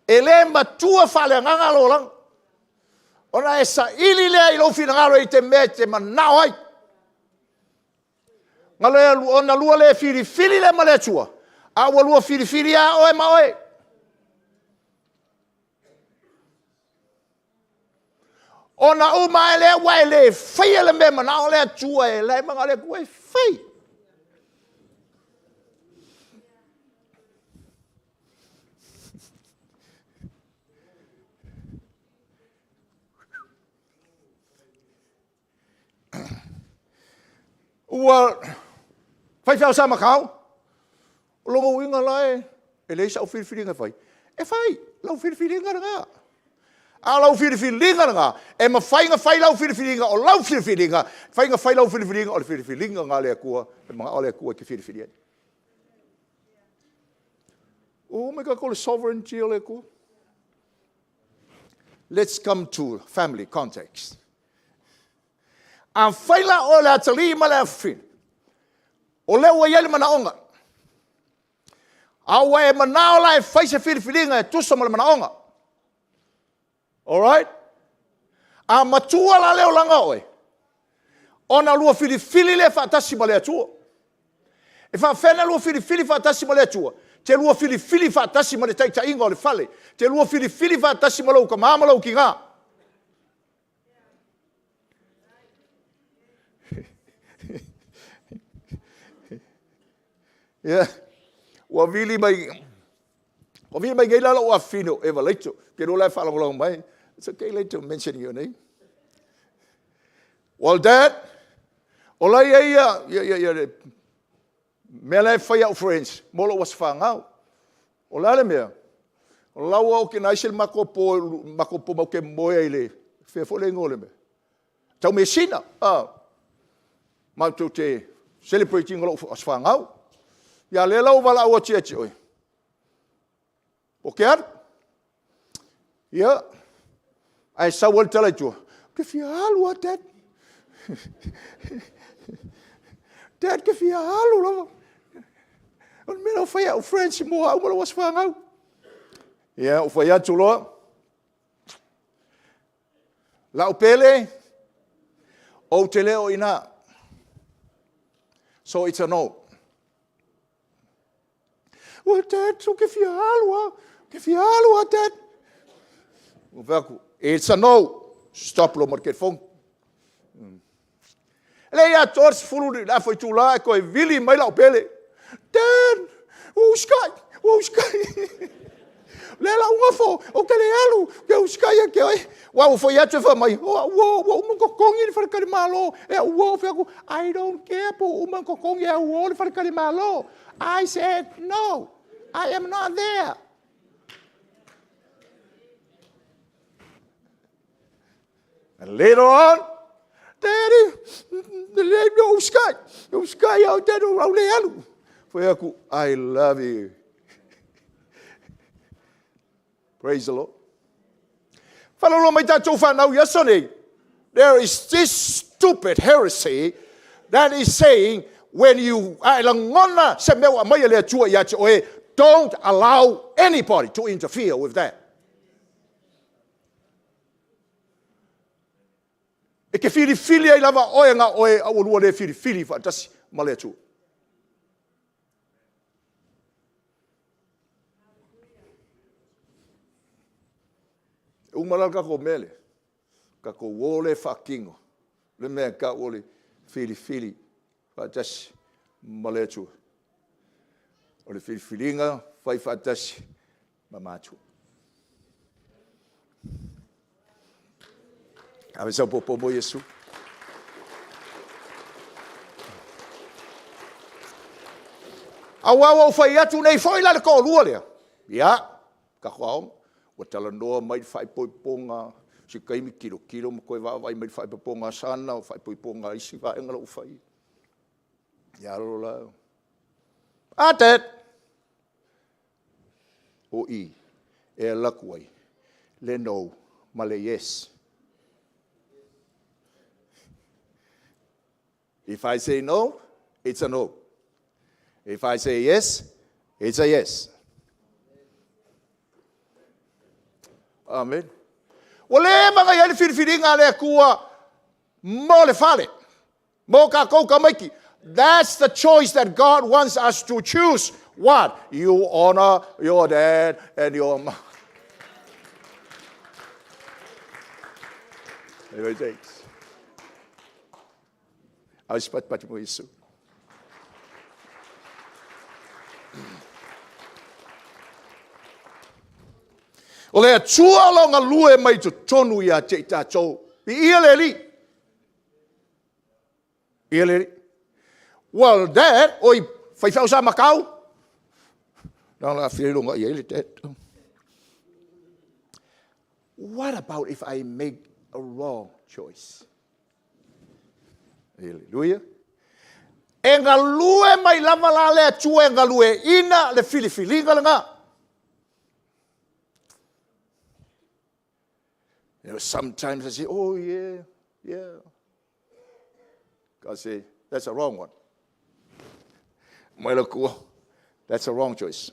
E le matua faaleagaga lou olaga, ona e saili lea i lou finagalo i te mea e te manao ai. Ona lua le filifili lea ma le Atua, a ua lua filifili lava oe ma oe. Ona uma ae lea ua e le faia le mea e manao le Atua e la e manao le Atua e fai. Ua faifeau sa Macau, o lona uiga la e, e leai sau filifiliga e fai. E fai, lau filifiliga lena. A o lau filifiliga lena, e mafai ona fai lau filifiliga, o lau filifiliga, mafai ona fai lau filifiliga, o le filifiliga lena a le Atua, e manao le Atua e te filifili ai. Ua oo mai tatou i le sovereignty o le Atua. Let's come to family context. Afai la oe o le atalii ma le afafine, o lea ua i ai le manaoga. A ua e manao la e fai se filifiliga e tusa ma le manaoga. Alright? A matua la le olaga o oe, ona lua filifili lea faatasi ma le Atua. E faafefea ona lua filifili faatasi ma le Atua? Te lua filifili faatasi ma le taitaiga o le fale. Te lua filifili faatasi ma lou tama ma lou tina. Ia, ua vili mai, ua vili mai nei la lou afafine o Eva Leito. Ke lua la e faalagolago mai. It's okay Leito mentioning your name. Well, Dad, o la ia ia, ia, ia, ia, le mea la e fai au friends mo lou aso fanau. O le a le mea? O la ua organize le matou po, matou po matou te moe ai i le, fea foi le igoa o le mea? Taumeasina. Ah. Matou te celebrate ina lou aso fanau. Ia lea la ua valaau atu ia te oe. O ke alu. Ia. Ae sau ai le tala i tua. Ke fia alu a, Dad. Dad, ke fia alu lava. O le mea la fai au friends mo au ma lou aso fanau. Ia, ou fai atu loa. Lau pele, ou te le o i ina. So it's a no. Ua Dad, so ke fia alu a. Ke fia alu a, Dad. Ua fai atu, it's a no. Stop loa ma le telefoni. E le i atoa le 10 le afa itula e toe vili mai lau pele. Dad, ua usikai, ua usikai. Le la ua fo, o te le alu, ke usikai e ke oe. Ua ua foi atu e fai mai, ua ua ua uma totogi le faletalimalo. E ua fai atu, I don't care po uma totogi e ua le faletalimalo. I said no, I am not there. And later on, Daddy, le no sky, no sky au te no au le alu. Foi aku, I love you. Praise the Lord. Whalolo mai tātou whanau i aso nei. There is this stupid heresy that is saying when you a e lagona se mea ua aumai e le Atua ia te oe, don't allow anybody to interfere with that. E ke filifili ai lava oe na oe a ua lua le filifili faatasi ma le Atua. E uma la le tatou mea lea. Tatou o lea e faatino le mea e tau o le filifili faatasi ma le Atua. O le filifiliga fai faatasi ma matua. Ave sau popo mo Iesu. Aua ua ou fai atu nei foi la le toalua lea. Ia, tatou aoga. Ua talanoa mai le faaipoipoga, se taimi tilotilo ma toe vaavaai mai le faaipoipoga a Sana, o faaipoipoga a isi vaega la ua fai. Ia alo la. A Dad! O i e alu atu ai le no ma le yes. If I say no, it's a no. If I say yes, it's a yes. Amen. Ua leva ona i ai le filifiliga a le Atua mo le fale, mo tatou tamaiti. That's the choice that God wants us to choose. What? You honor your dad and your mom. Anyway, thanks. Ave se patipati mo Iesu. O le Atua o lo galue mai totonu ia te i tatou. Viia le Alii. Viia le Alii. Well, Dad, oi, faifeau sa matau. Na la fia longa i ai le Dad. What about if I make a wrong choice? Hallelujah. E galue mai lava la le Atua e galueaiina le filifiliga lena. You know, sometimes I say, oh yeah, yeah. God say, that's a wrong one. Mai la kua, that's a wrong choice.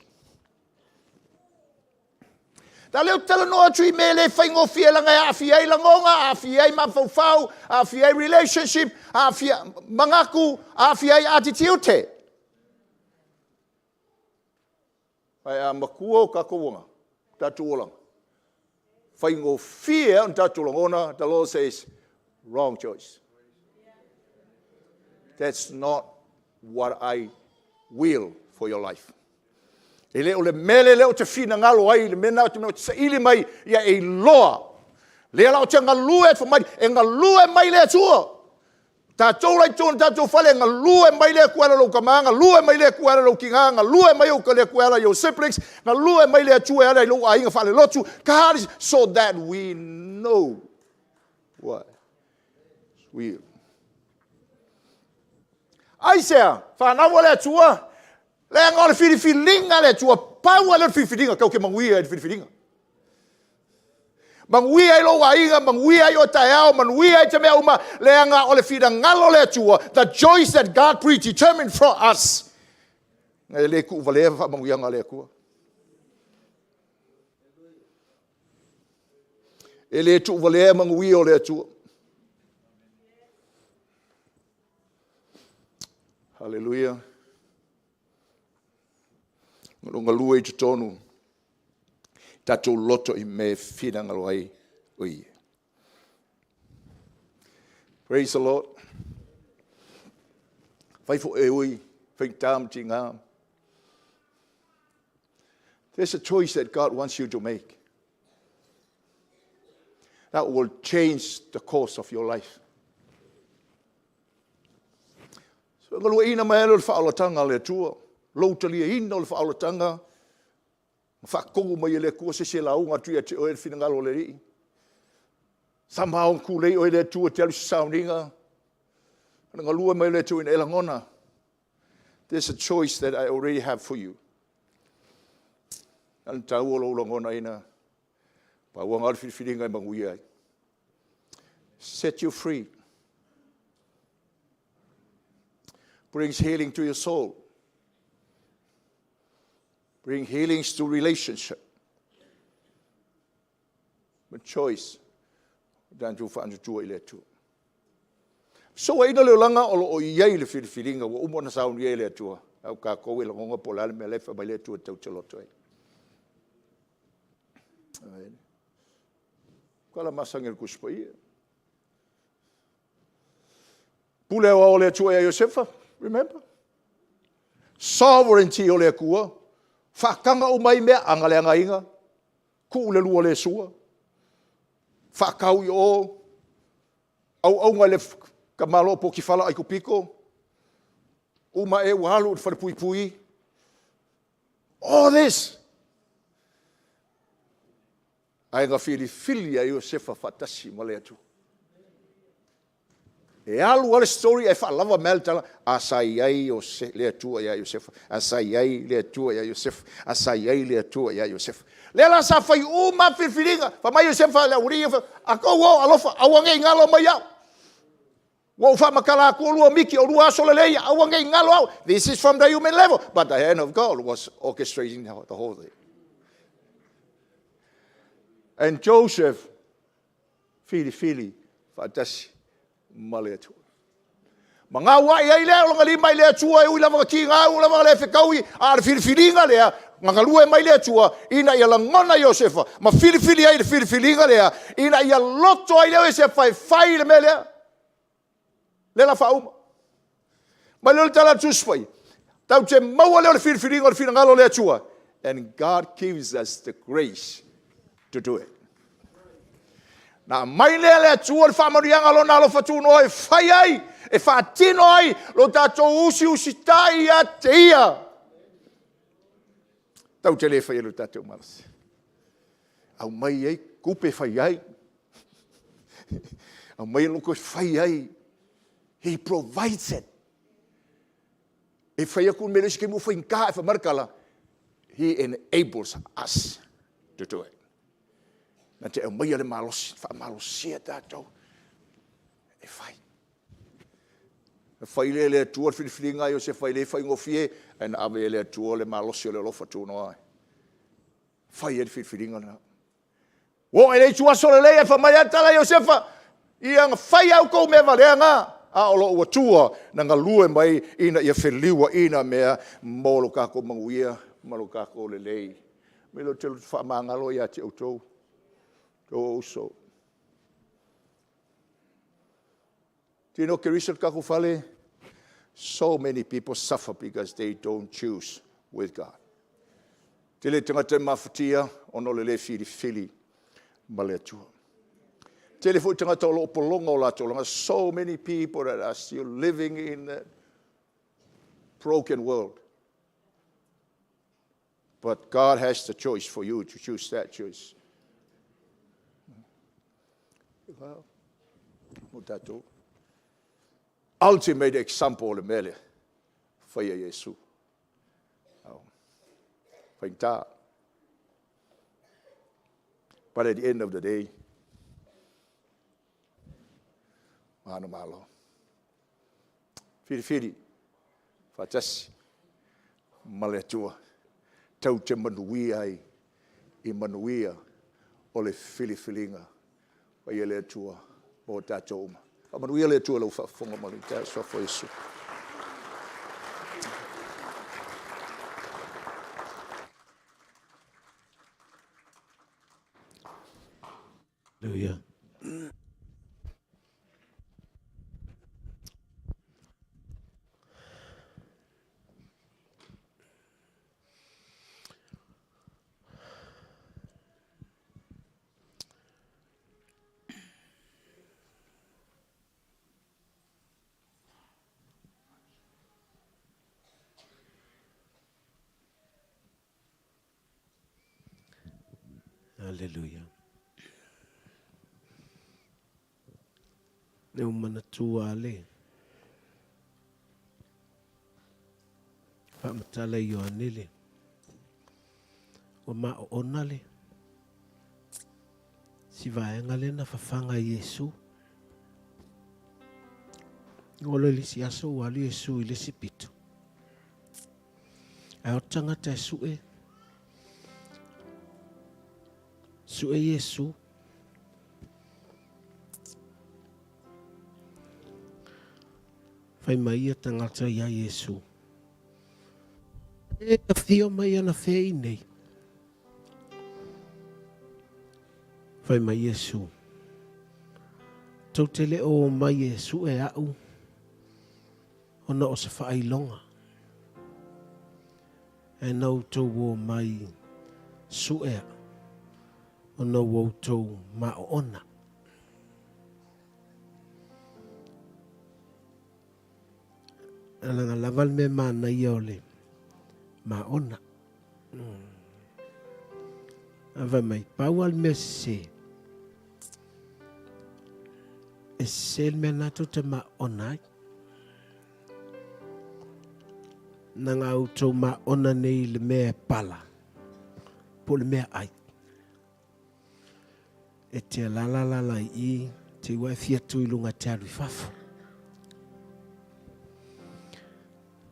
Ta lea ou te talanoa atu i mea e le faigofie leaga e aafia ai lagona, aafia ai mafaufau, aafia ai relationship, aafia manatu, aafia ai attitude. Ae a matua o tatou ola, tatou olaga, faigofie lava ona tatou lagona, the Lord says, wrong choice. That's not what I will for your life. E le o le mea lea ou te finagalo ai, le mea lena ou te saili mai, ia e iloa. Lea la ou te galue, fai mai, e galue mai le Atua. Tatou la i totonu o tatou fale, e galue mai le Atua e ala i lou tama, galue mai le Atua e ala i lou tina, galue mai le Atua e ala i your siblings, galue mai le Atua e ala i lou aiga faalelotu. God is, so that we know what is real. Aisea, fanau a le Atua, leaga o le filifiliga a le Atua, pau lava lea o le filifiliga, tatou te manuia ai i le filifiliga. Manuia ai lou aiga, manuia ai oe taeao, manuia ai te mea uma, leaga o le finagalo o le Atua, the choice that God predetermined for us. E le tuuvalea faamanuiaga a le Atua. E le tuuvalea manuia o le Atua. Haleluia. O lo o galue i totonu tatou loto i mea e finagalo ai o Ia. Praise the Lord. Fai foi e ui, faigata ma tiga. There's a choice that God wants you to make that will change the course of your life. So, galueaiina mai ai lea o le faaolataga a le Atua, lou taliaina o le faaolataga, ma faatonu mai e le Atua se isi e lauga atu ia te oe le finagalo o le Alii. Somehow tulei oe le Atua e te alu i se sauniga, ona galue mai le Atua ina e lagona. There's a choice that I already have for you. Na o le taua o lou lagonaina, pau lava o le filifiliga e manuia ai. Set you free. Brings healing to your soul. Bring healings to relationship. But choice, tatou faatuatua i le Atua. Soaina le olaga o lo o i ai le filifiliga ua uma ona saunia e le Atua. A o tatou e lagona po o le a le mea la e fai mai le Atua tatou te loto ai. Tala masani a le Tusi Paia. Pule aoao o le Atua ia Iosefa, remember? Sovereignty o le Atua, faataga uma ai mea, aga le againa, tuu le lua le sua, faatau i o, auauna i le tamaloa Potifala Aikupito, uma ea ua alu i le falepuipui. All this. Ae na filifili ia Iosefa faatasi ma le Atua. E alu lava le story ae faalava mai lava le tala, a sa i ai le Atua ia Iosefa, a sa i ai le Atua ia Iosefa, a sa i ai le Atua ia Iosefa. Lea la sa fai uma lava filifiliga, fai mai Iosefa i le aualii ia, a tou o, alofa, aua ne i galo mai au. Ua ou faamatala atu oulua miti, oulua aso lelei, aua ne i galo au. This is from the human level, but the hand of God was orchestrating the whole thing. And Joseph filifili faatasi ma le Atua. Ma gauai ai lea o lona lima i le Atua e ui lava na tiga, ui lava na le fetaui, a o le filifiliga lea, na galue mai le Atua ina ia lagona Iosefa ma filifili ai le filifiliga lea, ina ia loto ai lea o Iosefa e fai le mea lea. Lea la faauma. Mai lea o le tala a le Tusi Paia, tatou te maua lea o le filifiliga o le finagalo o le Atua. And God gives us the grace to do it. Na aumai lea le Atua le faamanuiaga lona alofa tunoa e fai ai, e faatino ai lo tatou usiusitai ia te ia. Tatou te le faia lo tatou malosi. Aumai ai tupe e fai ai. Aumai loto e fai ai. He provides it. E fai atu le mea le isi taimi ua faigata, ae fai mai le tala, He enables us to do it. Na te aumaia le malosi, faamalosia tatou e fai. Na fai lea e le Atua le filifiliga a Iosefa e le faigofie, ae na ave e le Atua le malosi o le alofa tunoa ai. Fai ai le filifiliga lena. Ua oo i le itu aso lelei ae fai mai lava tala Iosefa, ia na fai au kou mea valea na, a o lou Atua na galue mai ina ia feliuaina mea mo lo tatou manuia ma lo tatou lelei. Me ou te faamagalo ia te outou, ou uso. Do you know Kerisa le tatou fale? So many people suffer because they don't choose with God. Tele tagata e mafatia ona o le le filifili ma le Atua. Tele foi tagata o lo o pologa o latou olaga. So many people that are still living in the broken world. But God has the choice for you to choose that choice. Mo tatou. Ultimate example o le mea lea. Faia Iesu. Faigata. But at the end of the day, mana malo. Filifili, faatasi, ma le Atua. Tau te manuia ai i manuia o le filifiliga. Paia le Atua mo tatou uma. Faamanuia le Atua lau faafofoga ma le taeao suafa o Iesu. Hallelujah. Aleluia. E o manatua le faamatala i Ioane le ua maoona le si vaega lea na fafaga i Iesu. Olo i le isi aso ua alu Iesu i le isi pito. Ae o tagata e sue, sue Iesu. Fai mai ia tagata ia Iesu. E afio mai ana fe i nei. Fai mai Iesu, Tou te le o omai e sue a'u ona o se faailoga, ae na outou omai sue a'u ona ua outou maoona. Alaga lava le mea manaia o le maona. A fai mai, pau lava le mea sese, e sese le mea lena tou te maona ai. Na nga outou maona nei i le mea e pala, po o le mea ai. E te alalalala i i, te ua e fia tu i lunga te alu i fafo.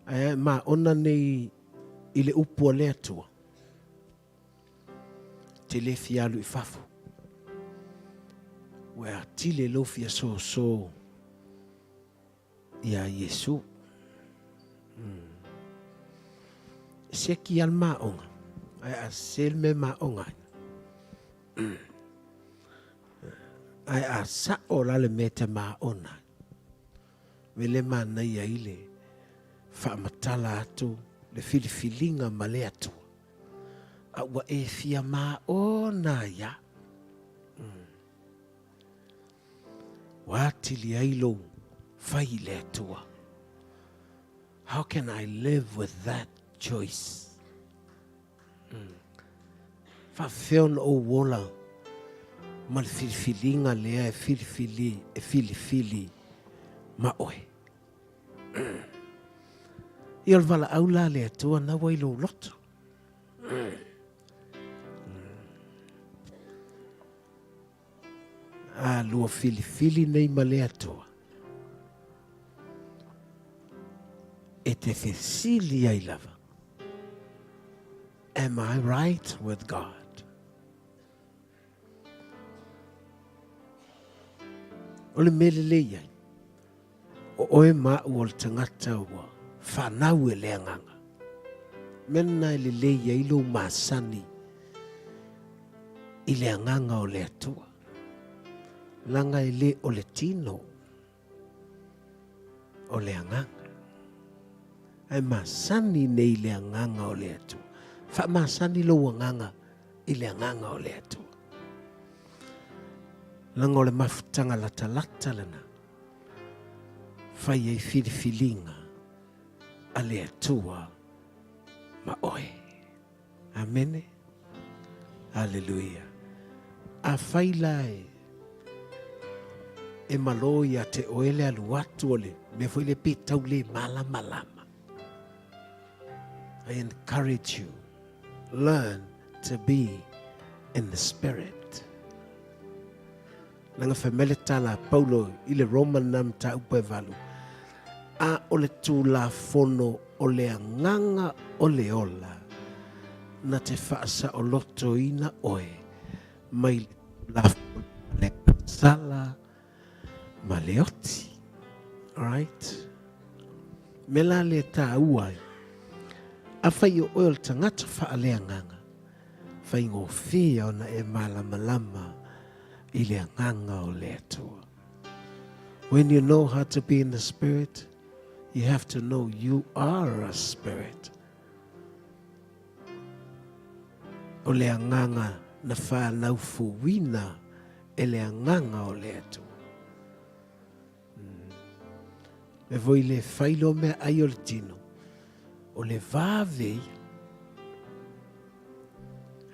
Ae a maona nei i le upu a le Atua, te le fia alu i fafo. Ua e atili lou fia soso iā Iesu. Mm. Se ki al maonga, ae a se le mea maonga ai. Mm. Ae a sa'o la le mea te maona ai. Me le manaia i le faamatala atu le filifiliga ma le Atua. A ua e fia maona ai a. Mm. Ua atili ai lou fai i le Atua. How can I live with that choice? Mm. Faafefea ona ou ola ma le filifiliga lea e filifili, e filifili ma oe. Mm. Ia o le valaau la le Atua na ua i lou loto. Mm. A lua filifili nei ma le Atua, e te fesili ai lava, Am I right with God? O le mea lelei ai, o oe ma au o le tagata ua fanau e le Agaga. Mea lena e lelei ai lou masani i le Agaga o le Atua. Leaga e le o le tino, o le Agaga. Ae masani nei le Agaga o le Atua. Faamasani lou agaga i le Agaga o le Atua. Leaga o le mafutaga latalata lena, fai ai filifiliga a le Atua ma oe. Amene. Aleluia. Afai la e e malo ia te oe le alu atu o le mea foi le pe tau le malamalama. I encourage you, learn to be in the spirit. Leaga fai mai le tala a Paulo i le Roman na mataupu e valu, a o le Tulafono o le agaga o le ola na te faasaolotoina oe mai le Tulafono o le sala ma le oti. Alright? Me la le tāua ai. Afai o oe o le tagata faaleagaga, faigofie ona e malamalama i le agaga o le Atua. When you know how to be in the spirit, you have to know you are a spirit. O le agaga na whanau fuina e le agaga o le Atua. Mm. Me voi le whailo mea ai o le tino. O le vave ia.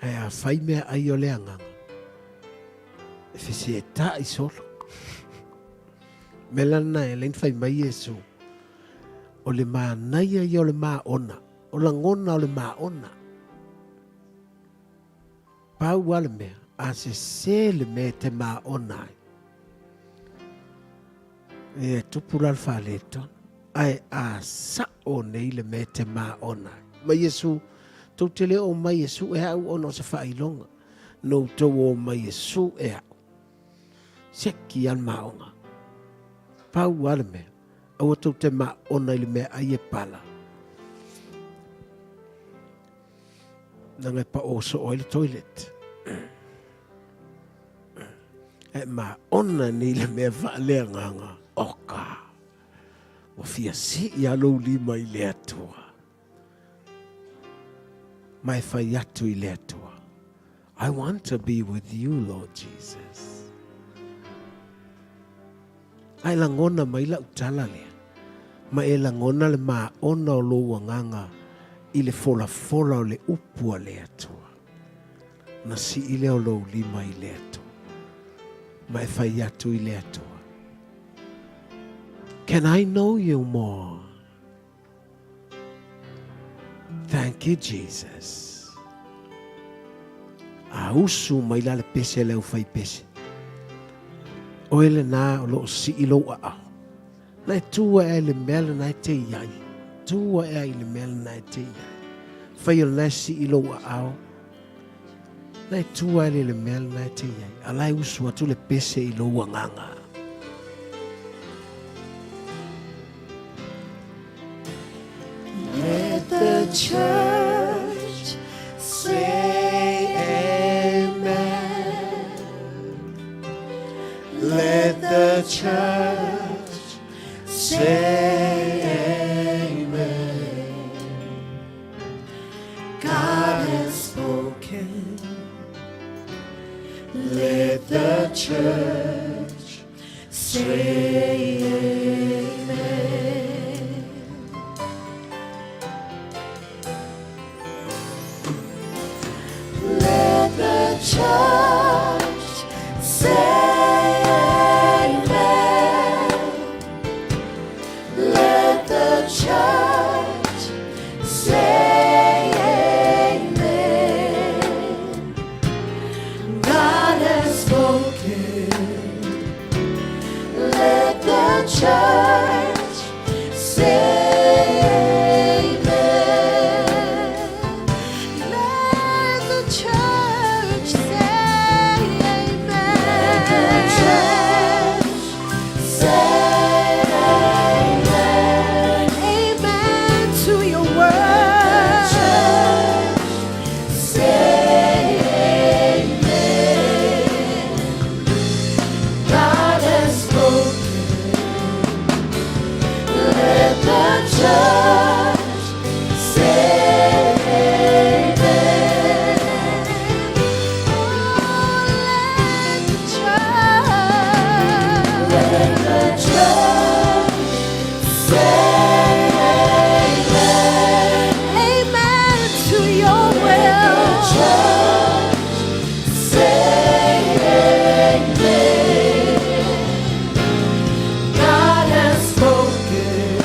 Ae a whai mea ai o le agaga. E whisi e tā i solo. Me lana e lein whai mai Iesu. O le mānaia ia o le māona. O langona o le māona. Pau a le mea, a se se le mea e te māona ai. E tupu la le faaletonu. Ae a sao nei le mea e te māona ai. Ma Iesu, tou te le o mai e suʻe au ona o se faailoga. No outou o mai e suʻe au. Seki a le maoga. Pau a le mea. Aua tou te maona i le mea ai e pala. Nanga e pa o so ai le toilet. E ma ona nei le mea faaleagaga o ka. Ua fia sii a lou lima i le Atua. Ma e fai atu i le Atua. I want to be with you, Lord Jesus. Ae lagona mai lau tala lea, ma e lagona le maona o lou agaga i le folafola o le upu a le Atua. Na sii lea o lou lima i le Atua, ma e fai atu i le Atua. Can I know you more? Thank you, Jesus. A usu mai la le pese le au fai pese. Oe le nā o loo sii lou aao. Na e tua e le mea le na e te iai. Tua e ai le mea le na e te iai. Fai o le sii lou aao. Na e tua e le mea le na e te iai. A la e usu atu le pese i lou agaga. Let the church say amen. Let the church say amen. God has spoken. Let the church say amen. Let the church say amen. Let the church say amen. God has spoken. Let the church say amen. Let the church say amen. Let the church church say amen. Oh, let the church. Let the church say amen. Amen to your Let the will. church say amen. God has spoken.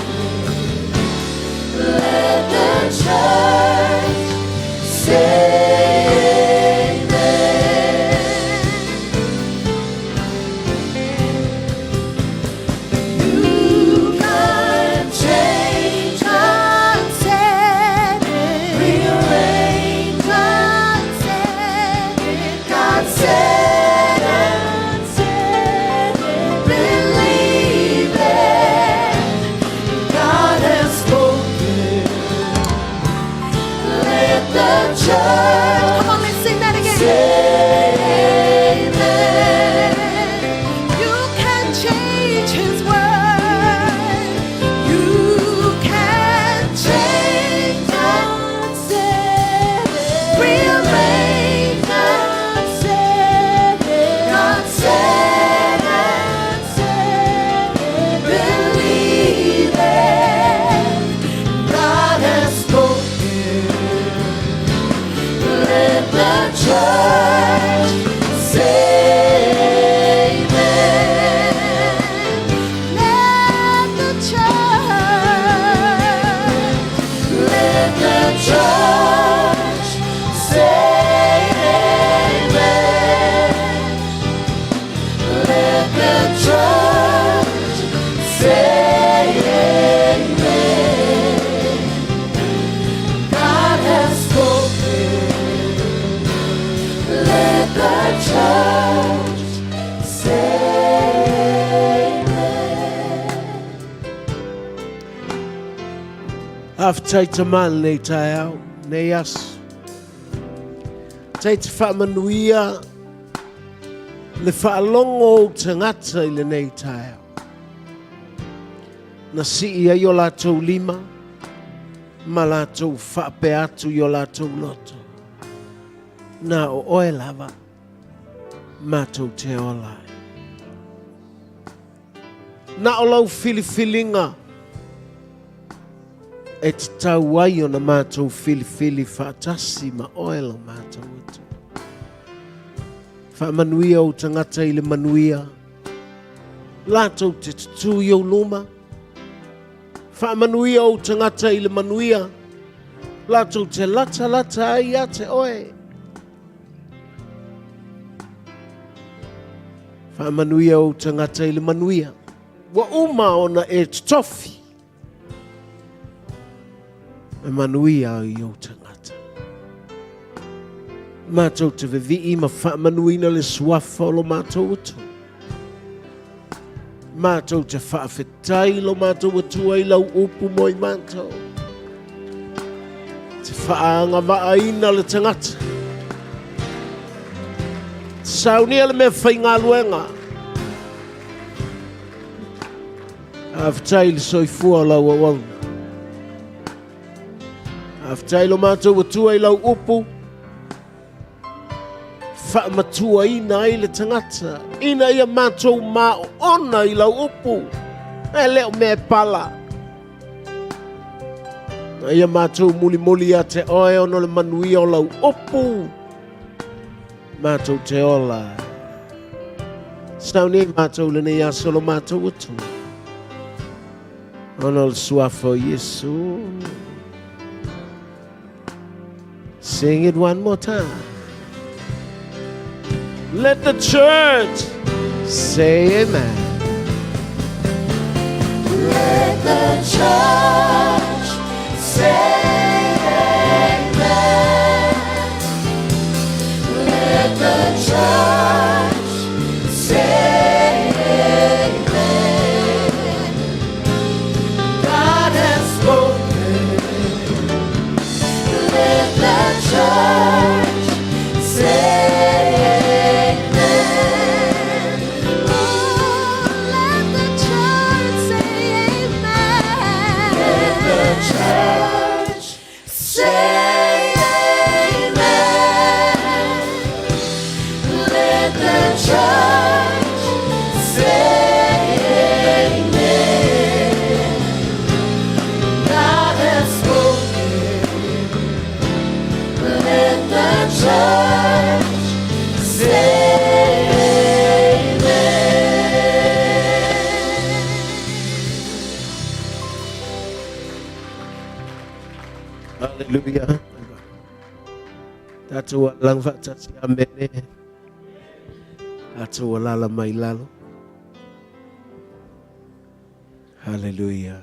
Let the church say amen. You can change God said it. rearrange God said it. God said it. Believe it. God has spoken. Let the church Come on, let's sing that again. say amen. You can change his word. You can change God said it. Rearrange God said it. God said it. Believe it. God has spoken. Let the church say amen. Let the church. Let the church say amen. Let the church say amen. God has spoken. Let the church say amen. Aftai te man nei tae au, nei aso. Tai te whaamanuia le whaalongo o tangata i le nei tae au. Na sii ai o lātou lima, ma lātou whaapea atu i o lātou loto. Nā o oe lava, mātou te ola ai. Na o lau filifilinga e tatau ai ona mātou filifili faatasi ma oe lo mātou Atua. Faamanuia ou tagata i le manuia, latou te tutū i ou luma. Faamanuia ou tagata i le manuia, latou te latalata ai ia te oe. Faamanuia ou tagata i le manuia, ua uma ona e totofi. E manuia ai ou tagata. Matou te vevii ma faamanuina le suafa o lo matou Atua. Matou te faafetai lo matou Atua i lau upu mo i matou. Te faaagavaaina le tagata. Saunia le mea faigaluega. Faafetai i le soifua o lau auauna. Faafetai lo matou Atua i lau upu faamatuaina ai le tagata ina ia matou maoona i lau upu e le o mea e pala. Na ia matou mulimuli ia te oe ona o le manuia o lau upu matou te ola. Sauni ai matou lenei aso lo matou Atua. Ona o le suafa o Iesu. Sing it one more time. Let the church say amen. Let the church say amen. Let the church say amen. God has spoken. Let the church say amen. Oh, Haleluia. Tatou alaga faatasi. Amene. Tatou alala mai lalo. Haleluia.